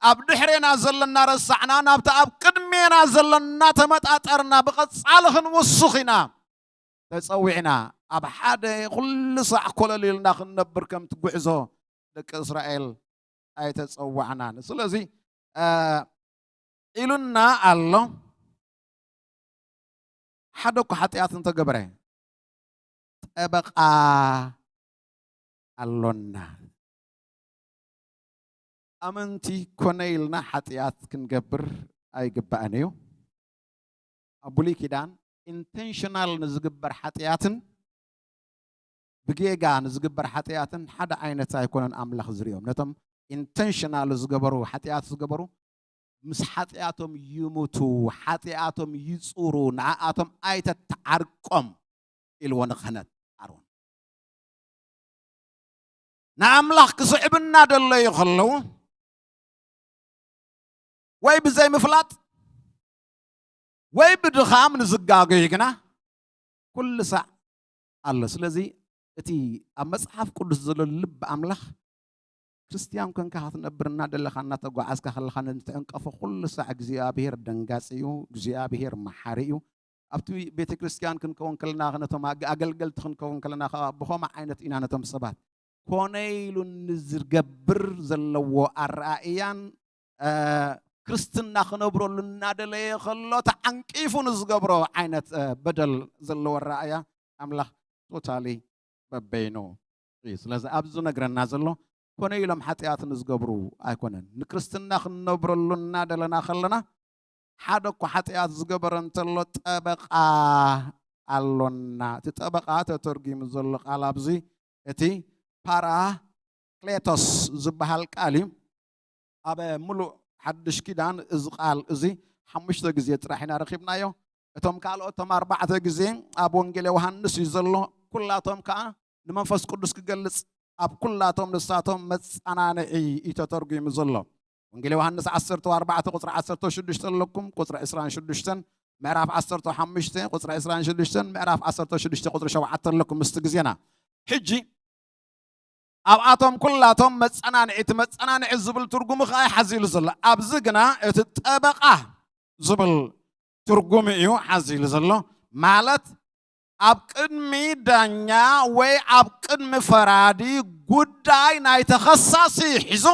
ኣብ ድሕሬና ዘለና ረሳዕና ናብቲ ኣብ ቅድሜና ዘለና ተመጣጠርና ብቐፃሊ ክንውስኽ ኢና ተፀዊዕና ኣብ ሓደ ኩሉ ሳዕ ኮለል ኢልና ክንነብር ከምቲ ጉዕዞ ደቂ እስራኤል ኣይተፀዋዕናን ስለዚ ኢሉና ኣሎ ሓደ እኮ ሓጢኣት እንተገበረ ጠበቃ ኣሎና ኣመንቲ ኮነ ኢልና ሓጢኣት ክንገብር ኣይግባእን እዩ ኣብ ብሉይ ኪዳን ኢንቴንሽናል ንዝግበር ሓጢኣትን ብጌጋ ንዝግበር ሓጢኣትን ሓደ ዓይነት ኣይኮነን ኣምላኽ ዝሪኦም ነቶም ኢንቴንሽናል ዝገበሩ ሓጢኣት ዝገበሩ ምስ ሓጢኣቶም ይሙቱ ሓጢኣቶም ይፁሩ ንዓኣቶም ኣይተተዓርቆም ኢልዎ ንክህነት ኣሮን ንኣምላኽ ክስዕቡ እናደለዩ ከለዉ ወይ ብዘይምፍላጥ ወይ ብድኻም ንዝጋገዩ ግና ኩሉ ሳዕ ኣሎ። ስለዚ እቲ ኣብ መጽሓፍ ቅዱስ ዘሎ ልቢ ኣምላኽ ክርስትያን ኮንካ ክትነብር እናደለኻ እናተጓዓዝካ ከለኻ ንትዕንቀፎ ኩሉ ሳዕ እግዚኣብሔር ደንጋጺ እዩ፣ እግዚኣብሔር መሓሪ እዩ። ኣብቲ ቤተ ክርስትያን ክንከውን ከለና ነቶም ኣገ- ኣገልገልቲ ክንከውን ከለና ከዓ ብኸምኡ ዓይነት ኢና ነቶም ሰባት ኮነ ኢሉ ንዝገብር ዘለዎ ኣረኣእያን እ፣ ክርስትና ክነብረሉ እናደለየ ከሎ ተዓንቂፉ ንዝገብሮ ዓይነት እ፣ በደል ዘለዎ ኣረኣእያ ኣምላኽ ቶታሊ በበይኑ እዩ። ስለዚ ኣብዚ ዝነግረና ዘሎ ኮነ ኢሎም ሓጢኣት ንዝገብሩ ኣይኮነን። ንክርስትና ክንነብረሉ እናደለና ከለና ሓደ እኮ ሓጢኣት ዝገበረ እንተሎ ጠበቃ ኣሎና። እቲ ጠበቃ ተተርጒሙ ዘሎ ቃል ኣብዚ እቲ ፓራክሌቶስ ዝበሃል ቃል እዩ። ኣብ ሙሉእ ሓድሽ ኪዳን እዚ ቃል እዚ ሓሙሽተ ግዜ ጥራሕ ኢና ረኺብናዮ። እቶም ካልኦት እቶም ኣርባዕተ ግዜ ኣብ ወንጌል ዮሃንስ እዩ ዘሎ። ኩላቶም ከዓ ንመንፈስ ቅዱስ ክገልጽ ኣብ ኩላቶም ንሳቶም መጸናንዒ እዩ ተተርጒሙ ዘሎ። ወንጌል ዮሃንስ ዓሰርተ ኣርባዕተ ቁጽሪ ዓሰርተ ሽዱሽተ ኣለኩም፣ ቁጽሪ ዕስራን ሽዱሽተን፣ ምዕራፍ ዓሰርተ ሓሙሽተ ቁጽሪ ዕስራን ሽዱሽተን፣ ምዕራፍ ዓሰርተ ሽዱሽተ ቁጽሪ ሸውዓተ ኣለኩም። ምስቲ ግዜና ሕጂ ኣብኣቶም ኩላቶም መጸናንዒ፣ እቲ መጸናንዒ ዝብል ትርጉሙ ከኣ እዩ ሓዚሉ ዘሎ። ኣብዚ ግና እቲ ጠበቃ ዝብል ትርጉሙ እዩ ሓዚሉ ዘሎ። ማለት ኣብ ቅድሚ ዳኛ ወይ ኣብ ቅድሚ ፈራዲ ጉዳይ ናይ ተኸሳሲ ሒዙ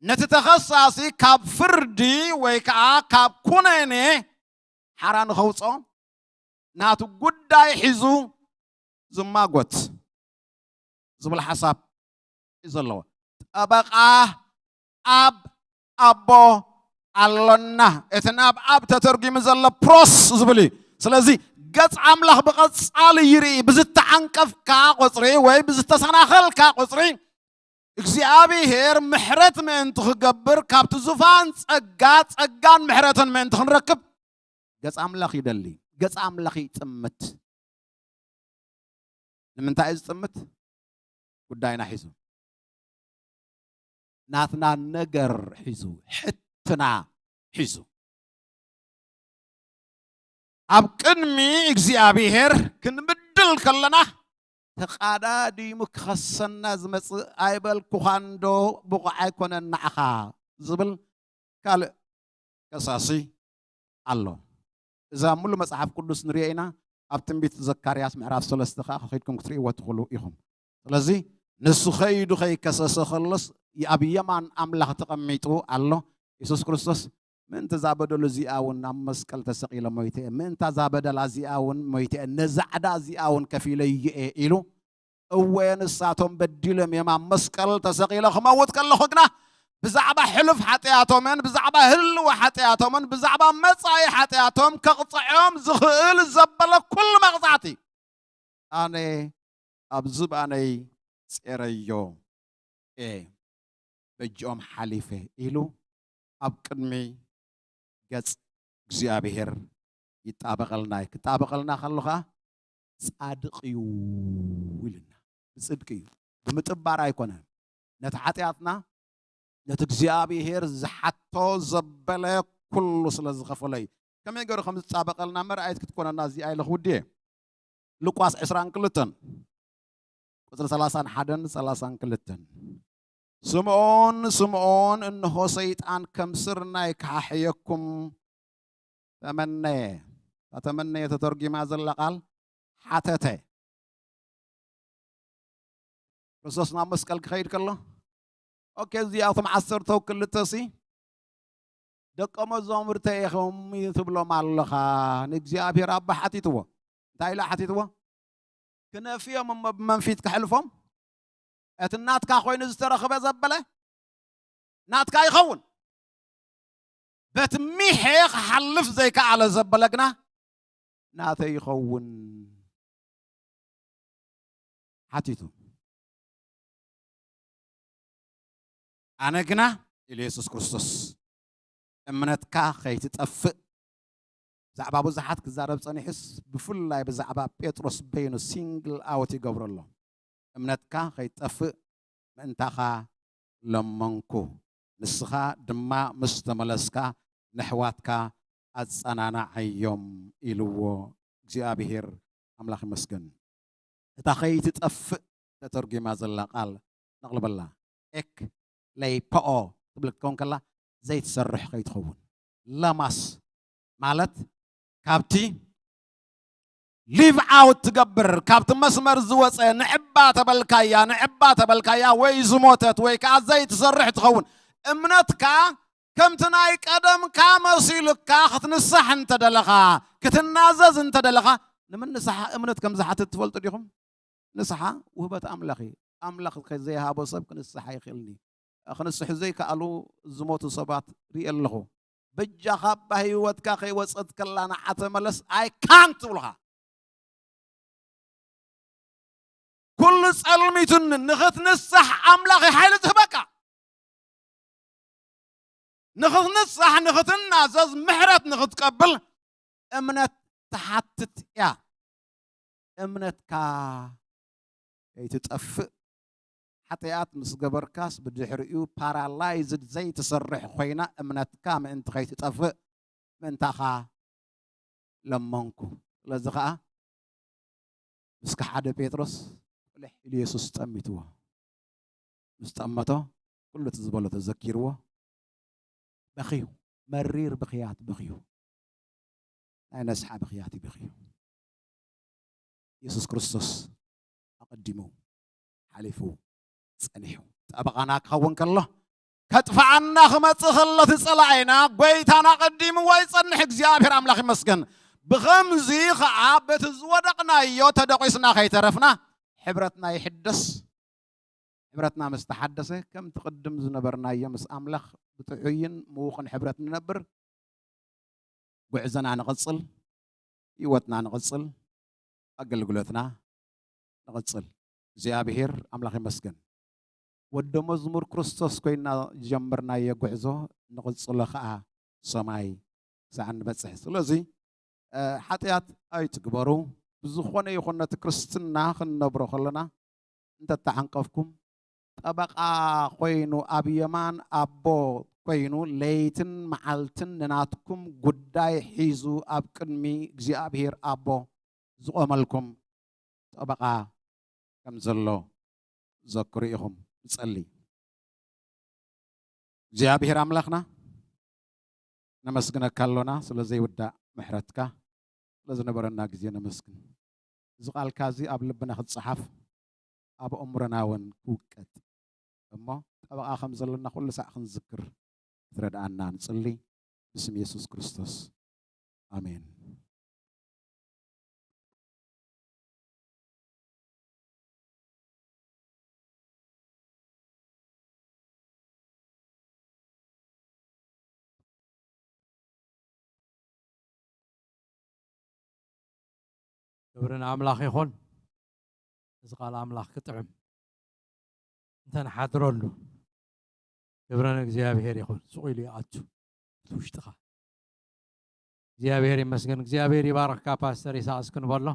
ነቲ ተኸሳሲ ካብ ፍርዲ ወይ ከዓ ካብ ኩነኔ ሓራ ንኸውፅኦ ናቱ ጉዳይ ሒዙ ዝማጎት ዝብል ሓሳብ እዩ ዘለዎ። ጠበቃ ኣብ ኣቦ ኣሎና። እቲ ናብ ኣብ ተተርጒሙ ዘሎ ፕሮስ ዝብል እዩ። ስለዚ ገጽ ኣምላኽ ብቐጻሊ ይርኢ። ብዝተዓንቀፍካ ቁጽሪ ወይ ብዝተሰናኸልካ ቁጽሪ እግዚኣብሔር ምሕረት ምእንቲ ክገብር ካብቲ ዙፋን ጸጋ ጸጋን ምሕረትን ምእንቲ ክንረክብ ገጽ ኣምላኽ ይደሊ። ገጽ ኣምላኽ ይጥምት። ንምንታይ እዩ ዝጥምት? ጉዳይና ሒዙ፣ ናትና ነገር ሒዙ፣ ሕትና ሒዙ። ኣብ ቅድሚ እግዚኣብሔር ክንብድል ከለና ተቓዳዲሙ ክኸሰና ዝመጽእ ኣይበልኩኻን ዶ ብቑዕ ኣይኮነን ንዓኻ ዝብል ካልእ ከሳሲ ኣሎ። እዛ ሙሉ መጽሓፍ ቅዱስ ንሪኦ ኢና። ኣብ ትንቢት ዘካርያስ ምዕራፍ ሰለስተ ከዓ ከኺድኩም ክትርእይዎ ትኽእሉ ኢኹም። ስለዚ ንሱ ኸይዱ ከይከሰሰ ከሎስ ኣብ የማን ኣምላኽ ተቐሚጡ ኣሎ። የሱስ ክርስቶስ ምእንቲ እዛ በደሉ እዚኣ እውን ኣብ መስቀል ተሰቒለ ሞይተ እየ፣ ምእንታ እዛ በደላ እዚኣ እውን ሞይተ እየ፣ ነዛ ዕዳ እዚኣ እውን ከፊለ እየ ኢሉ እወ ንሳቶም በዲሎም እዮም ኣብ መስቀል ተሰቒለ ክመውት ከለኹ ግና ብዛዕባ ሕሉፍ ሓጢኣቶምን ብዛዕባ ህልዊ ሓጢኣቶምን ብዛዕባ መጻኢ ሓጢኣቶም ከቕጽዖም ዝኽእል ዘበለ ኩሉ መቕጻዕቲ ኣነ ኣብ ዝባነይ ጼረዮ እየ፣ በጅኦም ሓሊፈ ኢሉ ኣብ ቅድሚ ገጽ እግዚኣብሔር ይጣበቐልና እዩ። ክጣበቐልና ከሎ ኸዓ ጻድቕ እዩ ኢሉና። ብጽድቂ እዩ፣ ብምጥባር ኣይኮነን። ነቲ ሓጢኣትና ነቲ እግዚኣብሔር ዝሓቶ ዘበለ ኩሉ ስለ ዝኸፈሎ እዩ። ከመይ ገይሩ ከም ዝጣበቐልና መርኣይት ክትኮነና እዚኣ ኢለ ክውድየ። ሉቃስ ዕስራን ክልተን ቁጽሪ ሰላሳን ሓደን ሰላሳን ክልተን ስምዖን ስምዖን እንሆ ሰይጣን ከም ስርናይ ክሓሕየኩም ተመነየ። እታ ተመነየ ተተርጒማ ዘላ ቃል ሓተተ። ክርስቶስ ናብ መስቀል ክኸይድ ከሎ ኦኬ እዚኣቶም ዓሰርተው ክልተ ሲ ደቀ መዛሙርተ ኢኹም ትብሎም ኣለኻ። ንእግዚኣብሔር ኣባ ሓቲትዎ። እንታይ ኢሉ ሓቲትዎ? ክነፍዮም እሞ ብመንፊት ከሕልፎም እቲ ናትካ ኮይኑ ዝተረኽበ ዘበለ ናትካ ይኸውን። በቲ ሚሐ ክሓልፍ ዘይከኣለ ዘበለ ግና ናተይ ይኸውን ሓቲቱ። ኣነ ግና ኢሉ የሱስ ክርስቶስ እምነትካ ከይትጠፍእ ብዛዕባ ብዙሓት ክዛረብ ጸኒሑስ ብፍላይ ብዛዕባ ጴጥሮስ በይኑ ሲንግል ኣውት ይገብሮ ኣሎ። እምነትካ ከይትጠፍእ ምእንታኻ ለመንኩ፣ ንስኻ ድማ ምስ ተመለስካ ነሕዋትካ ኣጸናንዓዮም ኢልዎ እግዚኣብሔር ኣምላኽ ይመስገን። እታ ከይትጠፍእ ተተርጒማ ዘላ ቃል ነቕልበላ። ኤክ ለይ ፖኦ ትብል ክትከውን ከላ ዘይትሰርሕ ከይትኸውን። ለማስ ማለት ካብቲ ሊቭ ኣውት ትገብር፣ ካብቲ መስመር ዝወፀ ንዕባ ተበልካያ፣ ንዕባ ተበልካያ ወይ ዝሞተት ወይ ከዓ ዘይትሰርሕ ትኸውን። እምነትካ ከምቲ ናይ ቀደምካ መሲሉካ ክትንሳሕ እንተደለኻ፣ ክትናዘዝ እንተደለኻ፣ ንምንስሓ እምነት ከም ዝሓትት ትፈልጡ ዲኹም? ንስሓ ውህበት ኣምላኽ እዩ። ኣምላኽ ከ ዘይሃቦ ሰብ ክንስሓ ይኽእልኒ? ክንስሑ ዘይከኣሉ ዝሞቱ ሰባት ርኢ ኣለኹ። በጃኻ እባ ህይወትካ ከይወጸት ከላ ንዓ ተመለስ፣ ኣይ ካንት ትብሉኻ። ኩሉ ጸልሚቱኒ፣ ንኽትንሳሕ ኣምላኽ እዩ ሓይሊ ዝህበካ። ንኽትንሳሕ፣ ንኽትናዘዝ፣ ምሕረት ንኽትቀብል እምነት ትሓትት እያ። እምነትካ ከይትጠፍእ፣ ሓጢኣት ምስ ገበርካስ ብድሕሪኡ ፓራላይዝድ ዘይትሰርሕ ኮይና እምነትካ ምእንቲ ከይትጠፍእ ምእንታኻ ለመንኩ። ስለዚ ኸዓ ምስኪ ሓደ ጴጥሮስ ፍልሕ ኢሉ የሱስ ጠሚትዎ። ምስ ጠመቶ ኩሉ እቲ ዝበሎ ተዘኪርዎ በኽዩ። መሪር ብኽያት በኽዩ። ናይ ነስሓ ብኽያት እዩ በኽዩ። የሱስ ክርስቶስ ኣቐዲሙ ሓሊፉ ጸኒሑ ጠበቓና ክኸውን ከሎ፣ ከጥፍኣና ክመጽእ ከሎ እቲ ጸላኢና፣ ጎይታና ቀዲምዎ ይጸንሕ። እግዚኣብሔር ኣምላኽ ይመስገን። ብኸምዚ ኸዓ በቲ ዝወደቕናዮ ተደቂስና ከይተረፍና ሕብረትና ይሕደስ። ሕብረትና ምስ ተሓደሰ፣ ከምቲ ቅድም ዝነበርናዮ ምስ ኣምላኽ ብጥዑይን ምዉቕን ሕብረት ንነብር። ጉዕዞና ንቕጽል፣ ህይወትና ንቕጽል፣ ኣገልግሎትና ንቕጽል። እግዚኣብሔር ኣምላኽ ይመስገን። ወዲ መዝሙር ክርስቶስ ኮይና ዝጀመርናዮ ጉዕዞ ንቕጽሎ ኸኣ ሰማይ ክሳዕ ንበጽሕ። ስለዚ፣ እ፣ ሓጢኣት ኣይትግበሩ። ብዝኾነ ይኹን ነቲ ክርስትና ክንነብሮ ከለና እንተተዓንቀፍኩም፣ ጠበቓ ኮይኑ ኣብ የማን ኣቦ ኮይኑ ለይትን መዓልትን ንናትኩም ጉዳይ ሒዙ ኣብ ቅድሚ እግዚኣብሔር ኣቦ ዝቖመልኩም ጠበቓ ከም ዘሎ ዘክሩ ኢኹም። ንጸሊ። እግዚኣብሔር ኣምላኽና ነመስግነካ ኣሎና ስለ ዘይውዳእ ምሕረትካ፣ ስለ ዝነበረና ግዜ ነመስግን። እዚ ቃልካ እዚ ኣብ ልብና ክጸሓፍ፣ ኣብ ኣእምሮና እውን ክውቀጥ እሞ ጠበቓ ከም ዘለና ኩሉ ሳዕ ክንዝክር ክትረድኣና ንጽሊ። ብስም የሱስ ክርስቶስ ኣሜን። ክብሪ ንኣምላኽ ይኹን። እዚ ቃል ኣምላኽ ክጥዕም እንተ ንሓድረሉ፣ ክብሪ ንእግዚኣብሔር ይኹን። ስቕ ኢሉ ይኣቱ እቲ ውሽጥኻ። እግዚኣብሔር ይመስገን። እግዚኣብሔር ይባርኽካ ፓስተር ኢሳቅስ ክንበሎ።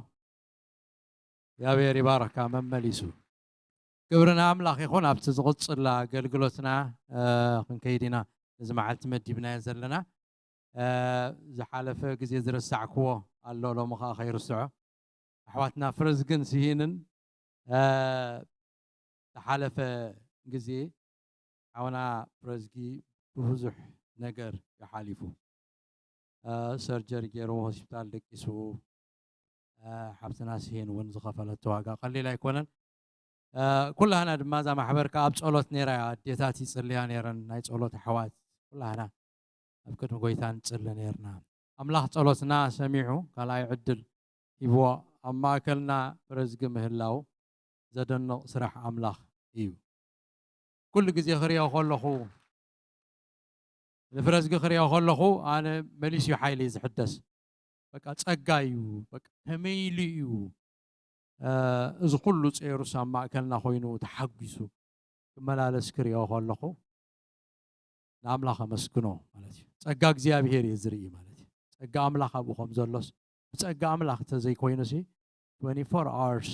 እግዚኣብሔር ይባርኽካ መመሊሱ። ክብሪ ንኣምላኽ ይኹን። ኣብቲ ዝቕጽል ኣገልግሎትና፣ እ፣ ክንከይድ ኢና። ነዚ መዓልቲ መዲብናዮ ዘለና። እ፣ ዝሓለፈ ግዜ ዝረሳዕክዎ ኣሎ፣ ሎሚ ኸኣ ከይርስዖ። ኣሕዋትና ፍረዝግን ስሂንን፣ እ፣ ዝሓለፈ ግዜ ሓውና ፍረዝጊ ብብዙሕ ነገር እዩ ሓሊፉ። እ፣ ሰርጀሪ ገይሩ ሆስፒታል ደቂሱ፣ እ፣ ሓብትና ስሂን እውን ዝኸፈለቶ ዋጋ ቀሊል ኣይኮነን። እ፣ ኩላህና ድማ እዛ ማሕበር ከኣ ኣብ ጸሎት ነይራ እያ። ኣዴታት ይጽልያ ነይረን፣ ናይ ጸሎት ኣሕዋት ኩላህና ኣብ ቅድሚ ጎይታ ንጽሊ ነይርና። ኣምላኽ ጸሎትና ሰሚዑ ካልኣይ ዕድል ሂብዎ ኣብ ማእከልና ፍረዝጊ ምህላው ዘደንቕ ስራሕ ኣምላኽ እዩ። ኩሉ ግዜ ክሪኦ ከለኹ፣ ንፍረዝጊ ክሪኦ ከለኹ ኣነ መሊሱ እዩ ሓይለይ ዝሕደስ። በቃ ጸጋ እዩ፣ በቃ ከመይ ኢሉ እዩ፣ እ፣ እዚ ኩሉ ጸይሩስ ኣብ ማእከልና ኮይኑ ተሓጒሱ ክመላለስ ክሪኦ ከለኹ ንኣምላኽ ኣመስግኖ ማለት እዩ። ጸጋ እግዚኣብሔር እየ ዝርኢ ማለት እዩ። ጸጋ ኣምላኽ ኣብኡ ከም ዘሎስ ብጸጋ ኣምላኽ እንተዘይኮይኑሲ ትዌንቲ ፎር ኣወርስ፣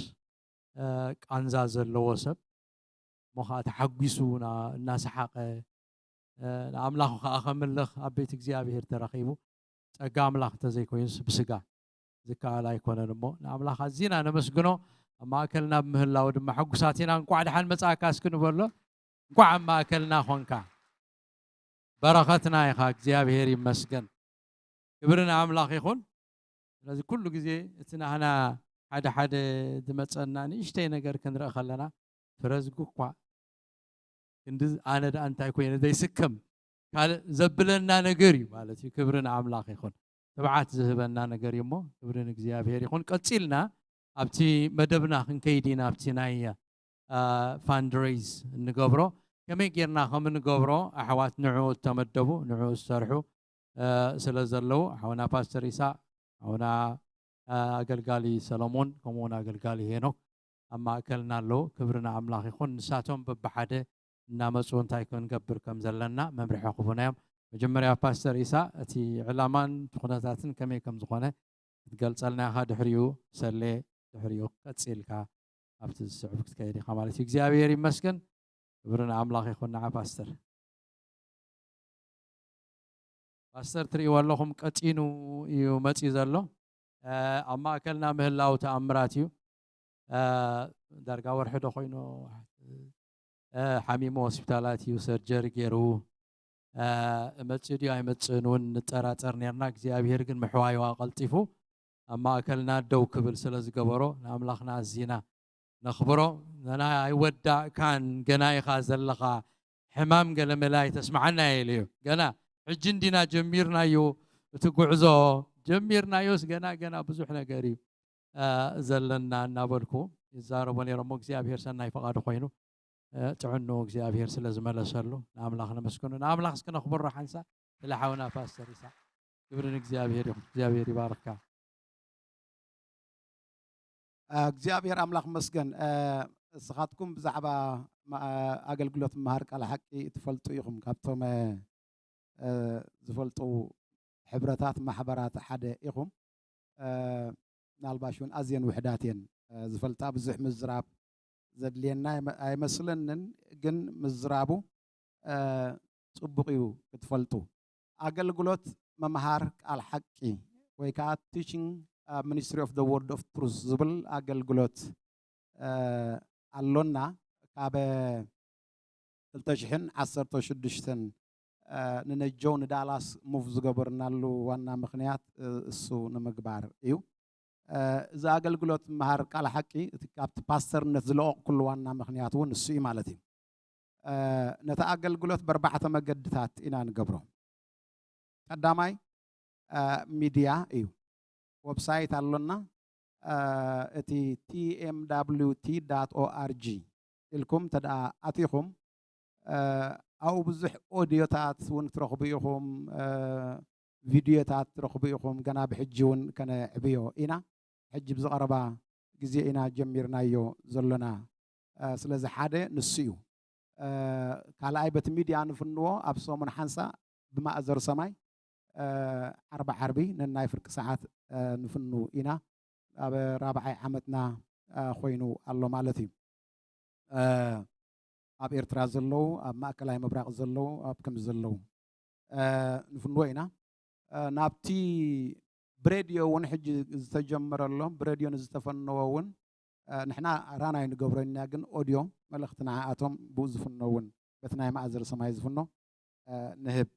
እ፣ ቃንዛ ዘለዎ ሰብ እሞ ኸዓ ተሓጒሱ ና-፣ እናሰሓቐ፣ እ፣ ንኣምላኹ ኸዓ ከምልኽ ኣብ ቤት እግዚኣብሔር ተረኺቡ ጸጋ ኣምላኽ እንተዘይኮይኑስ ብስጋ ዝከኣል ኣይኮነን። እሞ ንኣምላኽ ኣዚና ነመስግኖ። ኣብ ማእከልና ብምህላው ድማ ሕጉሳት ኢና። እንቋዕ ደሓን መጻእካ እስኪ ንበሎ። እንቋዕ ኣብ ማእከልና ኾንካ። በረኸትና ኢኻ። እግዚኣብሔር ይመስገን። ክብሪ ንኣምላኽ ይኹን። ስለዚ ኩሉ ግዜ እቲ ናህና ሓደ ሓደ ዝመጸና ንእሽተይ ነገር ክንርኢ ከለና፣ ፍረዝጉ እኳ ክንዲ ኣነ ደኣ እንታይ ኮይነ ዘይስከም ካልእ ዘብለና ነገር እዩ ማለት እዩ። ክብሪ ንኣምላኽ ይኹን። ትብዓት ዝህበና ነገር እዩ። እሞ ክብሪ ንእግዚኣብሔር ይኹን። ቀጺልና ኣብቲ መደብና ክንከይድ ኢና። ኣብቲ ናይ ፋንድሬዝ እንገብሮ ከመይ ጌርና ከም እንገብሮ ኣሕዋት ንዑ እተመደቡ፣ ንዑ ዝሰርሑ ስለ ዘለዉ፣ ሓውና ፓስተር ኢሳቅ፣ ሓውና ኣገልጋሊ ሰሎሞን፣ ከምኡውን ኣገልጋሊ ሄኖክ ኣብ ማእከልና ኣለዉ። ክብሪ ንኣምላኽ ይኹን። ንሳቶም በብሓደ እናመፁ እንታይ ክንገብር ከም ዘለና መምርሒ ክቡና እዮም። መጀመርያ ፓስተር ኢሳቅ፣ እቲ ዕላማን እቲ ኩነታትን ከመይ ከም ዝኾነ ክትገልጸልና ኢኻ። ድሕሪኡ ሰሌ፣ ድሕሪኡ ቀጺልካ ኣብቲ ዝስዕብ ክትከይድ ኢኻ ማለት እዩ። እግዚኣብሔር ይመስገን። ክብሪ ንኣምላኽ ይኹን። ንዓ ፓስተር። ፓስተር ትርእይዎ ኣለኹም፣ ቀጢኑ እዩ መጺኡ ዘሎ። እ፣ ኣብ ማእከልና ምህላው ተኣምራት እዩ። እ፣ ዳርጋ ወርሒ ዶ ኮይኑ፣ እ፣ ሓሚሙ ሆስፒታላት እዩ ሰርጀሪ ገይሩ። እ፣ እመጽእ ድዩ ኣይመጽእን እውን ንጠራጠር ነርና። እግዚኣብሔር ግን ምሕዋዩ ኣቐልጢፉ ኣብ ማእከልና ደው ክብል ስለ ዝገበሮ ንኣምላኽና ኣዚና ነኽብሮ። ገና ኣይወዳእካን፣ ገና ኢኻ ዘለኻ፣ ሕማም ገለመለ ኣይተስምዓና ኢሉ እዩ። ገና ሕጂ እንዲና ጀሚርናዮ፣ እቲ ጉዕዞ ጀሚርናዮስ፣ ገና ገና ብዙሕ ነገር እዩ እ፣ ዘለና እናበልኩ ይዛረቦ ነይረ። እሞ እግዚኣብሔር ሰናይ ፈቓዱ ኮይኑ፣ እ፣ ጥዕንኡ እግዚኣብሔር ስለ ዝመለሰሉ ንኣምላኽ ነመስግኖ። ንኣምላኽ እስኪ ነኽብሮ ሓንሳ ስለ ሓውና ፓስተር ኢሳቅ። ክብሪ ንእግዚኣብሔር ይኹን። እግዚኣብሔር ይባርኽካ። እ፣ እግዚኣብሔር ኣምላኽ መስገን። እ፣ እስኻትኩም ብዛዕባ ማ-፣ ኣገልግሎት ምምሃር ቃል ሓቂ ትፈልጡ ኢኹም። ካብቶም፣ እ፣ እ፣ ዝፈልጡ ሕብረታት ማሕበራት ሓደ ኢኹም። እ፣ ምናልባሽ እውን ኣዝየን ውሕዳት እየን። እ፣ ዝፈልጣ ብዙሕ ምዝራብ ዘድልየና ኣይመ-፣ ኣይመስለንን፣ ግን ምዝራቡ፣ እ፣ ጽቡቕ እዩ ክትፈልጡ። ኣገልግሎት ምምሃር ቃል ሓቂ ወይ ከዓ ቲቺንግ፣ እ፣ ሚኒስትሪ ኦፍ ዘ ወርድ ኦፍ ትሩዝ ዝብል ኣገልግሎት፣ እ፣ ኣሎና። ካብ ክልተ ሽሕን ዓሰርተ ሽዱሽተን፣ እ፣ ንነጀው ንዳላስ ሙቭ ዝገበርናሉ ዋና ምኽንያት፣ እ፣ እሱ ንምግባር እዩ። እ፣ እዚ ኣገልግሎት ምምሃር ቃል ሓቂ እቲ ካብቲ ፓስተርነት ዝለቐቕኩሉ ዋና ምኽንያት እውን እሱ እዩ ማለት እዩ። እ፣ ነቲ ኣገልግሎት በርባዕተ መገድታት ኢና ንገብሮ። ቀዳማይ፣ እ፣ ሚድያ እዩ። ወብሳይት ኣሎና። እ፣ እቲ ቲ ኤም ዳብሊው ቲ ዳት ኦ ኣር ጂ ኢልኩም እንተ ደኣ ኣቲኹም፣ እ፣ ኣብኡ ብዙሕ ኦድዮታት እውን ትረኽቡ ኢኹም፣ እ፣ ቪድዮታት ትረኽቡ ኢኹም። ገና ብሕጂ እውን ከነዕብዮ ኢና። ሕጂ ብዝቐረባ ግዜ ኢና ጀሚርናዮ ዘሎና። እ፣ ስለዚ ሓደ ንሱ እዩ። እ፣ ካልኣይ በቲ ሚድያ ንፍንዎ ኣብ ሰሙን ሓንሳ ብማእዘር ሰማይ፣ እ፣ ዓርቢ ዓርቢ ነናይ ፍርቂ ሰዓት፣ እ፣ ንፍኑ ኢና። ኣብ ራብዓይ ዓመትና፣ እ፣ ኮይኑ ኣሎ ማለት እዩ። እ፣ ኣብ ኤርትራ ዘለዉ፣ ኣብ ማእከላይ ምብራቕ ዘለዉ፣ ኣብ ከም ዘለዉ፣ እ፣ ንፍንዎ ኢና። እ፣ ናብቲ ብሬድዮ እውን ሕጂ ዝተጀመረ ኣሎ፣ ብሬድዮ ንዝተፈነወ እውን፣ እ፣ ንሕና ራን ኣይንገብሮ ኢና፣ ግን ኦድዮ መልእኽቲ ንዓኣቶም ብኡ ዝፍኖ እውን በቲ ናይ ማእዘር ሰማይ ዝፍኖ፣ እ፣ ንህብ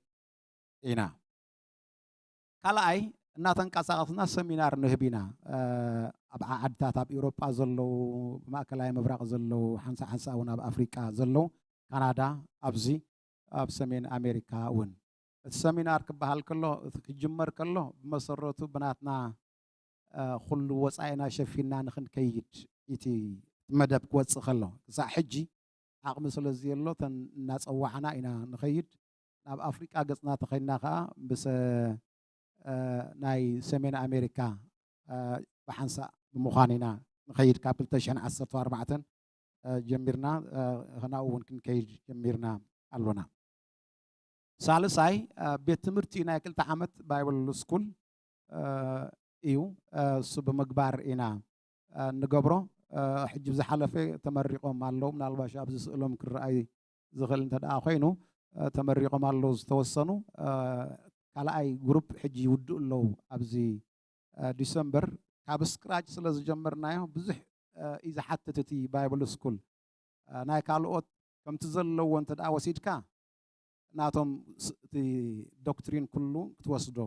ኢና። ካልኣይ፣ እናተንቀሳቐስና ሰሚናር ንህብ ኢና። እ፣ ኣብ ዓድታት ኣብ ኤውሮጳ ዘለዉ፣ ማእከላይ ምብራቕ ዘለዉ፣ ሓንሳ ሓንሳ እውን ኣብ ኣፍሪቃ ዘለዉ፣ ካናዳ፣ ኣብዚ ኣብ ሰሜን ኣሜሪካ እውን። እቲ ሰሚናር ክበሃል ከሎ፣ እቲ ክጅመር ከሎ፣ ብመሰረቱ ብናትና፣ እ፣ ኩሉ ወጻኢና ሸፊንና ንኽንከይድ እቲ መደብ ክወጽእ ከሎ፣ ክሳዕ ሕጂ ዓቕሚ ስለ ዘየሎ፣ እተን እናጸዋዕና ኢና ንኸይድ። ናብ ኣፍሪቃ ገጽና ተኸይድና ከኣ፣ ምስ፣ እ፣ ናይ ሰሜን ኣሜሪካ፣ እ፣ ብሓንሳእ ብምዃን ኢና ንኸይድ። ካብ ክልተ ሽሕን ዓሰርተ ኣርባዕተን፣ እ፣ ጀሚርና፣ እ፣ ናብኡ እውን ክንከይድ ጀሚርና ኣሎና። ሳልሳይ፣ እ፣ ቤት ትምህርቲ ናይ ክልተ ዓመት ባይብል ስኩል፣ እ፣ እዩ። እ፣ እሱ ብምግባር ኢና፣ እ፣ እንገብሮ። እ፣ ሕጂ ብዝሓለፈ ተመሪቖም ኣለዉ። ምናልባሽ ኣብዚ ስእሎም ክረኣይ ዝኽእል እንተ ደኣ ኮይኑ፣ እ፣ ተመሪቖም ኣለዉ ዝተወሰኑ። እ፣ ካልኣይ ግሩፕ ሕጂ ይውድኡ ኣለዉ ኣብዚ ዲሰምበር ካብ ስክራች ስለ ዝጀመርናዮ ብዙሕ እዩ ዝሓትት እቲ ባይብል ስኩል። ናይ ካልኦት ከምቲ ዘለዎ እንተ ደኣ ወሲድካ ናቶም እቲ ዶክትሪን ኩሉ ክትወስዶ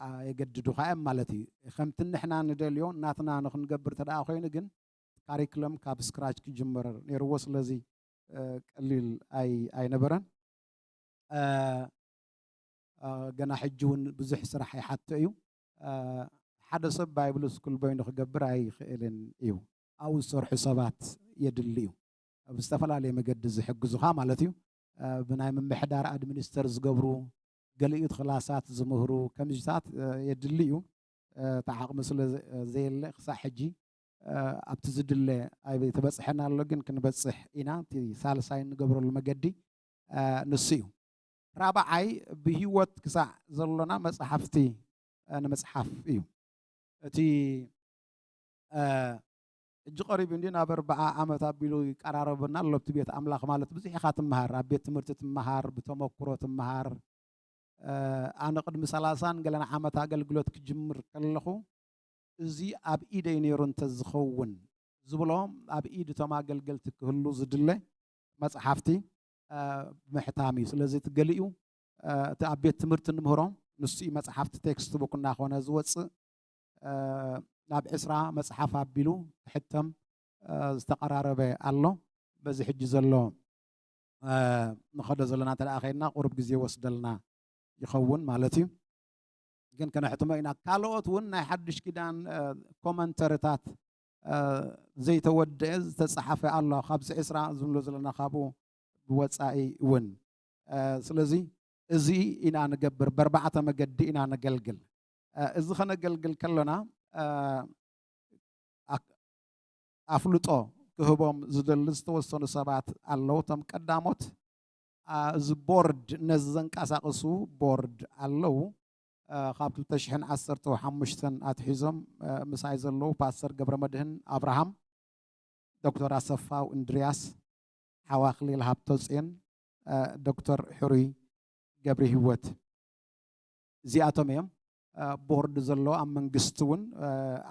ኣየገድዱኻ እዮም ማለት እዩ። ከምቲ ንሕና ንደልዮ ናትና ንክንገብር እንተ ደኣ ኮይኑ ግን ካሪክለም ካብ ስክራች ክጅመር ነይርዎ። ስለዚ ቀሊል ኣይነበረን። ገና ሕጂ እውን ብዙሕ ስራሕ ይሓቶ እዩ። ሓደ ሰብ ባይብል ስኩል በይኑ ክገብር ኣይኽእልን እዩ። ኣብኡ ዝሰርሑ ሰባት የድሊ እዩ። ብዝተፈላለየ መገዲ ዝሕግዙኻ ማለት እዩ። ብናይ ምምሕዳር ኣድሚኒስተር ዝገብሩ፣ ገሊኡ ክላሳት ዝምህሩ ከምዚታት የድሊ እዩ። እቲ ዓቕሚ ስለ ዘየለ ክሳዕ ሕጂ ኣብቲ ዝድለ ኣይተበፅሐን ኣሎ፣ ግን ክንበፅሕ ኢና። እቲ ሳልሳይ እንገብረሉ መገዲ ንሱ እዩ። ራብዓይ ብህይወት ክሳዕ ዘሎና መፅሓፍቲ ንምፅሓፍ እዩ። እቲ ሕጂ ቀሪቡ እንዲ ናብ ኣርብዓ ዓመት ኣቢሉ ይቀራረበና ኣሎ። ኣብቲ ቤት ኣምላኽ ማለት ብዙሕ ኢኻ ትመሃር፣ ኣብ ቤት ትምህርቲ ትመሃር፣ ብተመክሮ ትመሃር። ኣነ ቅድሚ ሰላሳን ገለን ዓመት ኣገልግሎት ክጅምር ከለኹ እዚ ኣብ ኢደይ ነይሩ እንተዝኸውን ዝብሎ ኣብ ኢድ እቶም ኣገልገልቲ ክህሉ ዝድለ መፅሓፍቲ ምሕታም እዩ። ስለዚ እቲ ገሊኡ እቲ ኣብ ቤት ትምህርቲ እንምህሮ ንሱ እዩ። መፅሓፍቲ ቴክስት ቡክ እናኾነ ዝወፅእ ናብ ዕስራ መፅሓፍ ኣቢሉ ክሕተም ዝተቐራረበ ኣሎ። በዚ ሕጂ ዘሎ ንኸዶ ዘለና እንተ ደኣ ኸይድና ቁሩብ ግዜ ይወስደልና ይኸውን ማለት እዩ። ግን ከነሕትሞ ኢና። ካልኦት እውን ናይ ሓድሽ ኪዳን ኮመንተሪታት ዘይተወደአ ዝተፃሓፈ ኣሎ፣ ካብዚ ዕስራ ዝብሎ ዘለና ካብኡ ብወፃኢ እውን። ስለዚ እዚ ኢና ንገብር፣ በርባዕተ መገዲ ኢና ነገልግል። እዚ ኸነገልግል ከሎና ኣፍልጦ ክህቦም ዝደሊ ዝተወሰኑ ሰባት ኣለዉ። እቶም ቀዳሞት እዚ ቦርድ ነዚ ዘንቀሳቕሱ ቦርድ ኣለዉ። ካብ ክልተ ሽሕን ዓሰርተ ሓሙሽተን ኣትሒዞም ምሳይ ዘለዉ ፓስተር ገብረ መድህን ኣብርሃም፣ ዶክተር ኣሰፋው እንድርያስ፣ ሓው ኣኽሊል ሃብተጽዮን፣ ዶክተር ሕሩይ ገብረ ህይወት፣ እዚኣቶም እዮም። ቦርድ ዘሎ ኣብ መንግስቲ እውን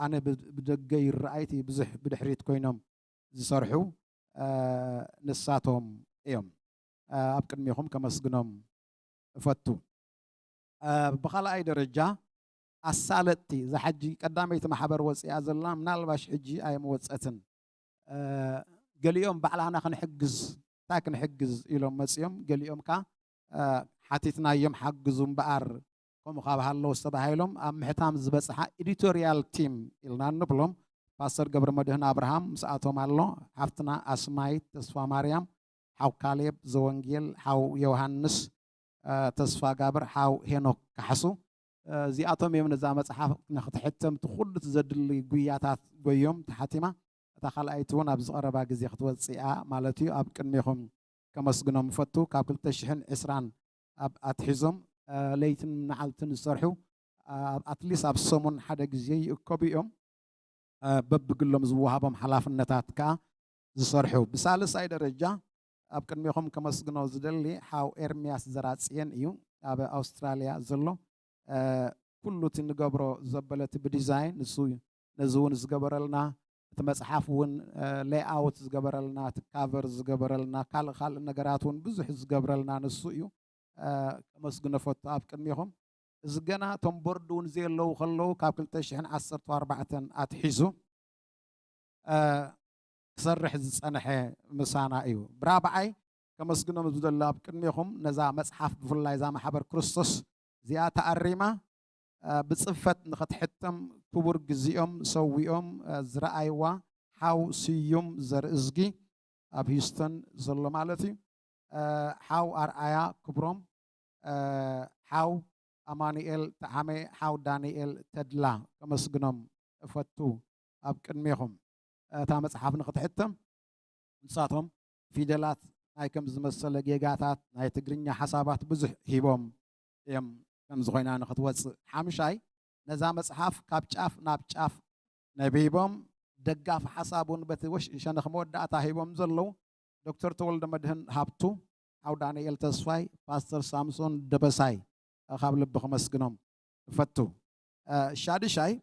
ኣነ ብደገ ይረኣይ እቲ ብዙሕ ብድሕሪት ኮይኖም ዝሰርሑ ንሳቶም እዮም። ኣብ ቅድሚኹም ከመስግኖም እፈቱ። ብኻልኣይ ደረጃ ኣሳለጥቲ፣ እዛ ሕጂ ቀዳመይቲ ማሕበር ወፂኣ ዘላ ምናልባሽ ሕጂ ኣይምወፀትን። ገሊኦም ባዕላና ክንሕግዝ፣ እንታይ ክንሕግዝ ኢሎም መፂኦም፣ ገሊኦም ከ ሓቲትናዮም ሓግዙ እምበኣር ከምኡ ካብ ሃለውስ ተባሂሎም ኣብ ምሕታም ዝበፅሓ ኤዲቶሪያል ቲም ኢልና እንብሎም ፓስተር ገብረ መድህን ኣብርሃም ምስኣቶም ኣሎ፣ ሓፍትና ኣስማይት ተስፋ ማርያም፣ ሓው ካሌብ ዘወንጌል፣ ሓው ዮሃንስ ተስፋ ጋብር፣ ሓው ሄኖክ ካሕሱ። እዚኣቶም እዮም ነዛ መፅሓፍ ንክትሕተም እቲ ኩሉ እቲ ዘድሊ ጉያታት ጎዮም ተሓቲማ። እታ ካልኣይቲ እውን ኣብዚ ቀረባ ግዜ ክትወፅእ እያ ማለት እዩ። ኣብ ቅድሚኹም ከመስግኖም እፈቱ። ካብ ክልተ ሽሕን ዕስራን ኣብ ኣትሒዞም ለይትን መዓልትን ዝሰርሑ ኣትሊስት ኣብ ሰሙን ሓደ ግዜ ይእከቡ እዮም። በብግሎም ዝወሃቦም ሓላፍነታት ከዓ ዝሰርሑ። ብሳልሳይ ደረጃ ኣብ ቅድሚኹም ከመስግኖ ዝደሊ ሓው ኤርምያስ ዘራፅየን እዩ፣ ኣብ ኣውስትራልያ ዘሎ። ኩሉ እቲ ንገብሮ ዘበለ እቲ ብዲዛይን ንሱ እዩ። ነዚ እውን ዝገበረልና፣ እቲ መፅሓፍ እውን ሌይኣውት ዝገበረልና፣ እቲ ካቨር ዝገበረልና፣ ካልእ ካልእ ነገራት እውን ብዙሕ ዝገብረልና ንሱ እዩ። ከመስግኖ ፈቱ ኣብ ቅድሚኹም። እዚ ገና እቶም ቦርድ እውን ዘየለዉ ከለዉ ካብ ክልተ ሽሕን ዓሰርተ ኣርባዕተን ኣትሒዙ ክሰርሕ ዝፀንሐ ምሳና እዩ። ብራብዓይ ከመስግኖም ዝደሊ ኣብ ቅድሚኹም ነዛ መፅሓፍ ብፍላይ እዛ ማሕበር ክርስቶስ እዚኣ ተኣሪማ ብፅፈት ንኽትሕተም ክቡር ግዜኦም ሰዊኦም ዝረኣይዋ ሓው ስዩም ዘርእዝጊ ኣብ ሂውስተን ዘሎ ማለት እዩ። ሓው ኣርኣያ ክብሮም፣ ሓው ኣማኑኤል ጠዓመ፣ ሓው ዳንኤል ተድላ ከመስግኖም እፈቱ ኣብ ቅድሜኹም። እታ መጽሓፍ ንኽትሕተም ንሳቶም ፊደላት ናይ ከም ዝመሰለ ጌጋታት ናይ ትግርኛ ሓሳባት ብዙሕ ሂቦም እዮም ከም ዝኾይና ንኽትወጽእ። ሓምሻይ ነዛ መጽሓፍ ካብ ጫፍ ናብ ጫፍ ነቢቦም ደጋፊ ሓሳብ እውን በቲ ወሽ-፣ ሸነኽ መወዳእታ ሂቦም ዘለዉ ዶክተር ተወልደ መድህን ሃብቱ፣ ሓው ዳንኤል ተስፋይ፣ ፓስተር ሳምሶን ደበሳይ ካብ ልቢ ከመስግኖም እፈቱ። እ፣ ሻድሻይ፣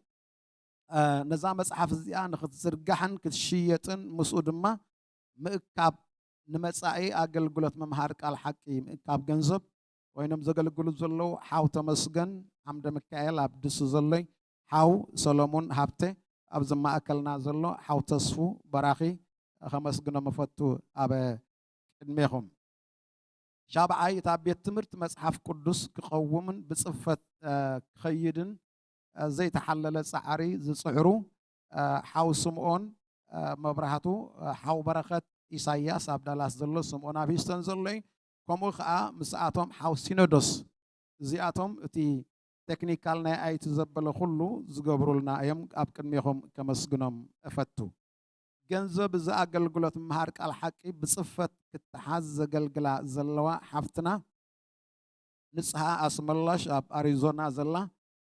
እ፣ ነዛ መጽሓፍ እዚኣ ንኽትዝርጋሕን ክትሽየጥን ምስኡ ድማ ምእካብ ንመጻኢ ኣገልግሎት ምምሃር ቃል ሓቂ ምእካብ ገንዘብ ኮይኖም ዘገልግሉ ዘለዉ ሓው ተመስገን ዓምደ ሚካኤል ኣብ ድሲ ዘሎይ፣ ሓው ሰሎሙን ሃብተ ኣብዚ ማእከልና ዘሎ፣ ሓው ተስፉ በራኺ ከመስግኖም እፈቱ ኣብ ቅድሜኹም። ሻብዓይ፣ እታ ቤት ትምህርቲ መጽሓፍ ቅዱስ ክቐውምን ብጽፈት፣ እ፣ ክኸይድን፣ እ፣ ዘይተሓለለ ጻዕሪ ዝጽዕሩ፣ እ፣ ሓው ስምኦን፣ እ፣ መብራህቱ፣ እ፣ ሓው በረኸት ኢሳያስ ኣብ ዳላስ ዘሎ፣ ስምኦን ኣብ ሂውስተን ዘሎ እዩ። ከምኡ ኸኣ ምስኣቶም ሓው ሲኖዶስ፣ እዚኣቶም እቲ ቴክኒካል ናይ ኣይቲ ዘበለ ኩሉ ዝገብሩልና እዮም። ኣብ ቅድሜኹም ከመስግኖም እፈቱ። ገንዘብ እዚ ኣገልግሎት ምምሃር ቃል ሓቂ ብጽፈት ክትሓዝ ዘገልግላ ዘለዋ ሓፍትና ንጽሃ ኣስመላሽ ኣብ ኣሪዞና ዘላ፣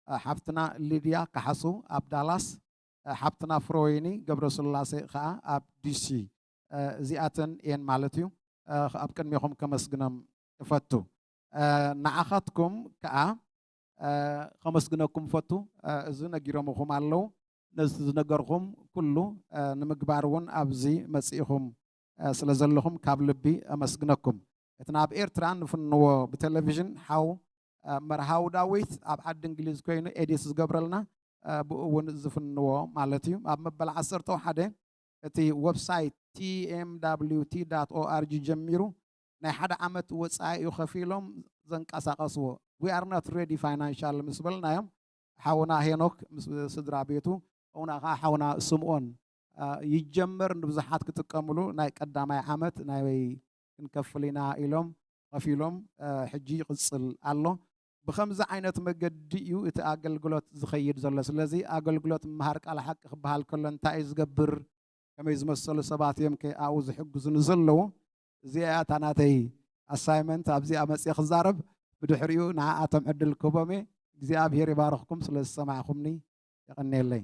እ፣ ሓፍትና ሊድያ ካሕሱ ኣብ ዳላስ፣ እ፣ ሓፍትና ፍሮወይኒ ገብረስላሴ ኸኣ ኣብ ዲሲ፣ እ፣ እዚኣተን እየን ማለት እዩ። እ፣ ኣብ ቅድሜኹም ከመስግኖም እፈቱ። እ፣ ንዓኻትኩም ከኣ፣ እ፣ ከመስግነኩም እፈቱ። እ፣ እዚ ነጊሮምኹም ኣለዉ። ነዚ ዝነገርኩም ኩሉ፣ እ፣ ንምግባር እውን ኣብዚ መጺእኹም፣ እ፣ ስለ ዘለኹም ካብ ልቢ ኣመስግነኩም። እቲ ናብ ኤርትራ ንፍንዎ ብቴሌቪዥን ሓው፣ እ፣ መርሃዊ ዳዊት ኣብ ዓዲ እንግሊዝ ኮይኑ ኤዲት ዝገብረልና፣ እ፣ ብኡ እውን ዝፍንዎ ማለት እዩ። ኣብ መበል ዓሰርተ ሓደ እቲ ዌብሳይት ቲ ኤም ዳብሊው ቲ ዳት ኦ ኣር ጂ ጀሚሩ ናይ ሓደ ዓመት ወጻኢ እዩ ከፊሎም ዘንቀሳቐስዎ። We are not ready financial ምስ በልናዮም፣ ሓውና ሄኖክ ምስ ስድራ ቤቱ፣ ከምኡና ኸዓ ሓውና ስምኦን፣ አ፣ ይጀመር ንብዙሓት ክጥቀምሉ ናይ ቀዳማይ ዓመት ናይ ክንከፍል ኢና ኢሎም ከፊሎም፣ አ፣ ሕጂ ይቕጽል ኣሎ። ብኸምዚ ዓይነት መገዲ እዩ እቲ ኣገልግሎት ዝኸይድ ዘሎ። ስለዚ ኣገልግሎት ምምሃር ቃል ሓቂ ክበሃል ከሎ እንታይ እዩ ዝገብር? ከመይ ዝመሰሉ ሰባት እዮም ከ ኣብኡ ዝሕግዙኒ ዘለዉ? እዚኣ እያ እታ ናተይ ኣሳይመንት፣ ኣብዚኣ መፅየ ክዛረብ፣ ብድሕሪኡ ንዓኣቶም ዕድል ክህቦም እየ። እግዚኣብሄር ይባርኽኩም ስለ ዝሰማዕኹምኒ፣ የቐንየለይ።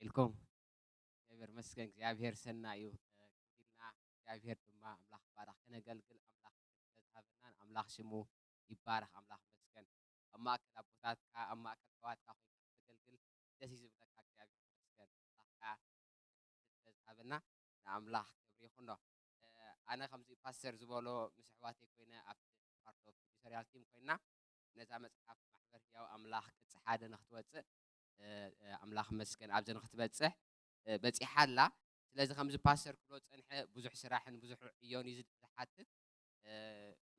ኢልኩም። እግዚኣብሔር መስገን፣ እግዚኣብሔር ሰናይ እዩ። እ፣ ኢልና እግዚኣብሔር ድማ ኣምላኽ ይባረኽ። ከነገልግል ኣምላኽ ስለዝሃበና ንኣምላኽ ሽሙ ይባረኽ። ኣምላኽ መስገን። ኣብ ማእከል ኣቦታትካ፣ ኣብ ማእከል ኣሕዋትካ ኮይንካ ከተገልግል ደስ እዩ ዝብለካ። እግዚኣብሔር መስገን። ኣምላኽ ከኣ ስለዝሃበና ንኣምላኽ ክብሪ ይኹኖ። እ፣ ኣነ ከምዚ ፓስተር ዝበሎ ምስ ኣሕዋተይ ኮይነ ኣብቲ ፓርት ኦፍ ኢዲቶርያል ቲም ኮይና ነዛ መጽሓፍ ማሕበር ህያው ኣምላኽ ቅጽ ሓደ ንኽትወጽእ፣ እ፣ እ፣ ኣምላኽ መስገን ኣብዚ ንኽትበጽሕ፣ እ፣ በጺሓ ኣላ። ስለዚ ከምዚ ፓስተር ክብሎ ዝጸንሐ ብዙሕ ስራሕን ብዙሕ ዕዮን እዩ ዝ-፣ ዝሓትት። እ፣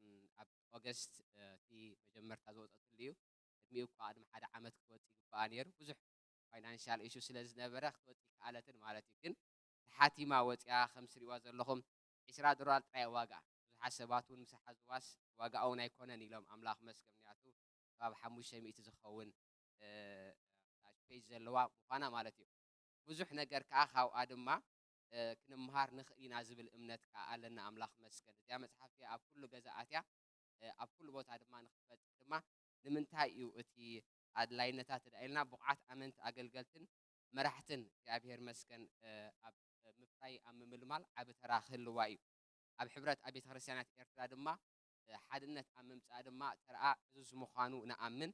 እም፣ ኣብ ኦገስት፣ እ፣ እቲ መጀመርታ ዝወጸትሉ እዩ። ቅድሚኡ እኳ ቅድሚ ሓደ ዓመት ክትወጽእ ይግባኣ ነይሩ። ብዙሕ ፋይናንሻል ኢሹ ስለ ዝነበረ ክትወጽእ ኣይከኣለትን ማለት እዩ። ግን ተሓቲማ ወጺኣ ከም ትሪእዋ ዘለኹም ዒስራ ዶላር ጥራይ ዋጋ። ብዙሓት ሰባት እውን ምስ ሓዝዋስ ዋጋኡ እውን ኣይኮነን ኢሎም ኣምላኽ መስገን። ምኽንያቱ ከባቢ ሓሙሽተ ሚእቲ ዝኸውን፣ እ፣ ፔጅ ዘለዋ ምዃና ማለት እዩ። ብዙሕ ነገር ከኣ ካብኣ ድማ፣ እ፣ ክንምሃር ንኽእል ኢና ዝብል እምነት ከኣ ኣለና። ኣምላኽ መስገን። እዚኣ መጽሓፍ እዚኣ ኣብ ኩሉ ገዛ ኣትያ፣ እ፣ ኣብ ኩሉ ቦታ ድማ ንኽትበጽሕ ድማ ንምንታይ እዩ እቲ ኣድላይነታ ተዳኢልና ብቑዓት ኣመንቲ ኣገልገልትን መራሕትን እግዚኣብሔር መስገን፣ እ፣ ኣብ ምፍራይ ኣብ ምምልማል ዓቢ ተራ ክህልዋ እዩ። ኣብ ሕብረት ኣብ ቤተ ክርስቲያናት ኤርትራ ድማ፣ እ፣ ሓድነት ኣብ ምምጻእ ድማ ተርኣ ዕዙዝ ምዃኑ ንኣምን።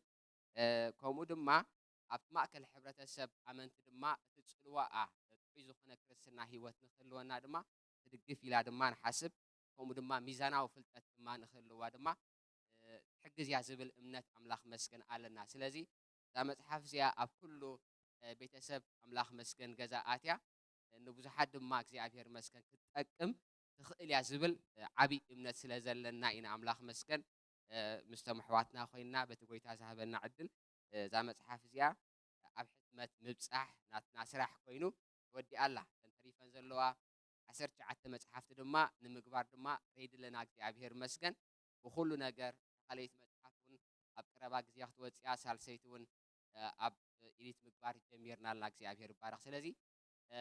እ፣ ከምኡ ድማ ኣብቲ ማእከል ሕብረተሰብ ኣመንቲ ድማ እቲ ጽልዋኣ ጥዑይ ዝኾነ ክርስትና ህይወት ንክህልወና ድማ ትድግፍ ኢላ ድማ ንሓስብ። ከምኡ ድማ ሚዛናዊ ፍልጠት ድማ ንክህልዋ ድማ፣ እ፣ ትሕግዝ እያ ዝብል እምነት ኣምላኽ መስገን ኣለና። ስለዚ እዛ መጽሓፍ እዚኣ ኣብ ኩሉ፣ እ፣ ቤተሰብ ኣምላኽ መስገን ገዛ ኣትያ፣ እ፣ ንብዙሓት ድማ እግዚኣብሔር መስገን ክትጠቅም ትኽእል እያ ዝብል፣ እ፣ ዓብዪ እምነት ስለ ዘለና ኢና ኣምላኽ መስገን፣ እ፣ ምስቶም ኣሕዋትና ኮይንና በቲ ጎይታ ዝሃበና ዕድል፣ እ፣ እዛ መጽሓፍ እዚኣ ኣብ ሕትመት ምብጻሕ ናትና ስራሕ ኮይኑ ተወዲኣ ኣላ። እተን ተሪፈን ዘለዋ ዓሰርተ ትሽዓተ መጽሓፍቲ ድማ ንምግባር ድማ ሬዲ ኣለና። እግዚኣብሔር መስገን ብኹሉ ነገር። እታ ካልኣይቲ መጽሓፍ እውን ኣብ ቀረባ ግዜ ክትወጽእ እያ፣ ሳልሰይቲ እውን፣ እ፣ ኣብ ኤዲት ምግባር ጀሚርና ኣለና። እግዚኣብሔር ይባረኽ። ስለዚ፣ እ፣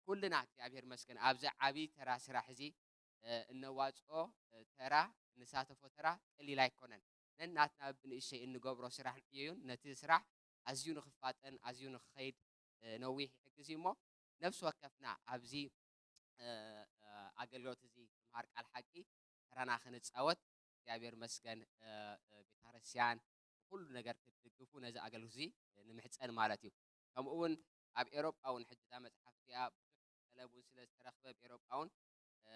ኩልና እግዚኣብሔር መስገን ኣብዚ ዓቢ ተራ ስራሕ እዚ፣ እ፣ እነዋጽኦ፣ እ፣ ተራ፣ እንሳተፎ ተራ ቀሊል ኣይኮነን። ነናትና ብንእሽተይ እንገብሮ ስራሕ ንዕዮዩን ነቲ ስራሕ ኣዝዩ ንኽፋጠን ኣዝዩ ንኽኸይድ እ፣ ነዊሕ ይሕግዝ እዩ እሞ፣ ነፍሲ ወከፍና ኣብዚ፣ እ፣ እ፣ ኣገልግሎት እዚ ምምሃር ቃል ሓቂ ተራና ክንጻወት እግዚኣብሔር መስገን፣ እ፣ እ፣ ቤተክርስትያን ብኹሉ ነገር ክትድግፉ ነዚ ኣገልግሎት እዚ ንምሕጸን ማለት እዩ። ከምኡ እውን ኣብ ኤሮጳ እውን ሕጂ እዛ መጽሓፍ እዚኣ ብዙሕ ጠለብ እውን ስለ ዝተረኽበ ኣብ ኤሮጳ እውን፣ እ፣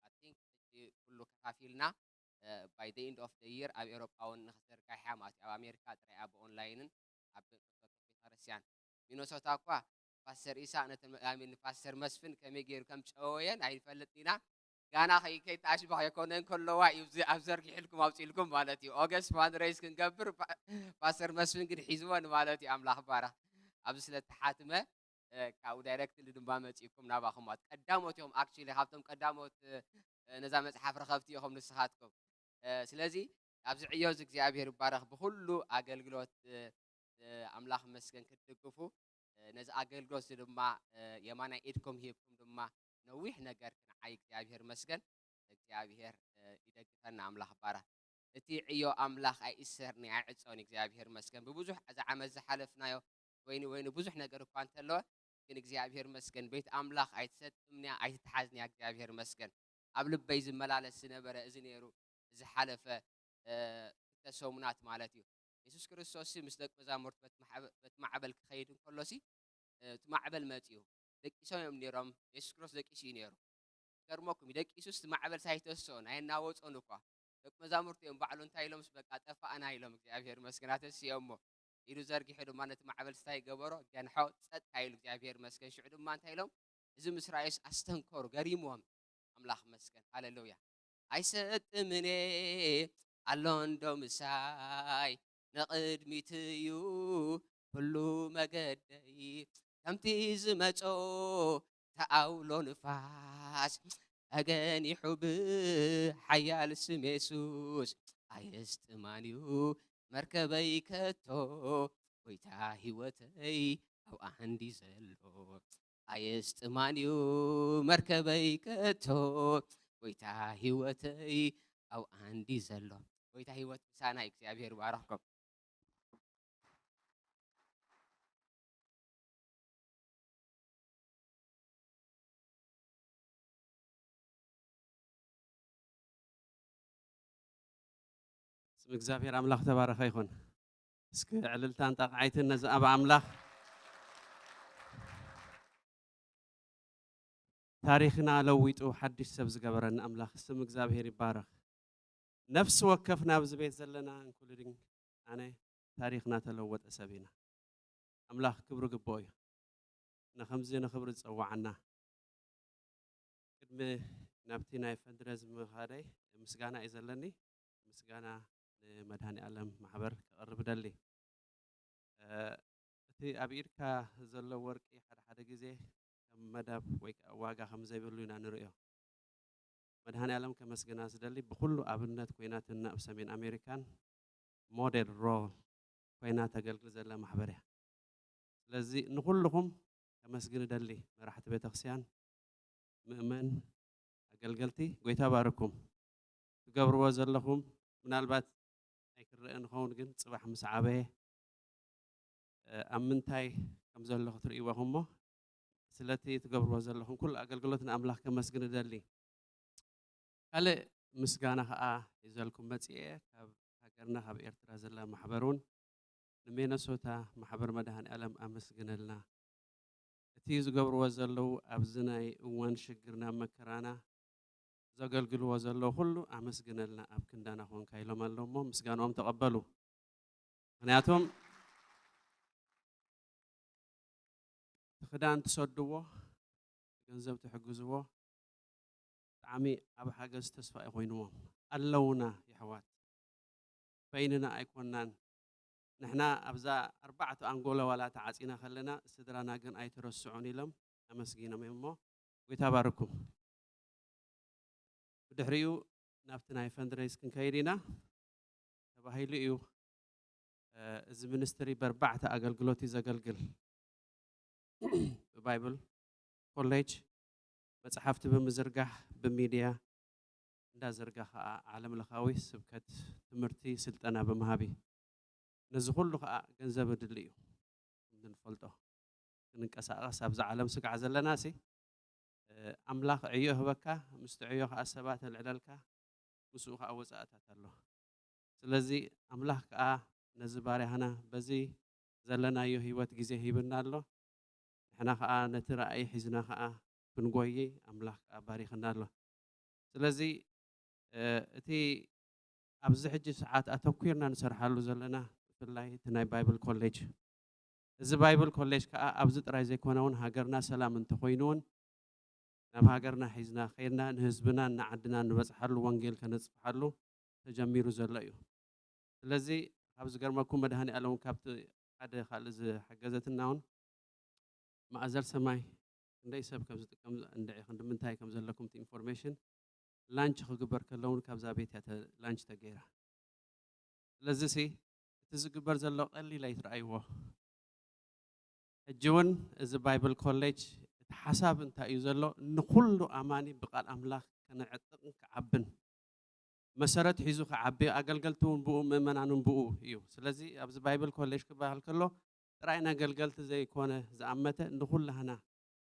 I think ሕጂ ኩሉ ከፋፊልና፣ እ፣ by the end of the year ኣብ ኤሮጳ እውን ንኽትዝርጋሕ እያ ማለት እዩ። ኣብ ኣሜሪካ ጥራይ እያ ብኦንላይንን ኣብ ቤተክርስትያን። ሚኖሶታ እኳ ፓስተር ኢሳቅ ነቲ፣ I mean፣ ፓስተር መስፍን ከመይ ገይሩ ከም ጨወየን ኣይንፈልጥ ኢና። ጋና ከይ-፣ ከይተኣሽበኽ የኮነ እንከለዋ እዩ እዚ ኣብ ዘርጊሕልኩም ኣውፅኢልኩም ማለት እዩ። ኦገስት ፋንድሬዝ ክንገብር ፓ-፣ ፓስተር መስፍን ግን ሒዝወን ማለት እዩ። ኣምላኽ ባረኽ። ኣብዚ ስለ እተሓትመ፣ እ፣ ካብኡ ዳይሬክትሊ ድማ መፂእኩም ናባኹም ማለት ቀዳሞት እዮም። ኣክቹሊ ካብቶም ቀዳሞት፣ እ፣ ነዛ መፅሓፍ ረኸብቲ ኢኹም ንስኻትኩም። እ፣ ስለዚ ኣብዚ ዕዮ እዚ እግዚኣብሔር ይባረኽ። ብኹሉ ኣገልግሎት፣ እ፣ እ፣ ኣምላኽ መስገን ክትድግፉ፣ እ፣ ነዚ ኣገልግሎት እዚ ድማ፣ እ፣ የማናይ ኢድኩም ሂብኩም ድማ ነዊሕ ነገር ክንዓይ እግዚኣብሔር መስገን። እግዚኣብሔር፣ እ፣ ይደግፈና ኣምላኽ ባራ። እቲ ዕዮ ኣምላኽ ኣይእሰርኒ ኣይዕጾን እግዚኣብሔር መስገን። ብብዙሕ እዚ ዓመት ዝሓለፍናዮ ወይኒ ወይኒ ብዙሕ ነገር እኳ እንተለወ፣ ግን እግዚኣብሔር መስገን ቤት ኣምላኽ ኣይትሰጥምንያ ኣይትትሓዝንያ እግዚኣብሔር መስገን። ኣብ ልበይ ዝመላለስ ዝነበረ እዚ ነይሩ ዝሓለፈ፣ እ፣ ክልተ ሰሙናት ማለት እዩ። የሱስ ክርስቶስ ሲ ምስ ደቂ መዛሙርቱ በቲ ማዕበ-፣ በቲ ማዕበል ክኸይድ እንከሎ ሲ፣ እ፣ እቲ ማዕበል መጺኡ። ደቂሶም እዮም ነይሮም። የሱስ ክርስቶስ ደቂሱ እዩ ነይሩ። ገርመኩም እዩ። ደቂሱስ እቲ ማዕበል ሳይተስኦን ኣየናወጾን እኳ። ደቂ መዛሙርቱ እዮም ባዕሉ እንታይ ኢሎምስ በቃ ጠፋእና ኢሎም እግዚኣብሔር መስገን ኣተስኦሞ። ኢዱ ዘርጊሑ ድማ ነቲ ማዕበል ስታይ ገበሮ፣ ገንሖ፣ ጸጥ ኢሉ እግዚኣብሔር መስገን። ሽዑ ድማ እንታይ ኢሎም? እዚ ምስ ረኣዩስ ኣስተንከሩ፣ ገሪምዎም። ኣምላኽ መስገን። ሃሌሉያ። ኣይሰጥምን እየ፣ ኣሎ እንዶ ምሳይ፣ ንቕድሚት እዩ ኩሉ መገደይ። ከምቲ ዝመጾ ተኣውሎ ንፋስ፣ ተገኒሑ ብሓያል ስም የሱስ። ኣየስጥማን እዩ መርከበይ ከቶ፣ ጎይታ ህይወተይ ኣብኣ እንዲ ዘሎ። ኣየስጥማን እዩ መርከበይ ከቶ፣ ጎይታ ህይወተይ ኣብኣ እንዲ ዘሎ። ጎይታ ህይወት ምሳና እዩ። እግዚኣብሔር ይባርኽኩም። ስም እግዚኣብሔር ኣምላኽ ተባረኸ ይኹን። እስኪ ዕልልታን ጣቕዓይትን ነዚ ኣብ ኣምላኽ ታሪኽና ለዊጡ ሓድሽ ሰብ ዝገበረና ኣምላኽ ስም እግዚኣብሔር ይባረኽ። ነፍሲ ወከፍና ኣብዚ ቤት ዘለና፣ ኢንክሉዲንግ ኣነ፣ ታሪኽና ተለወጠ ሰብ ኢና። ኣምላኽ ክብሪ ግብኦ እዩ። ንኸምዚ ንኽብሪ ዝጸዋዓና። ቅድሚ ናብቲ ናይ ፈንድረዝ ምኻደይ ምስጋና እዩ ዘለኒ። ምስጋና ንመድሃኔ ዓለም ማሕበር ከቕርብ እደሊ። እ፣ እቲ ኣብ ኢድካ ዘሎ ወርቂ ሓደ ሓደ ግዜ ከም መዳብ ወይ ከኣ ዋጋ ከም ዘይብሉ ኢና ንርእዮ። መድሃኔ ዓለም ከመስግና ዝደሊ፣ ብኹሉ ኣብነት ኮይናትና ኣብ ሰሜን ኣሜሪካን ሞዴል ሮል ኮይና ተገልግል ዘላ ማሕበር እያ። ስለዚ ንኹልኹም ከመስግን እደሊ፣ መራሕቲ ቤተክርስትያን፣ ምእመን፣ ኣገልገልቲ፣ ጎይታ ባርኩም። ትገብርዎ ዘለኹም ምናልባት ኣይክረአ ንኸውን፣ ግን ጽባሕ ምስ ዓበየ፣ እ፣ ኣብ ምንታይ ከም ዘለኹ ትርእይዎ እሞ፣ ስለቲ ትገብርዎ ዘለኹም ኩሉ ኣገልግሎት ንኣምላኽ ከመስግን እደሊ። ካልእ ምስጋና ኸኣ ሒዘልኩም መጺኤ፣ ካብ ሃገርና ካብ ኤርትራ ዘላ ማሕበር እውን ንሚነሶታ ማሕበር መድሃኔ ዓለም ኣመስግነልና። እቲ ዝገብርዎ ዘለዉ ኣብዚ ናይ እዋን ሽግርና መከራና ዘገልግልዎ ዘለዉ ኩሉ ኣመስግነልና፣ ኣብ ክንዳና ኮንካ ኢሎም ኣለዉ እሞ ምስጋንኦም ተቐበሉ። ምኽንያቱም እቲ ክዳን ትሰድዎ፣ ገንዘብ ትሕግዝዎ፣ ብጣዕሚ ኣብ ሓገዝ ተስፋ እዩ ኮይንዎም ኣለዉና። የሕዋት፣ በይንና ኣይኮናን። ንሕና ኣብዛ ኣርባዕተ ኣንጎሎ ዋላ ተዓጺና ከለና፣ ስድራና ግን ኣይትረስዑን ኢሎም ኣመስጊኖም እዮም እሞ፣ ጎይታ ባርኩም። ብድሕሪኡ ናብቲ ናይ ፈንድሬዝ ክንከይድ ኢና ተባሂሉ እዩ። እ፣ እዚ ሚኒስትሪ በርባዕተ ኣገልግሎት እዩ ዘገልግል። ብባይብል ኮሌጅ፣ መጽሓፍቲ ብምዝርጋሕ፣ ብሚድያ እንዳዘርጋ ኸኣ ዓለም ለኻዊ ስብከት፣ ትምህርቲ፣ ስልጠና ብምሃብ እዩ። ነዚ ኩሉ ኸኣ ገንዘብ ኣድሊ እዩ። ከምቲ ንፈልጦ፣ ክንንቀሳቐስ ኣብዛ ዓለም ስጋዕ ዘለና ሲ ኣምላኽ ዕዮ ህበካ፣ ምስቲ ዕዮ ከዓ ሰባት ኣልዕለልካ፣ ምስኡ ከዓ ወፃእታት ኣሎ። ስለዚ ኣምላኽ ከዓ ነዚ ባርያህና በዚ ዘለናዮ ህይወት ግዜ ሂብና ኣሎ። ንሕና ከዓ ነቲ ራእይ ሒዝና ከዓ ክንጎይ ኣምላኽ ከዓ ባሪኽና ኣሎ። ስለዚ እቲ ኣብዚ ሕጂ ሰዓት ኣተኲርና ንሰርሓሉ ዘለና ብፍላይ እቲ ናይ ባይብል ኮሌጅ፣ እዚ ባይብል ኮሌጅ ከዓ ኣብዚ ጥራይ ዘይኮነ እውን ሃገርና ሰላም እንተኮይኑ እውን ናብ ሃገርና ሒዝና ከይድና ንህዝብና ንዓድና ንበፅሓሉ ወንጌል ከነፅፍሓሉ ተጀሚሩ ዘሎ እዩ። ስለዚ ካብ ዝገርመኩም መድሃኒ ኣለም ካብቲ ሓደ ካልእ ዝሓገዘትና እውን ማእዘር ሰማይ ክንደይ ሰብ ከም ዝጥቀም እንድዒ ክንዲ ምንታይ ከም ዘለኩም እቲ ኢንፎርሜሽን ላንች ክግበር ከለውን ካብዛ ቤት እያ ተ- ላንች ተገይራ። ስለዚ ሲ እቲ ዝግበር ዘሎ ቀሊል ኣይትረኣይዎ። ሕጂ እውን እዚ ባይብል ኮሌጅ እቲ ሓሳብ እንታይ እዩ ዘሎ? ንኩሉ ኣማኒ ብቃል ኣምላኽ ከነዕጥቕን ክዓብን መሰረት ሒዙ ክዓቢ ኣገልገልቲ እውን ብኡ ምእመናን እውን ብኡ እዩ። ስለዚ ኣብዚ ባይብል ኮሌጅ ክበሃል ከሎ ጥራይ ነገልገልቲ ዘይኮነ ዝኣመተ ንኩላህና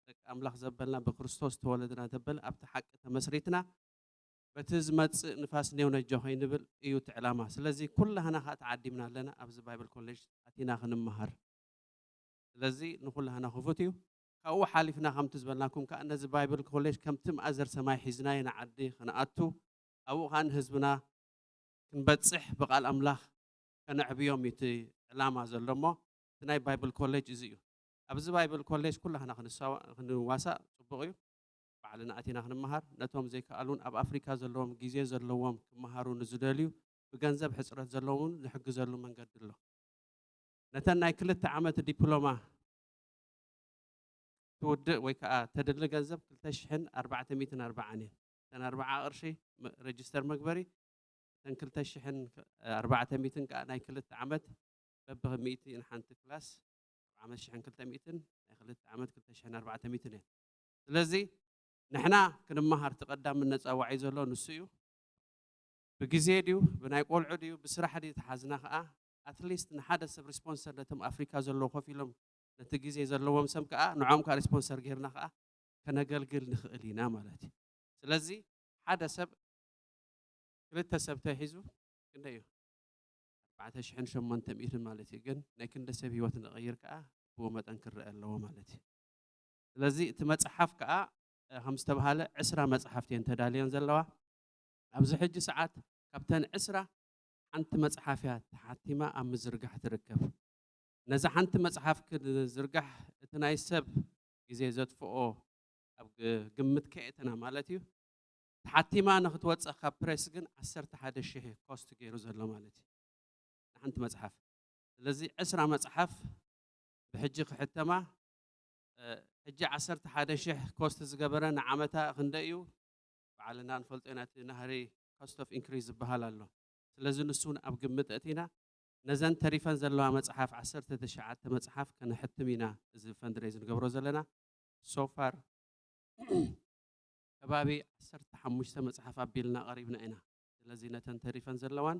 ደቂ ኣምላኽ ዘበልና ብክርስቶስ ተወለድና ተበል ኣብቲ ሓቂ ተመስሪትና በቲ ዝመጽእ ንፋስ ኔው ነጆ ከይንብል እዩ እቲ ዕላማ። ስለዚ ኩላህና ከዓ ተዓዲምና ኣለና ኣብዚ ባይብል ኮሌጅ ኣቲና ክንመሃር። ስለዚ ንኩላህና ክፉት እዩ። ካብኡ ሓሊፍና ከምቲ ዝበልናኩም ከዓ ነዚ ባይብል ኮሌጅ ከምቲ ማእዘር ሰማይ ሒዝናዮ ንዓዲ ክንኣቱ ኣብኡ ከዓ ንህዝብና ክንበጽሕ ብቃል ኣምላኽ ከነዕብዮም እዩ እቲ ዕላማ ዘሎ እሞ እቲ ናይ ባይብል ኮሌጅ እዚ እዩ። ኣብዚ ባይብል ኮሌጅ ኩላህና ክንሳዋ- ክንዋሳእ ጽቡቕ እዩ። ባዕልና ኣቲና ክንመሃር ነቶም ዘይከኣሉን ኣብ ኣፍሪካ ዘለዎም ግዜ ዘለዎም ክመሃሩ ንዝደልዩ ብገንዘብ ሕፅረት ዘለዎም ንሕግዘሉ መንገዲ ኣሎ። ነተን ናይ ክልተ ዓመት ዲፕሎማ ትውድእ ወይ ከዓ ተድሊ ገንዘብ ክልተ ሽሕን ኣርባዕተ ሚእትን ኣርባዓን እየን። እተን ኣርባዓ ቅርሺ መ- ሬጅስተር መግበሪ እተን ክልተ ሽሕን ኣርባዕተ ሚእትን ከዓ ናይ ክልተ ዓመት በብሚእቲ ንሓንቲ ክላስ ዓመት ሽሕን ክልተ ሚእትን ናይ ክልተ ዓመት ክልተ ሽሕን ኣርባዕተ ሚእትን እየን። ስለዚ ንሕና ክንመሃር እቲ ቀዳሚ ነፃዋዒ ዘሎ ንሱ እዩ። ብግዜ ድዩ ብናይ ቆልዑ ድዩ ብስራሕ ድዩ ተሓዝና ከዓ ኣትሊስት ንሓደ ሰብ ሪስፖንሰር ነቶም ኣፍሪካ ዘለዉ ኮፍ ኢሎም ነቲ ግዜ ዘለዎም ሰብ ከዓ ንዖም ከዓ ሪስፖንሰር ጌርና ከዓ ከነገልግል ንኽእል ኢና ማለት እዩ። ስለዚ ሓደ ሰብ ክልተ ሰብ ተሒዙ ክንደይ እዩ? ኣርባዕተ ሽሕን ሸሞንተ ሚእትን ማለት እዩ። ግን ናይ ክንደ ሰብ ህይወት ንቕይር ከዓ ብኡ መጠን ክረአ ኣለዎ ማለት እዩ። ስለዚ እቲ መፅሓፍ ከዓ ከም ዝተባሃለ ዕስራ መፅሓፍቲ እየን ተዳልየን ዘለዋ። ኣብዚ ሕጂ ሰዓት ካብተን ዕስራ ሓንቲ መፅሓፍ እያ ተሓቲማ ኣብ ምዝርጋሕ ትርከብ። ነዛ ሓንቲ መፅሓፍ ክዝርጋሕ እቲ ናይ ሰብ ግዜ ዘጥፍኦ ኣብ ግ- ግምት ከየእተና ማለት እዩ። ተሓቲማ ንክትወፅእ ካብ ፕሬስ ግን ዓሰርተ ሓደ ሽሕ ኮስት ገይሩ ዘሎ ማለት እዩ። ንሓንቲ መፅሓፍ ስለዚ ዕስራ መፅሓፍ ብሕጂ ክሕተማ ሕጂ ዓሰርተ ሓደ ሽሕ ኮስት ዝገበረ ንዓመታ ክንደ እዩ? ባዕልና ንፈልጦ ኢና እቲ ናህሪ ኮስት ኦፍ ኢንክሪዝ ዝበሃል ኣሎ። ስለዚ ንሱ እውን ኣብ ግምት እቲና ነዘን ተሪፈን ዘለዋ መፅሓፍ ዓሰርተ ትሽዓተ መፅሓፍ ከነሕትም ኢና እዚ ፈንድሬዝ ንገብሮ ዘለና። ሶፋር ከባቢ ዓሰርተ ሓሙሽተ መፅሓፍ ኣቢልና ቀሪብና ኢና። ስለዚ ነተን ተሪፈን ዘለዋን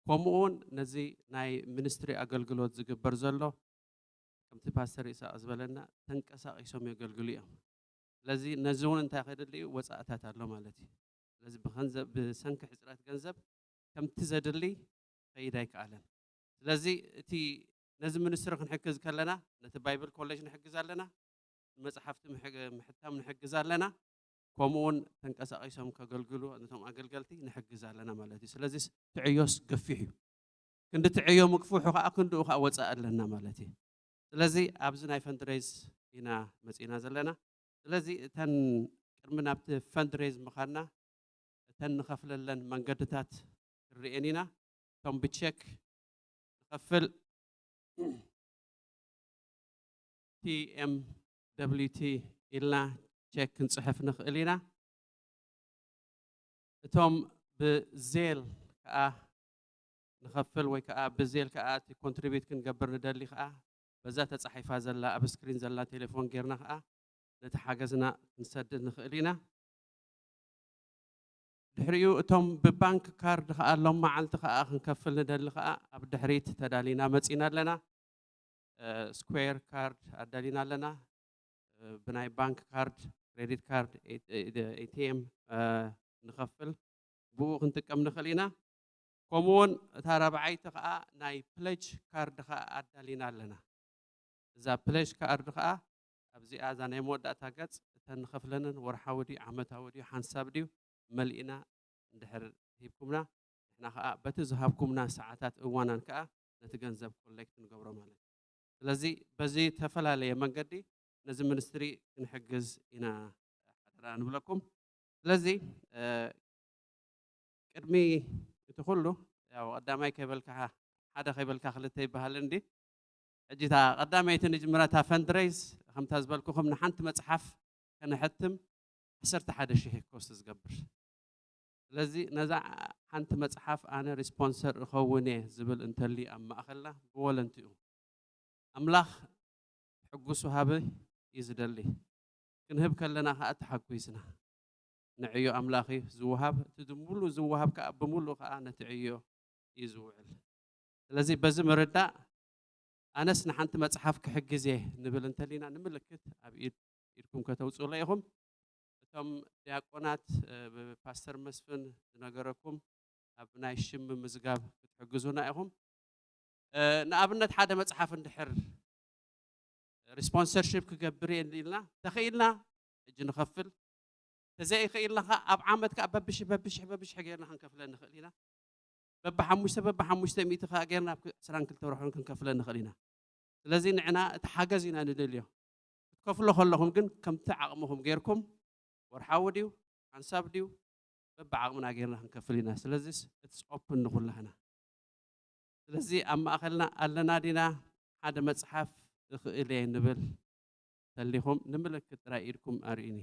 ከምኡ እውን ነዚ ናይ ሚኒስትሪ ኣገልግሎት ዝግበር ዘሎ ከምቲ ፓስተር ኢሳቅ ዝበለና ተንቀሳቂሶም የገልግሉ እዮም። ስለዚ ነዚ እውን እንታይ ከድሊ እዩ ወፃእታት ኣሎ ማለት እዩ። ስለዚ ብገንዘብ ብሰንኪ ሕፅረት ገንዘብ ከምቲ ዘድሊ ከይድ ኣይከኣለን። ስለዚ እቲ ነዚ ሚኒስትሪ ክንሕግዝ ከለና ነቲ ባይብል ኮሌጅ ንሕግዝ ኣለና፣ ንመፅሓፍቲ ምሕታም ንሕግዝ ኣለና፣ ከምኡ እውን ተንቀሳቂሶም ከገልግሉ ነቶም ኣገልገልቲ ንሕግዝ ኣለና ማለት እዩ። ስለዚ ትዕዮስ ገፊሕ እዩ። ክንዲ ትዕዮ ምግፍሑ ከዓ ክንድኡ ከዓ ወፃእ ኣለና ማለት እዩ። ስለዚ ኣብዚ ናይ ፈንድሬዝ ኢና መፂና ዘለና። ስለዚ እተን ቅድሚ ናብቲ ፈንድሬዝ ምኻድና እተን ንኸፍለለን መንገድታት ክንርኤን ኢና። እቶም ብቼክ ንኸፍል ቲ ኤም ደብሊው ቲ ኢልና ቼክ ክንፅሕፍ ንኽእል ኢና። እቶም ብዜል ከዓ ንኸፍል ወይ ከዓ ብዜል ከዓ እቲ ኮንትሪቢዩት ክንገብር ንደሊ ከዓ በዛ ተፃሒፋ ዘላ ኣብ ስክሪን ዘላ ቴሌፎን ጌርና ከዓ ነቲ ሓገዝና ክንሰድድ ንኽእል ኢና። ድሕሪኡ እቶም ብባንክ ካርድ ከዓ ሎም መዓልቲ ከዓ ክንከፍል ንደሊ ከዓ ኣብ ድሕሪት ተዳሊና መፂና ኣለና። ስኩዌር ካርድ ኣዳሊና ኣለና። ብናይ ባንክ ካርድ፣ ክሬዲት ካርድ፣ ኤቲኤም ንኸፍል፣ ብኡ ክንጥቀም ንኽእል ኢና። ከምኡውን እታ ራብዓይቲ ከዓ ናይ ፕለጅ ካርድ ከዓ ኣዳሊና ኣለና። እዛ ፕለጅ ካርድ ከዓ ኣብዚኣ፣ እዛ ናይ መወዳእታ ገጽ፣ እተን ንኸፍለንን ወርሓዊ ድዩ ዓመታዊ ድዩ ሓንሳብ ድዩ መሊእና እንድሕር ሂብኩምና፣ ንሕና ከዓ በቲ ዝሃብኩምና ሰዓታት እዋናን ከዓ ነቲ ገንዘብ ኮሌክት ንገብሮ ማለት እዩ። ስለዚ በዚ ተፈላለየ መንገዲ ነዚ ሚኒስትሪ ክንሕግዝ ኢና ሓደራ ንብለኩም። ስለዚ ቅድሚ እቲ ኩሉ፣ ያው ቀዳማይ ከይበልካ ሓደ ከይበልካ ክልተ ይበሃል እንዲ። ሕጂ እታ ቀዳመይቲ ንጅምራ፣ እታ ፈንድሬይዝ፣ ከምታ ዝበልኩኹም ንሓንቲ መጽሓፍ ከነሕትም ዓሰርተ ሓደ ሺሕ ኮስት ዝገብር። ስለዚ ነዛ ሓንቲ መጽሓፍ ኣነ ሪስፖንሰር እኸውን እየ ዝብል እንተልዩ ኣብ ማእኸልና ብወለንቲኡ ኣምላኽ ሕጉስ ወሃቢ እዩ ዝደሊ። ክንህብ ከለና ከዓ ተሓጒስና ንዕዮ ኣምላኽ እዩ ዝወሃብ። እቲ ብምሉእ ዝወሃብ ከዓ ብምሉእ ከዓ ነቲ ዕዮ እዩ ዝውዕል። ስለዚ በዚ ምርዳእ ኣነስ ንሓንቲ መጽሓፍ ክሕግዝ እየ ንብል እንተሊና ንምልክት ኣብ ኢድ ኢድኩም ከተውፅኡለ ኢኹም። እቶም ዲያቆናት ብፓስተር መስፍን ዝነገረኩም ኣብ ናይ ሽም ምምዝጋብ ክትሕግዙና ኢኹም። ንኣብነት ሓደ መጽሓፍ እንድሕር ሪስፖንሰርሺፕ ክገብር እየ ኢልና ተኽኢልና ሕጂ ንኸፍል፣ ተዘይኽኢልና ከዓ ኣብ ዓመት ከዓ በብሽሕ በብሽሕ በብሽሕ ጌርና ክንከፍለ ንኽእል ኢና። በብሓሙሽተ በብሓሙሽተ ሚእቲ ከዓ ጌርና ኣብ ዕስራን ክልተ ወርሑን ክንከፍለ ንኽእል ኢና። ስለዚ ንዕና እቲ ሓገዝ ኢና ንደልዮ። ክትከፍሎ ከለኹም ግን ከምቲ ዓቕምኹም ጌርኩም፣ ወርሓዊ ድዩ ሓንሳብ ድዩ፣ በብዓቕምና ጌርና ክንከፍል ኢና። ስለዚስ ኢትስ ኦፕን ንኹላህና። ስለዚ ኣብ ማእኸልና ኣለና ዲና? ሓደ መጽሓፍ እኽእል እየ ንብል ተሊኹም ንምልክት ጥራይ ኢድኩም ኣርእዩኒ።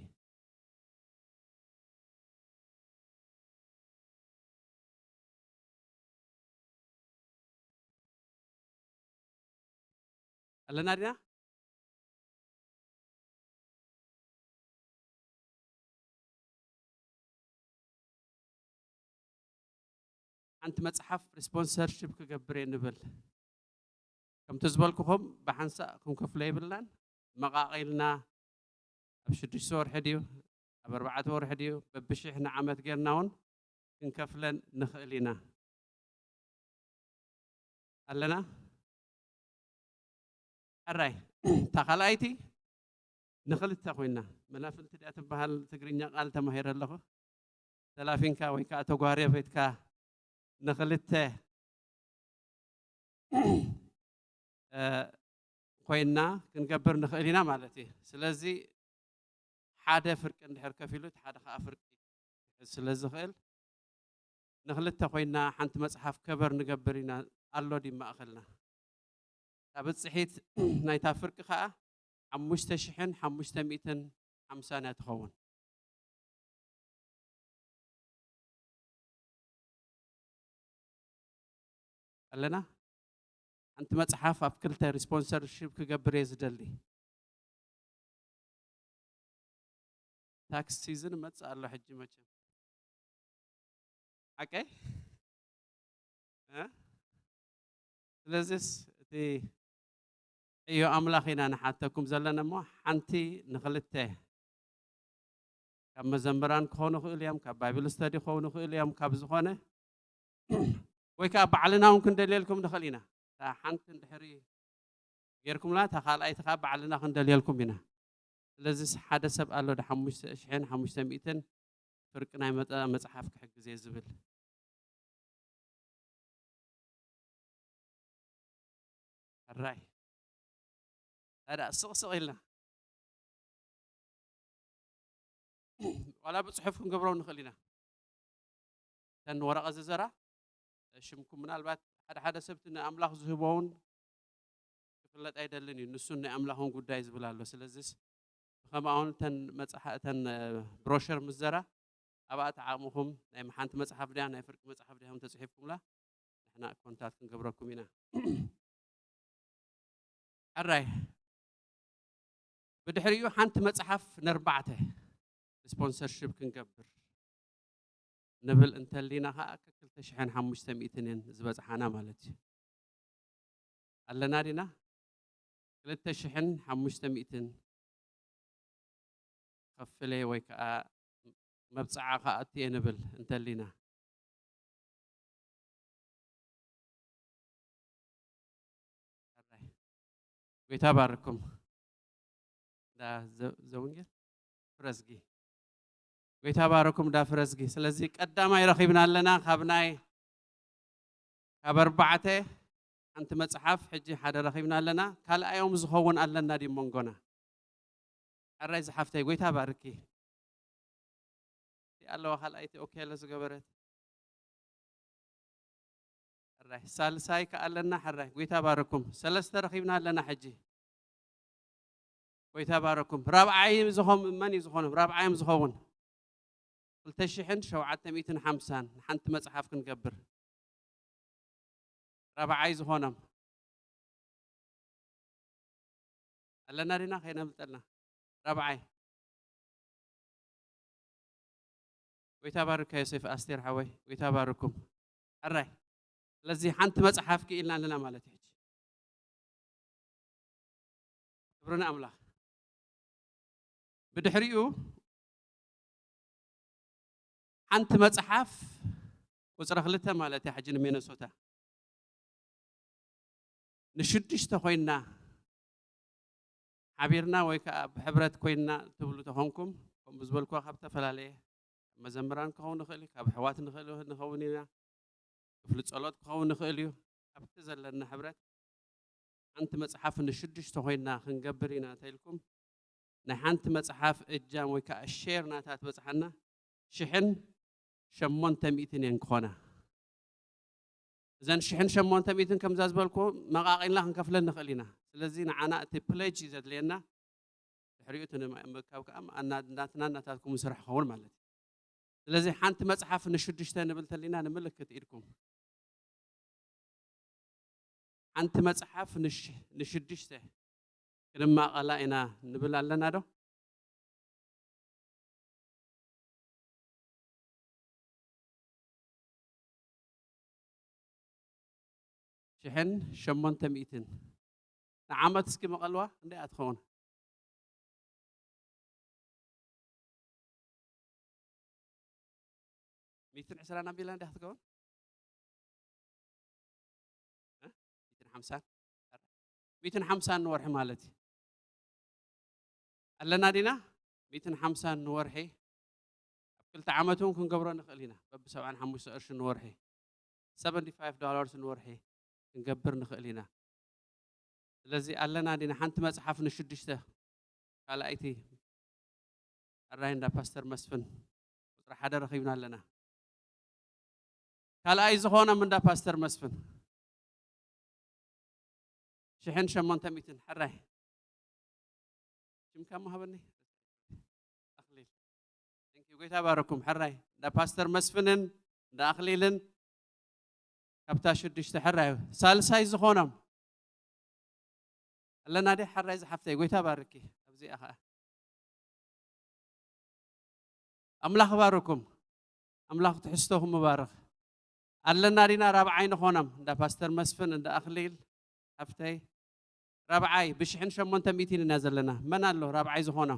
ኣለና ዲና? ሓንቲ መጽሓፍ ሪስፖንሰርሺፕ ክገብር እየ ንብል። ከምቲ ዝበልኩኹም ብሓንሳእ ክንከፍሎ የብልናን። መቓቒልና ኣብ ሽዱሽተ ወርሒ ድዩ ኣብ ኣርባዕተ ወርሒ ድዩ በብሽሕ ንዓመት ጌርና እውን ክንከፍለን ንኽእል ኢና። ኣለና? ሕራይ፣ እታ ካልኣይቲ ንኽልተ ኮይና፣ መላፍንቲ ድያ ትበሃል? ትግርኛ ቃል ተማሂረ ኣለኹ። ተላፊንካ ወይ ከዓ ተጓረቤትካ ንኽልተ ኮይና ክንገብር ንኽእል ኢና ማለት እዩ። ስለዚ ሓደ ፍርቂ እንድሕር ከፊሉ፣ እቲ ሓደ ከዓ ፍርቂ ክሕዝ ስለ ዝኽእል፣ ንኽልተ ኮይና ሓንቲ መጽሓፍ ከቨር ንገብር ኢና። ኣሎ ድዩ ማእኸልና? እታ ብጽሒት ናይታ ፍርቂ ከዓ ሓሙሽተ ሽሕን ሓሙሽተ ሚእትን ሓምሳን እያ ትኸውን። ኣለና? ሓንቲ መጽሓፍ ኣብ ክልተ ሪስፖንሰርሺፕ ክገብር እየ ዝደሊ። ታክስ ሲዝን መጽእ ኣሎ ሕጂ መቸም። ሓቀይ? እ? ስለዚስ እቲ ዕዮ ኣምላኽ ኢና ንሓተኩም ዘለና እሞ፣ ሓንቲ ንኽልተ ካብ መዘምራን ክኾኑ ይኽእሉ እዮም፣ ካብ ባይብል ስተዲ ክኾኑ ይኽእሉ እዮም፣ ካብ ዝኾነ ወይ ከዓ ባዕልና እውን ክንደልየልኩም ንኽእል ኢና። እታ ሓንቲ እንድሕሪ ጌርኩምላ፣ እታ ካልኣይቲ ከዓ ባዕልና ክንደልየልኩም ኢና። ስለዚስ ሓደ ሰብ ኣሎ ዶ ሓሙሽተ ሽሕን ሓሙሽተ ሚእትን ፍርቂ ናይ መጠ-፣ መጽሓፍ ክሕግዝ እየ ዝብል? ሕራይ። ታዲያ ስቕ ስቕ ኢልና ዋላ ብጽሑፍ ክንገብሮ ንኽእል ኢና። እተን ወረቐ ዝዘራ ሽምኩም ምናልባት ሓደ ሓደ ሰብቲ ንኣምላኽ ዝህቦ እውን ክፍለጥ ኣይደልን እዩ። ንሱን ናይ ኣምላኽን ጉዳይ ዝብል ኣሎ። ስለዚስ ብኸምኣ እውን እተን መጽሓ-፣ እተን ብሮሸር ምስ ዘራ ኣብኣ ተዓቕምኹም ናይ ሓንቲ መጽሓፍ ድያ ናይ ፍርቂ መጽሓፍ ድያ ተጽሒፍኩምላ ንሕና ኮንታት ክንገብረኩም ኢና። ሕራይ። ብድሕሪኡ ሓንቲ መጽሓፍ ነርባዕተ ስፖንሰርሺፕ ክንገብር ንብል እንተሊና ኸዓ ክልተ ሽሕን ሓሙሽተ ሚእትን እየን ዝበጽሓና ማለት እዩ። ኣለና ዲና? ክልተ ሽሕን ሓሙሽተ ሚእትን ከፍለ ወይ ከዓ መብፅዓ ክኣቱ እየ ንብል እንተሊና። ጎይታ ባርኩም። እንዳ ዘ-፣ ዘወንጌል ፍረዝጊ። ጎይታ ባርኩም እንዳ ፍረዝጊ። ስለዚ ቀዳማይ ረኺብና ኣለና ካብ ናይ፣ ካብ ኣርባዕተ ሓንቲ መጽሓፍ ሕጂ ሓደ ረኺብና ኣለና። ካልኣዮም ዝኸውን ኣለና ድዩ መንጎና? ሕራይ ዝሓፍተይ፣ ጎይታ ባርኪ። እቲ ኣለዋ ካልኣይቲ ኦኬ ኣሎ ዝገበረት። ሕራይ ሳልሳይ ከ ኣለና? ሕራይ ጎይታ ባርኩም። ሰለስተ ረኺብና ኣለና ሕጂ። ጎይታ ባርኩም። ራብዓይ ዝኸም-፣ መን እዩ ዝኾኖም? ራብዓዮም ዝኸውን። ክልተ ሽሕን ሸውዓተ ሚእትን ሓምሳን ንሓንቲ መጽሓፍ ክንገብር። ራብዓይ ዝኾኖም። ኣለና ዲና? ከይነምልጠልና። ራብዓይ። ጎይታ ባርካ ዮሴፍ ኣስቴር ሓወይ፣ ጎይታ ባርኩም። ሕራይ። ስለዚ ሓንቲ መጽሓፍ ክኢልና ኣለና ማለት እዩ። ሕጂ ክብሪ ንኣምላኽ። ብድሕሪኡ ሓንቲ መጽሓፍ ቁጽሪ ክልተ ማለት እያ፣ ሕጂ ንሚነሶታ ንሽዱሽተ ኮይና ሓቢርና ወይ ከዓ ብሕብረት ኮይና ትብሉ ተኾንኩም፣ ከምኡ ዝበልኩዋ ካብ ዝተፈላለየ መዘምራን ክኸውን ንኽእል እዩ፣ ካብ ኣሕዋት ንኽእል፣ ንኸውን ኢና፣ ክፍሊ ጸሎት ክኸውን ንኽእል እዩ። ኣብቲ ዘለና ሕብረት ሓንቲ መጽሓፍ ንሽዱሽተ ኮይና ክንገብር ኢና እንተኢልኩም፣ ናይ ሓንቲ መጽሓፍ እጃም ወይ ከዓ ሼር ናታ ትበጽሓና ሽሕን ሸሞንተ ሚእትን እየን ክኾና። እዘን ሽሕን ሸሞንተ ሚእትን ከምዛ ዝበልኩ መቓቒልና ክንከፍለን ንኽእል ኢና። ስለዚ ንዓና እቲ ፕሌጅ እዩ ዘድልየና። ድሕሪኡ እቲ ንምእካብ ከዓ ኣና-፣ ናትና ናታትኩም ስራሕ ክኸውን ማለት እዩ። ስለዚ ሓንቲ መጽሓፍ ንሽዱሽተ ንብል ተሊና ንምልክት ኢድኩም። ሓንቲ መጽሓፍ ንሽ-፣ ንሽዱሽተ ክንማቐላ ኢና ንብል ኣለና ዶ? ሽሕን ሸሞንተ ሚእትን ንዓመት እስኪ መቐልዋ እንደ እያ ትኸውን። ሚእትን ዕስራን ኣቢላ እንደ ክትከውን? እ? ሚእትን ሓምሳን? ሚእትን ሓምሳን ንወርሒ ማለት እዩ። ኣለና ዲና? ሚእትን ሓምሳን ንወርሒ። ኣብ ክልተ ዓመት እውን ክንገብሮ ንኽእል ኢና። በብሰብዓን ሓሙሽተ ቅርሺ ንወርሒ። ሰቨንቲ ፋይቭ ዶላርስ ንወርሒ ክንገብር ንኽእል ኢና። ስለዚ ኣለና ዲና ሓንቲ መጽሓፍ ንሽዱሽተ ካልኣይቲ ሕራይ እንዳ ፓስተር መስፍን ቁጽሪ ሓደ ረኺብና ኣለና። ካልኣይ ዝኾኖም እንዳ ፓስተር መስፍን ሽሕን ሸሞንተ ሚእትን ሕራይ። ሽምካ እሞ ሃበኒ። ኣኽሊል። Thank you። ጎይታ ባረኩም። ሕራይ እንዳ ፓስተር መስፍንን እንዳ ኣኽሊልን ካብታ ሽዱሽተ ሕራይ ሳልሳይ ዝኾኖም ኣለና ዲ? ሕራይ ዝሓፍተይ ጎይታ ባርኪ። ኣብዚኣ ኸዓ ኣምላኽ ባርኩም። ኣምላኽ ትሕዝቶኹም ይባርኽ። ኣለና ዲና ራብዓይ ንኾኖም እንዳ ፓስተር መስፍን እንዳ ኣኽሊል ሓፍተይ ራብዓይ ብሽሕን ሸሞንተ ሚእትን ኢና ዘለና። መን ኣሎ ራብዓይ ዝኾኖ?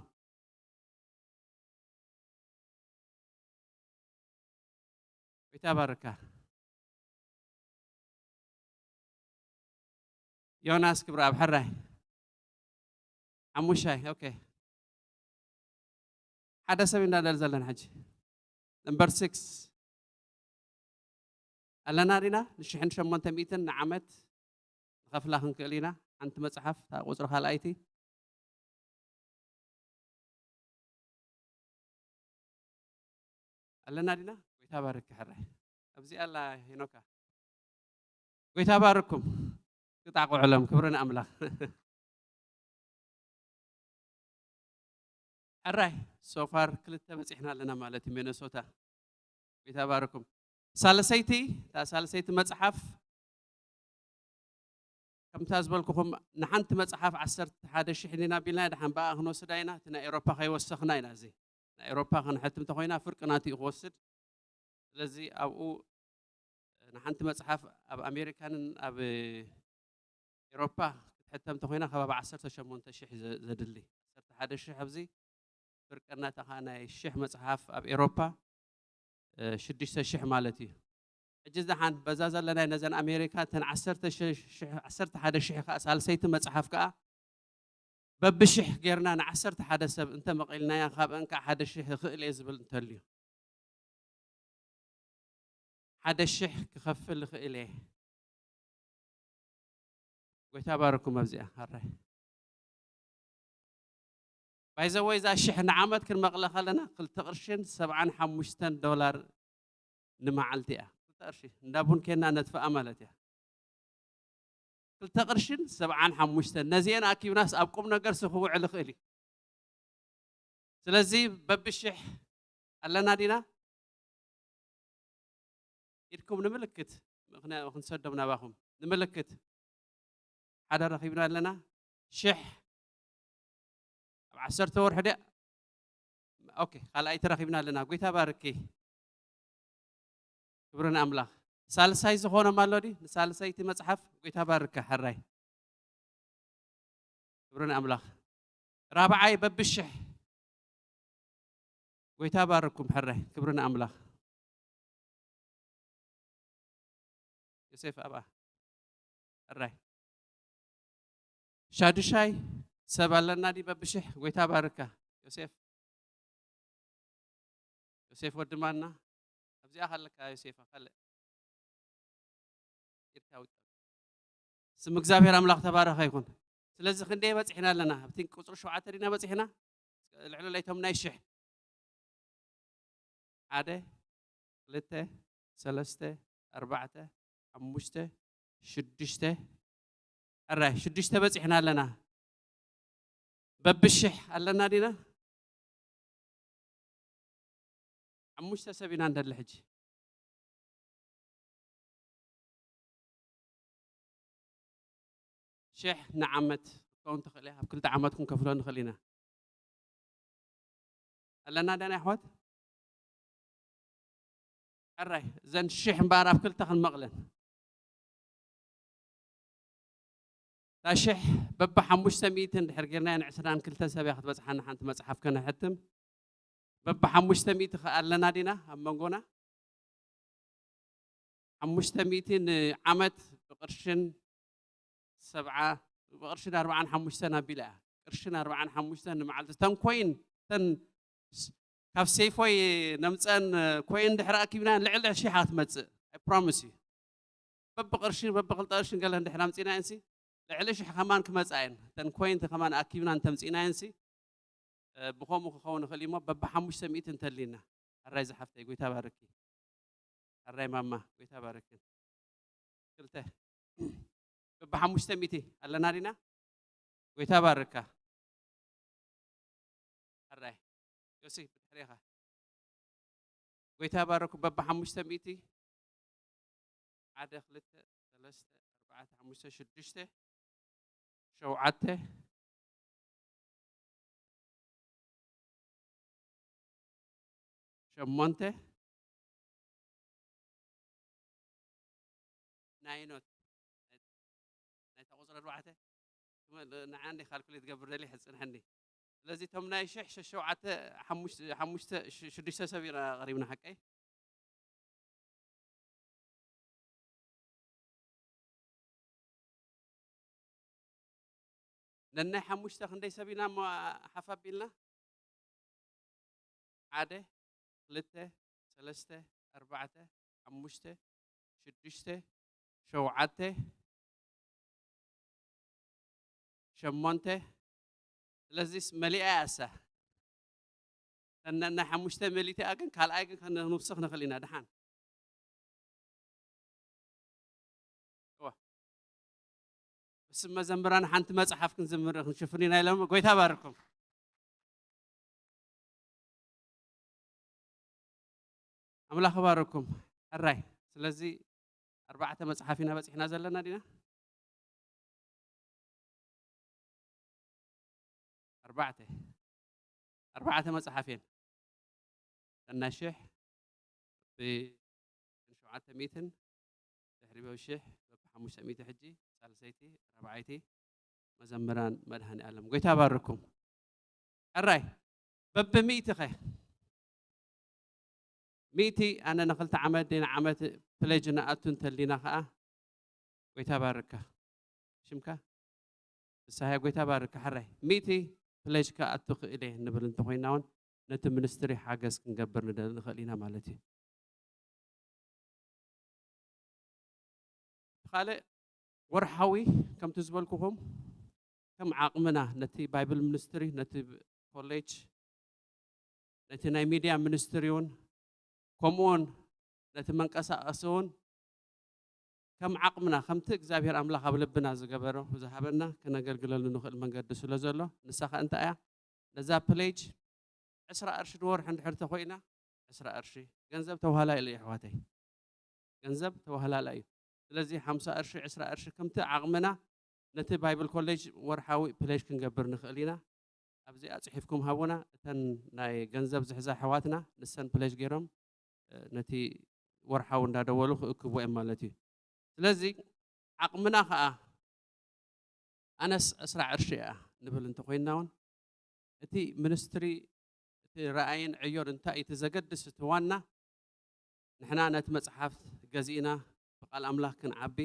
ጎይታ ባርካ። ዮናስ ክብረኣብ ሕራይ ሓሙሻይ። ኦኬ፣ ሓደ ሰብ ኢና ንደሊ ዘለና ሕጂ። ነምበር ስክስ ኣለና ዲና? ንሽሕን ሸሞንተ ሚእትን ንዓመት ንኸፍላ ክንክእል ኢና። ሓንቲ መጽሓፍ እታ ቁጽሪ ካልኣይቲ ኣለና ዲና? ጎይታ ባርክ ሕራይ። ኣብዚ ኣላ ሄኖካ። ጎይታ ባርኩም። ክጣቁዕሎም ክብሪ ንኣምላኽ። ሕራይ ሶፋር ክልተ በፂሕና ኣለና ማለት እዩ። ሚነሶታ። ጎይታ ባርኩም። ሳልሰይቲ፣ እታ ሳልሰይቲ መፅሓፍ ከምታ ዝበልኩኹም ንሓንቲ መፅሓፍ ዓሰርተ ሓደ ሽሕ ኢና ቢልና ድሓን ብኣ ክንወስዳ ኢና። እቲ ናይ ኤሮፓ ከይወሰኽና ኢና። እዚ ናይ ኤሮፓ ክንሕትም ተኾይና ፍርቂ ናቱ እዩ ክወስድ። ስለዚ ኣብኡ ንሓንቲ መፅሓፍ ኣብ ኣሜሪካንን ኣብ ኤሮፓ ክትሕተም እንተኾይና ከባቢ ዓሰርተ ሸሞንተ ሽሕ ዘ- ዘድሊ። ዓሰርተ ሓደ ሽሕ ኣብዚ ፍርቂ እናተኻ ናይ ሽሕ መጽሓፍ ኣብ ኤሮፓ ሽዱሽተ ሽሕ ማለት እዩ። ሕጂ ዝሓን በዛ ዘለናይ ነዘን ኣሜሪካ እተን ዓሰርተ ሽሕ ዓሰርተ ሓደ ሽሕ ከዓ ሳልሰይቲ መጽሓፍ ከዓ በብሽሕ ጌርና ንዓሰርተ ሓደ ሰብ እንተ መቒልናያ ካብአን ከዓ ሓደ ሽሕ ይኽእል እየ ዝብል እንተልዩ ሓደ ሽሕ ክኸፍል ይኽእል እየ። ጎይታ ባርኩም ኣብዚኣ ኣራይ ባይዘወይ እዛ ሽሕ ንዓመት ክንመቕለ ከለና ክልተ ቅርሽን ሰብዓን ሓሙሽተን ዶላር ንመዓልቲ እያ። ክልተ ቅርሺ እንዳ ቡን ኬና ነጥፍኣ ማለት እያ። ክልተ ቅርሽን ሰብዓን ሓሙሽተን ነዚአን ኣኪብናስ ኣብ ቁም ነገር ሲ ክውዕል ይኽእል እዩ። ስለዚ በብሽሕ ኣለና ዲና ኢድኩም ንምልክት ክንሰዶም ናባኹም ንምልክት ሓደ ረኺብና ኣለና ሽሕ ኣብ ዓሰርተ ወርሒ ድያ ኦኬ ካልኣይቲ ረኺብና ኣለና ጎይታ ባርኪ ክብርን ኣምላኽ ሳልሳይ ዝኾኖም ኣሎ ዲ ንሳልሳይቲ መፅሓፍ ጎይታ ባርካ ሕራይ ክብርን ኣምላኽ ራብዓይ በብሽሕ ጎይታ ባርኩም ሕራይ ክብርን ኣምላኽ ዮሴፍ ኣብኣ ሕራይ ሻዱሻይ ሰብ ኣለና ዲ በብሽሕ ጎይታ ባርካ ዮሴፍ ዮሴፍ ወዲ ማና ኣብዚኣ ካለካ ዮሴፍ ካልእ ኢድካ ውጠ ስም እግዚኣብሔር ኣምላኽ ተባረኸ ይኹን ስለዚ ክንደይ በፂሕና ኣለና ኣብቲ ቁፅሪ ሸውዓተ ዲና በፂሕና ልዕሉ ለይቶም ናይ ሽሕ ሓደ ክልተ ሰለስተ ኣርባዕተ ሓሙሽተ ሽዱሽተ ሕራይ ሽዱሽተ በፂሕና ኣለና በብሽሕ ኣለና ዲና ሓሙሽተ ሰብ ኢና እንደሊ ሕጂ ሽሕ ንዓመት ክትከውን ትኽእል እያ ኣብ ክልተ ዓመት ክንከፍሎ ንኽእል ኢና ኣለና ደና ኣሕዋት ሕራይ እዘን ሽሕ እምበኣር ኣብ ክልተ ክንመቕለን እታ ሽሕ በብሓሙሽተ ሚእቲ እንድሕር ጌርናዮ ንዕስራን ክልተን ሰብ እያ ክትበፅሓና ሓንቲ መፅሓፍ ከነሕትም በብሓሙሽተ ሚእቲ ከ ኣለና ዲና ኣብ መንጎና ሓሙሽተ ሚእቲ ንዓመት ብቅርሽን ሰብዓ ብቅርሽን ኣርባዓን ሓሙሽተን ኣቢላ እያ ቅርሽን ኣርባዓን ሓሙሽተን ንመዓልቲ ተን ኮይን ተን ካብ ሴፎይ ነምፀን ኮይን ድሕሪ ኣኪብና ልዕሊ ሽሕ ክትመፅእ ፕሮሚስ እዩ በብቅርሽን በብክልተ ቅርሽን ገለ እንድሕር ኣምፂናየንሲ ልዕሊ ሽሕ ከማን ክመፃ እየን እተን ኮይንቲ ከማን ኣኪብና እንተምፂናየንሲ ብኸምኡ ክኸውን ይኽእል እሞ በብሓሙሽተ ሚእቲ እንተሊና ኣራይ ዝሓፍተይ ጎይታ ባርኪ ኣራይ ማማ ጎይታ ባርክን ክልተ በብሓሙሽተ ሚእቲ ኣለና ዲና ጎይታ ባርካ ኣራይ ዮሲ ብድሕሬኻ ጎይታ ባረኩ በብሓሙሽተ ሚእቲ ሓደ ክልተ ሰለስተ ኣርባዕተ ሓሙሽተ ሽዱሽተ ሸውዓተ ሸሞንተ ናይኖት ናይታ ቁፅሪ ኣርባዕተ ንዓ እንደ ካልኩሌት ገብር ደሊ ሕፅንሐኒ ስለዚ እቶም ናይ ሽሕ ሸሸውዓተ ሓሙሽተ ሽዱሽተ ሰብ ኢና ቀሪብና ሓቀይ ነናይ ሓሙሽተ ክንደይ ሰብ ኢና እሞ ሓፍ ኣቢልና ሓደ ክልተ ሰለስተ ኣርባዕተ ሓሙሽተ ሽዱሽተ ሸውዓተ ሸሞንተ ስለዚስ መሊኣ እያ እሳ እተን ናይ ሓሙሽተ መሊትኣ ግን ካልኣይ ግን ክንውስኽ ንኽእል ኢና ድሓን እዋ ብስም መዘምራን ሓንቲ መፅሓፍ ክንዝምር ክንሽፍን ኢና ኢሎም ጎይታ ባርኩም ኣምላኽ ባርኩም ሕራይ ስለዚ ኣርባዕተ መፅሓፍ ኢና በፂሕና ዘለና ዲና ኣርባዕተ ኣርባዕተ መፅሓፍ እየን እና ሽሕ ብሸውዓተ ሚእትን ድሕሪ በብሽሕ በብሓሙሽተ ሚእቲ ሕጂ ሳልሰይቲ ራብዓይቲ መዘምራን መድሃኒ ኣለም ጎይታ ባርኩም። ሕራይ በብሚእቲ ኸ ሚእቲ ኣነ ንክልተ ዓመት ንዓመት ፕለጅ ንኣቱ እንተሊና ከዓ ጎይታ ባርካ ሽምካ ብሳያ ጎይታ ባርካ። ሕራይ ሚእቲ ፕለጅ ክኣቱ ክእል እየ ንብል እንተኮይና እውን ነቲ ሚኒስትሪ ሓገዝ ክንገብር ንደል ንኽእል ኢና ማለት እዩ። ካልእ ወርሓዊ ከምቲ ዝበልኩኹም ከም ዓቕምና ነቲ ባይብል ሚኒስትሪ ነቲ ኮሌጅ ነቲ ናይ ሚድያ ሚኒስትሪ እውን ከምኡውን ነቲ መንቀሳቐሲ እውን ከም ዓቕምና ከምቲ እግዚኣብሔር ኣምላኽ ኣብ ልብና ዝገበሮ ዝሃበና ክነገልግለሉ ንኽእል መንገዲ ስለ ዘሎ ንሳ ኸ እንታይ እያ ነዛ ፕሌጅ ዕስራ ቅርሺ ንወርሒ እንድሕር ተኮይና ዕስራ ቅርሺ ገንዘብ ተዋህላ ኢለ ኣሕዋተይ ገንዘብ ተዋህላላ እዩ ስለዚ ሓምሳ ቅርሺ ዕስራ ቅርሺ ከምቲ ዓቕምና ነቲ ባይብል ኮሌጅ ወርሓዊ ፕሌጅ ክንገብር ንኽእል ኢና ኣብዚኣ ጽሒፍኩም ሃቡና እተን ናይ ገንዘብ ዝሕዛ ኣሕዋትና ንሰን ፕሌጅ ገይሮም ነቲ ወርሓዊ እንዳደወሉ ክእክቡ እዮም ማለት እዩ ስለዚ ዓቕምና ከዓ ኣነስ ዕስራ ዕርሺ እያ ንብል እንተኮይንና እውን እቲ ሚኒስትሪ እቲ ረኣይን ዕዮን እንታይ እቲ ዘገድስ እቲ ዋና ንሕና ነቲ መፅሓፍ ገዚእና ብቃል ኣምላኽ ክንዓቢ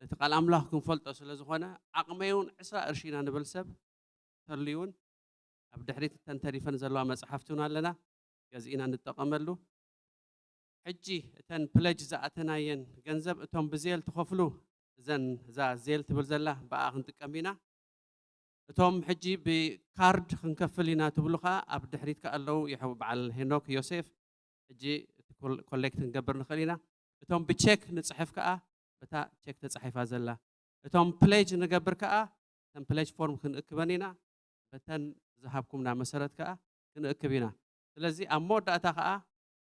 ነቲ ቃል ኣምላኽ ክንፈልጦ ስለ ዝኾነ ዓቕመይ እውን ዕስራ ቅርሺ ኢና ንብል ሰብ ተልዩ እውን ኣብ ድሕሪት እተን ተሪፈን ዘለዋ መፅሓፍቲ እውን ኣለና ገዚእና ንጠቐመሉ ሕጂ እተን ፕለጅ ዝኣተናየን ገንዘብ እቶም ብዜል ትኸፍሉ እዘን እዛ ዜል ትብል ዘላ ብኣ ክንጥቀም ኢና እቶም ሕጂ ብካርድ ክንከፍል ኢና ትብሉ ከዓ ኣብ ድሕሪት ከዓ ኣለዉ ይሕው በዓል ሄኖክ ዮሴፍ ሕጂ ኮሌክት ክንገብር ንኽእል ኢና እቶም ብቼክ ንፅሕፍ ከዓ በታ ቼክ ተፃሒፋ ዘላ እቶም ፕሌጅ ንገብር ከዓ እተን ፕሌጅ ፎርም ክንእክበን ኢና በተን ዝሃብኩምና መሰረት ከዓ ክንእክብ ኢና ስለዚ ኣብ መወዳእታ ከዓ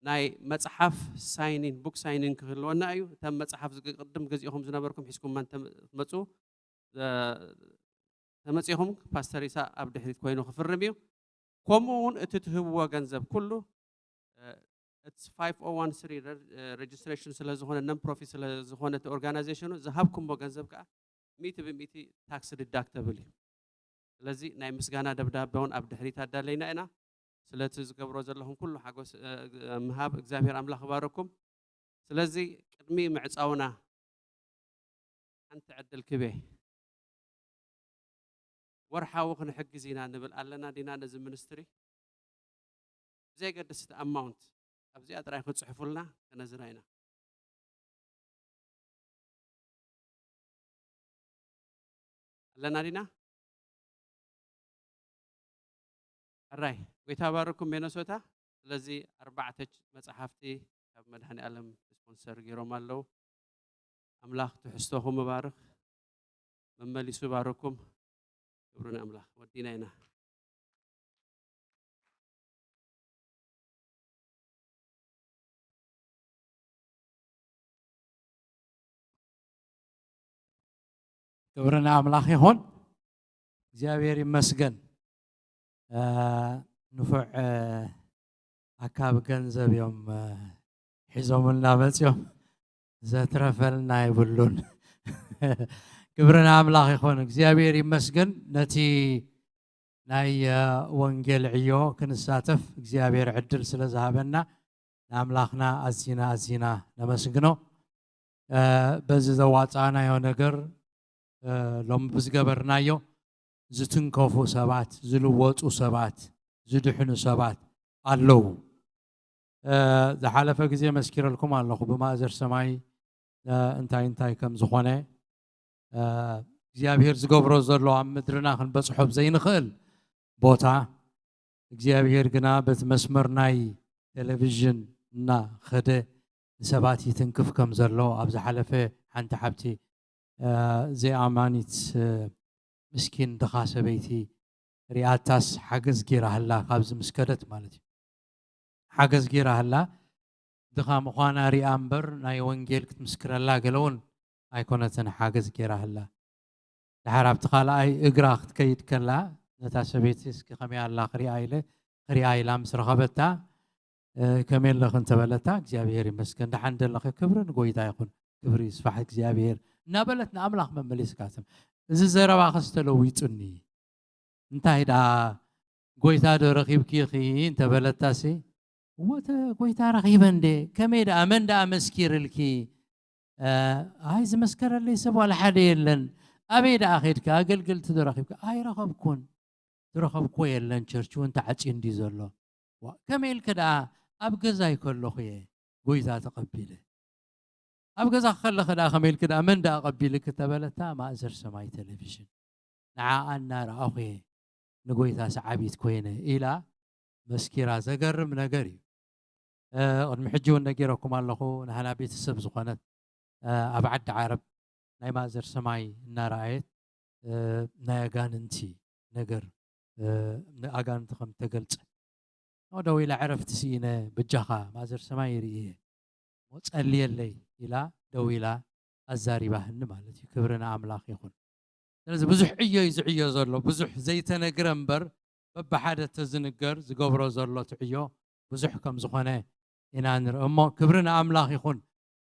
ናይ መፅሓፍ ሳይኒን ቡክ ሳይኒን ክህልወና እዩ እተን መፅሓፍ ቅድም ገዚእኹም ዝነበርኩም ሒዝኩማ ትመፁ ተመፂኹም ፓስተር ኢሳ ኣብ ድሕሪት ኮይኑ ክፍርም እዩ ከምኡ እውን እቲ ትህብዎ ገንዘብ ኩሉ እቲ ፋይቭ ኦ ዋን ስሪ ሬጅስትሬሽን ስለ ዝኾነ ነን ፕሮፊት ስለ ዝኾነ እቲ ኦርጋናይዜሽኑ ዝሃብኩምዎ ገንዘብ ከዓ ሚእቲ ብሚእቲ ታክስ ዲዳክተብል እዩ ስለዚ ናይ ምስጋና ደብዳቤ እውን ኣብ ድሕሪት ኣዳለይና ኢና ስለቲ ዝገብሮ ዘለኹም ኩሉ ሓጎስ ምሃብ እግዚኣብሔር ኣምላኽ ይባረኩም ስለዚ ቅድሚ ምዕፃውና ሓንቲ ዕድል ክቤ ወርሓዊ ክንሕግዝ ኢና ንብል ኣለና ዲና ነዚ ሚኒስትሪ ብዘይገድስ እቲ ኣማውንት ኣብዚኣ ጥራይ ክፅሕፉልና ክነዝራ ኢና ኣለና ዲና ሕራይ ጎይታ ባርኩም ሚነሶታ ስለዚ ኣርባዕተ መፅሓፍቲ ካብ መድሃኒ ኣለም ስፖንሰር ገይሮም ኣለዉ ኣምላኽ ትሕዝቶኹም ይባርኽ መመሊሱ ይባርኩም ክብሪ ንኣምላኽ ወዲና ኢና ክብሪ ንኣምላኽ ይኹን እግዚኣብሔር ይመስገን ንፉዕ ኣካብ ገንዘብ እዮም ሒዞምልና መፅዮም ዘትረፈልና የብሉን ክብሪ ንኣምላኽ ይኹን እግዚኣብሔር ይመስገን ነቲ ናይ ወንጌል ዕዮ ክንሳተፍ እግዚኣብሔር ዕድል ስለ ዝሃበና ንኣምላኽና ኣዚና ኣዚና ነመስግኖ በዚ ዘዋፃእናዮ ነገር ሎም ብዝገበርናዮ ዝትንከፉ ሰባት ዝልወጡ ሰባት ዝድሕኑ ሰባት ኣለዉ ዝሓለፈ ግዜ መስኪረልኩም ኣለኹ ብማእዘር ሰማይ እንታይ እንታይ ከም ዝኾነ እግዚኣብሔር ዝገብሮ ዘሎ ኣብ ምድርና ክንበፅሖ ዘይንኽእል ቦታ እግዚኣብሔር ግና በቲ መስመር ናይ ቴሌቪዥን እናኸደ ንሰባት ይትንክፍ ከም ዘሎ ኣብ ዝሓለፈ ሓንቲ ሓብቲ ዘይኣማኒት ምስኪን ድኻ ሰበይቲ ሪኣታስ ሓገዝ ጌራህላ ካብዚ ምስ ከደት ማለት እዩ ሓገዝ ጌራህላ ድኻ ምዃና ሪኣ እምበር ናይ ወንጌል ክትምስክረላ ገለ እውን ኣይኮነትን ሓገዝ ጌራህላ ድሓር ኣብቲ ካልኣይ እግራ ክትከይድ ከላ ነታ ሰበይቲ እስኪ ከመይ ኣላ ክሪኣ ኢለ ክሪኣ ኢላ ምስ ረኸበታ ከመይ ኣለኺ እንተበለታ እግዚኣብሔር ይመስገን ደሓን ደለኺ ክብሪ ንጎይታ ይኹን ክብሪ ይስፋሕ እግዚኣብሔር እናበለት ንኣምላኽ መመሊስካትም እዚ ዘረባኸስ ተለዊጡኒ። እንታይ ደኣ ጎይታ ዶ ረኺብኪ ኢኺ እንተበለታሲ፣ እወ፣ ተ-፣ ጎይታ ረኺበ እንዴ፣ ከመይ ደኣ፣ መን ደኣ መስኪርልኪ? እ፣ ኣይ፣ ዝመስከረለይ ሰብ ዋላ ሓደ የለን። ኣበይ ደኣ ኸድካ? ኣገልገልቲ ዶ ረኺብካ? ኣይረኸብኩን። ዝረኸብኩዎ የለን፣ ቸርች እውን ተዓጽዩ እንድዩ ዘሎ። ዋ፣ ከመይ ኢልከ ደኣ ኣብ ገዛይ ከለኹ እየ ጎይታ ተቐቢለ። ኣብ ገዛ ከለኸ ደኣ ከመይ ኢልኪ ደኣ መን ደኣ ቀቢልኪ ተበለታ፣ ማእዘር ሰማይ ቴሌቪዥን። ንዓኣ እናረኣኹ እየ ንጎይታ ሰዓቢት ኮይነ ኢላ መስኪራ። ዘገርም ነገር እዩ። እ፣ ቅድሚ ሕጂ እውን ነጊረኩም ኣለኹ፣ ንሃና ቤተሰብ ዝኾነት፣ እ፣ ኣብ ዓዲ ዓረብ ናይ ማእዘር ሰማይ እናረኣየት፣ እ፣ ናይ ኣጋንንቲ ነገር፣ እ፣ ንኣጋንንቲ ከም ተገልጸ። ኖ፣ ደው ኢላ ዕረፍቲ ስኢነ፣ በጃኻ ማእዘር ሰማይ ይርኢ እየ፣ ሞ ጸልየለይ ኢላ ደው ኢላ ኣዛሪባህኒ ማለት እዩ። ክብሪ ንኣምላኽ ይኹን። ስለዚ ብዙሕ ዕዮ እዩ ዝዕዮ ዘሎ፣ ብዙሕ ዘይተነግረ እምበር በብሓደ ተዝንገር ዝገብሮ ዘሎ ትዕዮ ብዙሕ ከም ዝኾነ ኢና ንርኢ። እሞ ክብሪ ንኣምላኽ ይኹን።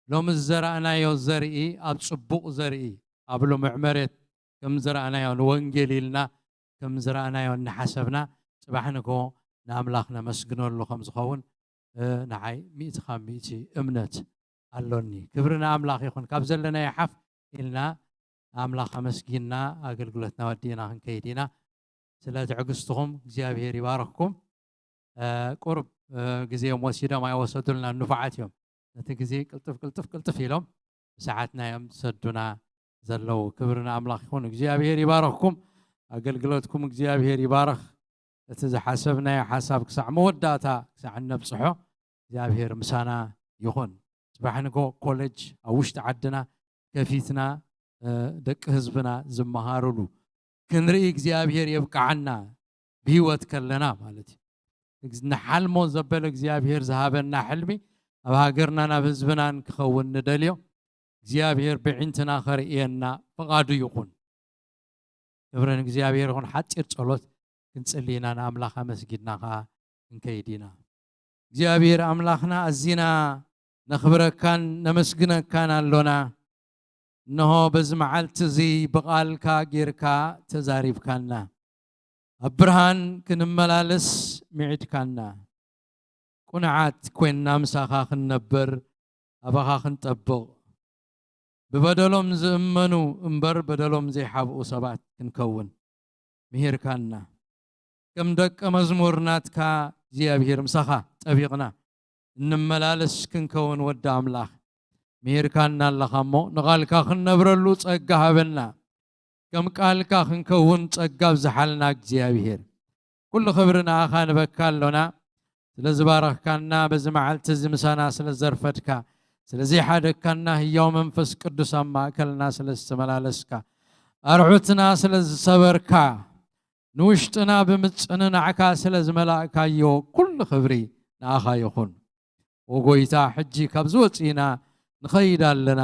ሎሚ ዝዘራእናዮ ዘርኢ ኣብ ጽቡቕ ዘርኢ ኣብ ልሙዕ መሬት ከም ዝረኣናዮ ንወንጌል ኢልና ከም ዝረኣናዮ እናሓሰብና ጽባሕ ንግሆ ንኣምላኽ ነመስግነሉ ከም ዝኸውን፣ እ፣ ንዓይ ሚእቲ ካብ ሚእቲ እምነት ኣሎኒ። ክብሪ ንኣምላኽ ይኹን። ካብ ዘለናዮ ሓፍ ኢልና ኣምላኽ ኣመስጊንና ኣገልግሎትና ወዲእና ክንከይድ ኢና። ስለ ትዕግስትኹም እግዚኣብሔር ይባርኽኩም። እ፣ ቁሩብ፣ እ፣ ግዜ እዮም ወሲዶም ኣይወሰዱልናን፣ ንፉዓት እዮም። ነቲ ግዜ ቅልጥፍ ቅልጥፍ ቅልጥፍ ኢሎም ብሰዓትና እዮም ዝሰዱና ዘለዉ። ክብሪ ንኣምላኽ ይኹን። እግዚኣብሔር ይባርኽኩም። ኣገልግሎትኩም እግዚኣብሔር ይባርኽ። እቲ ዝሓሰብናዮ ሓሳብ ክሳዕ መወዳእታ ክሳዕ እነብጽሖ እግዚኣብሔር ምሳና ይኹን። ጽባሕ ንግሆ ኮሌጅ ኣብ ውሽጢ ዓድና ከፊትና፣ እ፣ ደቂ ህዝብና ዝመሃሩሉ ክንርኢ እግዚኣብሔር የብቅዓና፣ ብህይወት ከለና ማለት እዩ። ንሓልሞ ዘበለ እግዚኣብሔር ዝሃበና ሕልሚ ኣብ ሃገርናን ኣብ ህዝብናን ክኸውን ንደልዮ። እግዚኣብሔር ብዒንትና ከርእየና ፍቓዱ ይኹን። ክብሪ ንእግዚኣብሔር ይኹን። ሓጺር ጸሎት ክንጽሊ ኢና፣ ንኣምላኽ ኣመስጊድና ኸኣ ክንከይድ ኢና። እግዚኣብሔር ኣምላኽና፣ ኣዚና ነኽብረካን ነመስግነካን ኣሎና። እንሆ በዚ መዓልቲ እዚ ብቓልካ ጌርካ ተዛሪብካና። ኣብ ብርሃን ክንመላለስ ምዒድካና። ቁኑዓት ኮይንና ምሳኻ ክንነብር ኣባኻ ክንጠብቕ፣ ብበደሎም ዝእመኑ እምበር በደሎም ዘይሓብኡ ሰባት ክንከውን ምሂርካና። ከም ደቀ መዝሙር ናትካ እግዚኣብሔር ምሳኻ ጠቢቕና እንመላለስ ክንከውን ወዲ ኣምላኽ ምሂርካና ኣለኻ እሞ ንቓልካ ክንነብረሉ ጸጋ ሃበና። ከም ቃልካ ክንከውን ጸጋ ኣብዝሓልና እግዚኣብሔር። ኩሉ ክብሪ ንኣኻ ንበካ ኣሎና። ስለ ዝባረኽካና፣ በዚ መዓልቲ እዚ ምሳና ስለ ዘርፈድካ፣ ስለ ዘይሓደግካና፣ ህያው መንፈስ ቅዱስ ኣብ ማእከልና ስለ ዝተመላለስካ፣ ኣርዑትና ስለ ዝሰበርካ፣ ንውሽጥና ብምጽንናዕካ ስለ ዝመላእካዮ፣ ኩሉ ክብሪ ንኣኻ ይኹን። ኦ ጎይታ፣ ሕጂ ካብዚ ወጺእና ንኸይድ ኣለና፣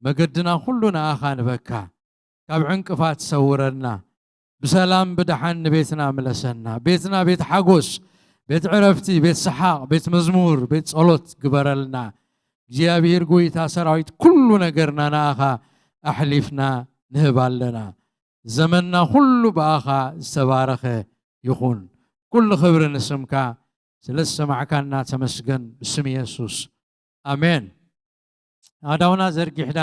መገድና ኩሉ ንኣኻ ንበካ። ካብ ዕንቅፋት ሰውረና፣ ብሰላም ብደሓን ንቤትና ምለሰና። ቤትና ቤት ሓጎስ፣ ቤት ዕረፍቲ፣ ቤት ሰሓቕ፣ ቤት መዝሙር፣ ቤት ጸሎት ግበረልና። እግዚኣብሔር ጎይታ ሰራዊት፣ ኩሉ ነገርና ንኣኻ ኣሕሊፍና ንህብ ኣለና። ዘመንና ኩሉ ብኣኻ ዝተባረኸ ይኹን። ኩሉ ክብሪ ንስምካ፣ ስለ ዝሰማዕካና ተመስገን፣ ብስም የሱስ፣ ኣሜን። ኣእዳውና ዘርጊሕና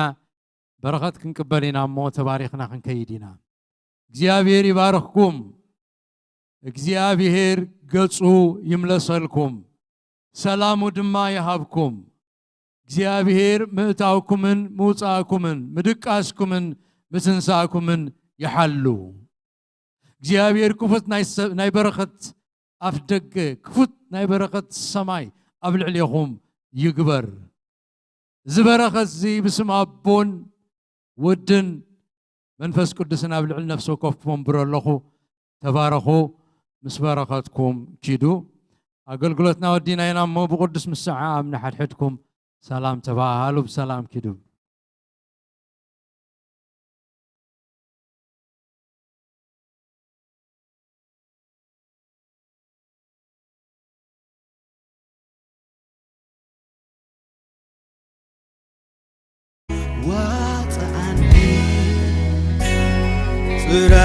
በረኸት ክንቅበል ኢና እሞ ተባሪኽና ክንከይድ ኢና። እግዚኣብሔር ይባርኽኩም። እግዚኣብሔር ገጹ ይምለሰልኩም፣ ሰላሙ ድማ ይሃብኩም። እግዚኣብሔር ምእታውኩምን ምውጻእኩምን ምድቃስኩምን ምትንሳእኩምን ይሓሉ። እግዚኣብሔር ክፉት ናይ ሰብ-፣ ናይ በረኸት ኣፍ ደገ፣ ክፉት ናይ በረኸት ሰማይ ኣብ ልዕሌኹም ይግበር። እዚ በረኸት እዚ ብስም ኣቦን ወድን መንፈስ ቅዱስን ኣብ ልዕሊ ነፍሲ ወከፍኩም ኣንብሮ ኣለኹ። ተባረኹ፣ ምስ በረኸትኩም ኪዱ። ኣገልግሎትና ወዲና ኢና እሞ ብቅዱስ ምሰዓ ኣብ ንሓድሕድኩም ሰላም ተባሃሃሉ፣ ብሰላም ኪዱ። ብራ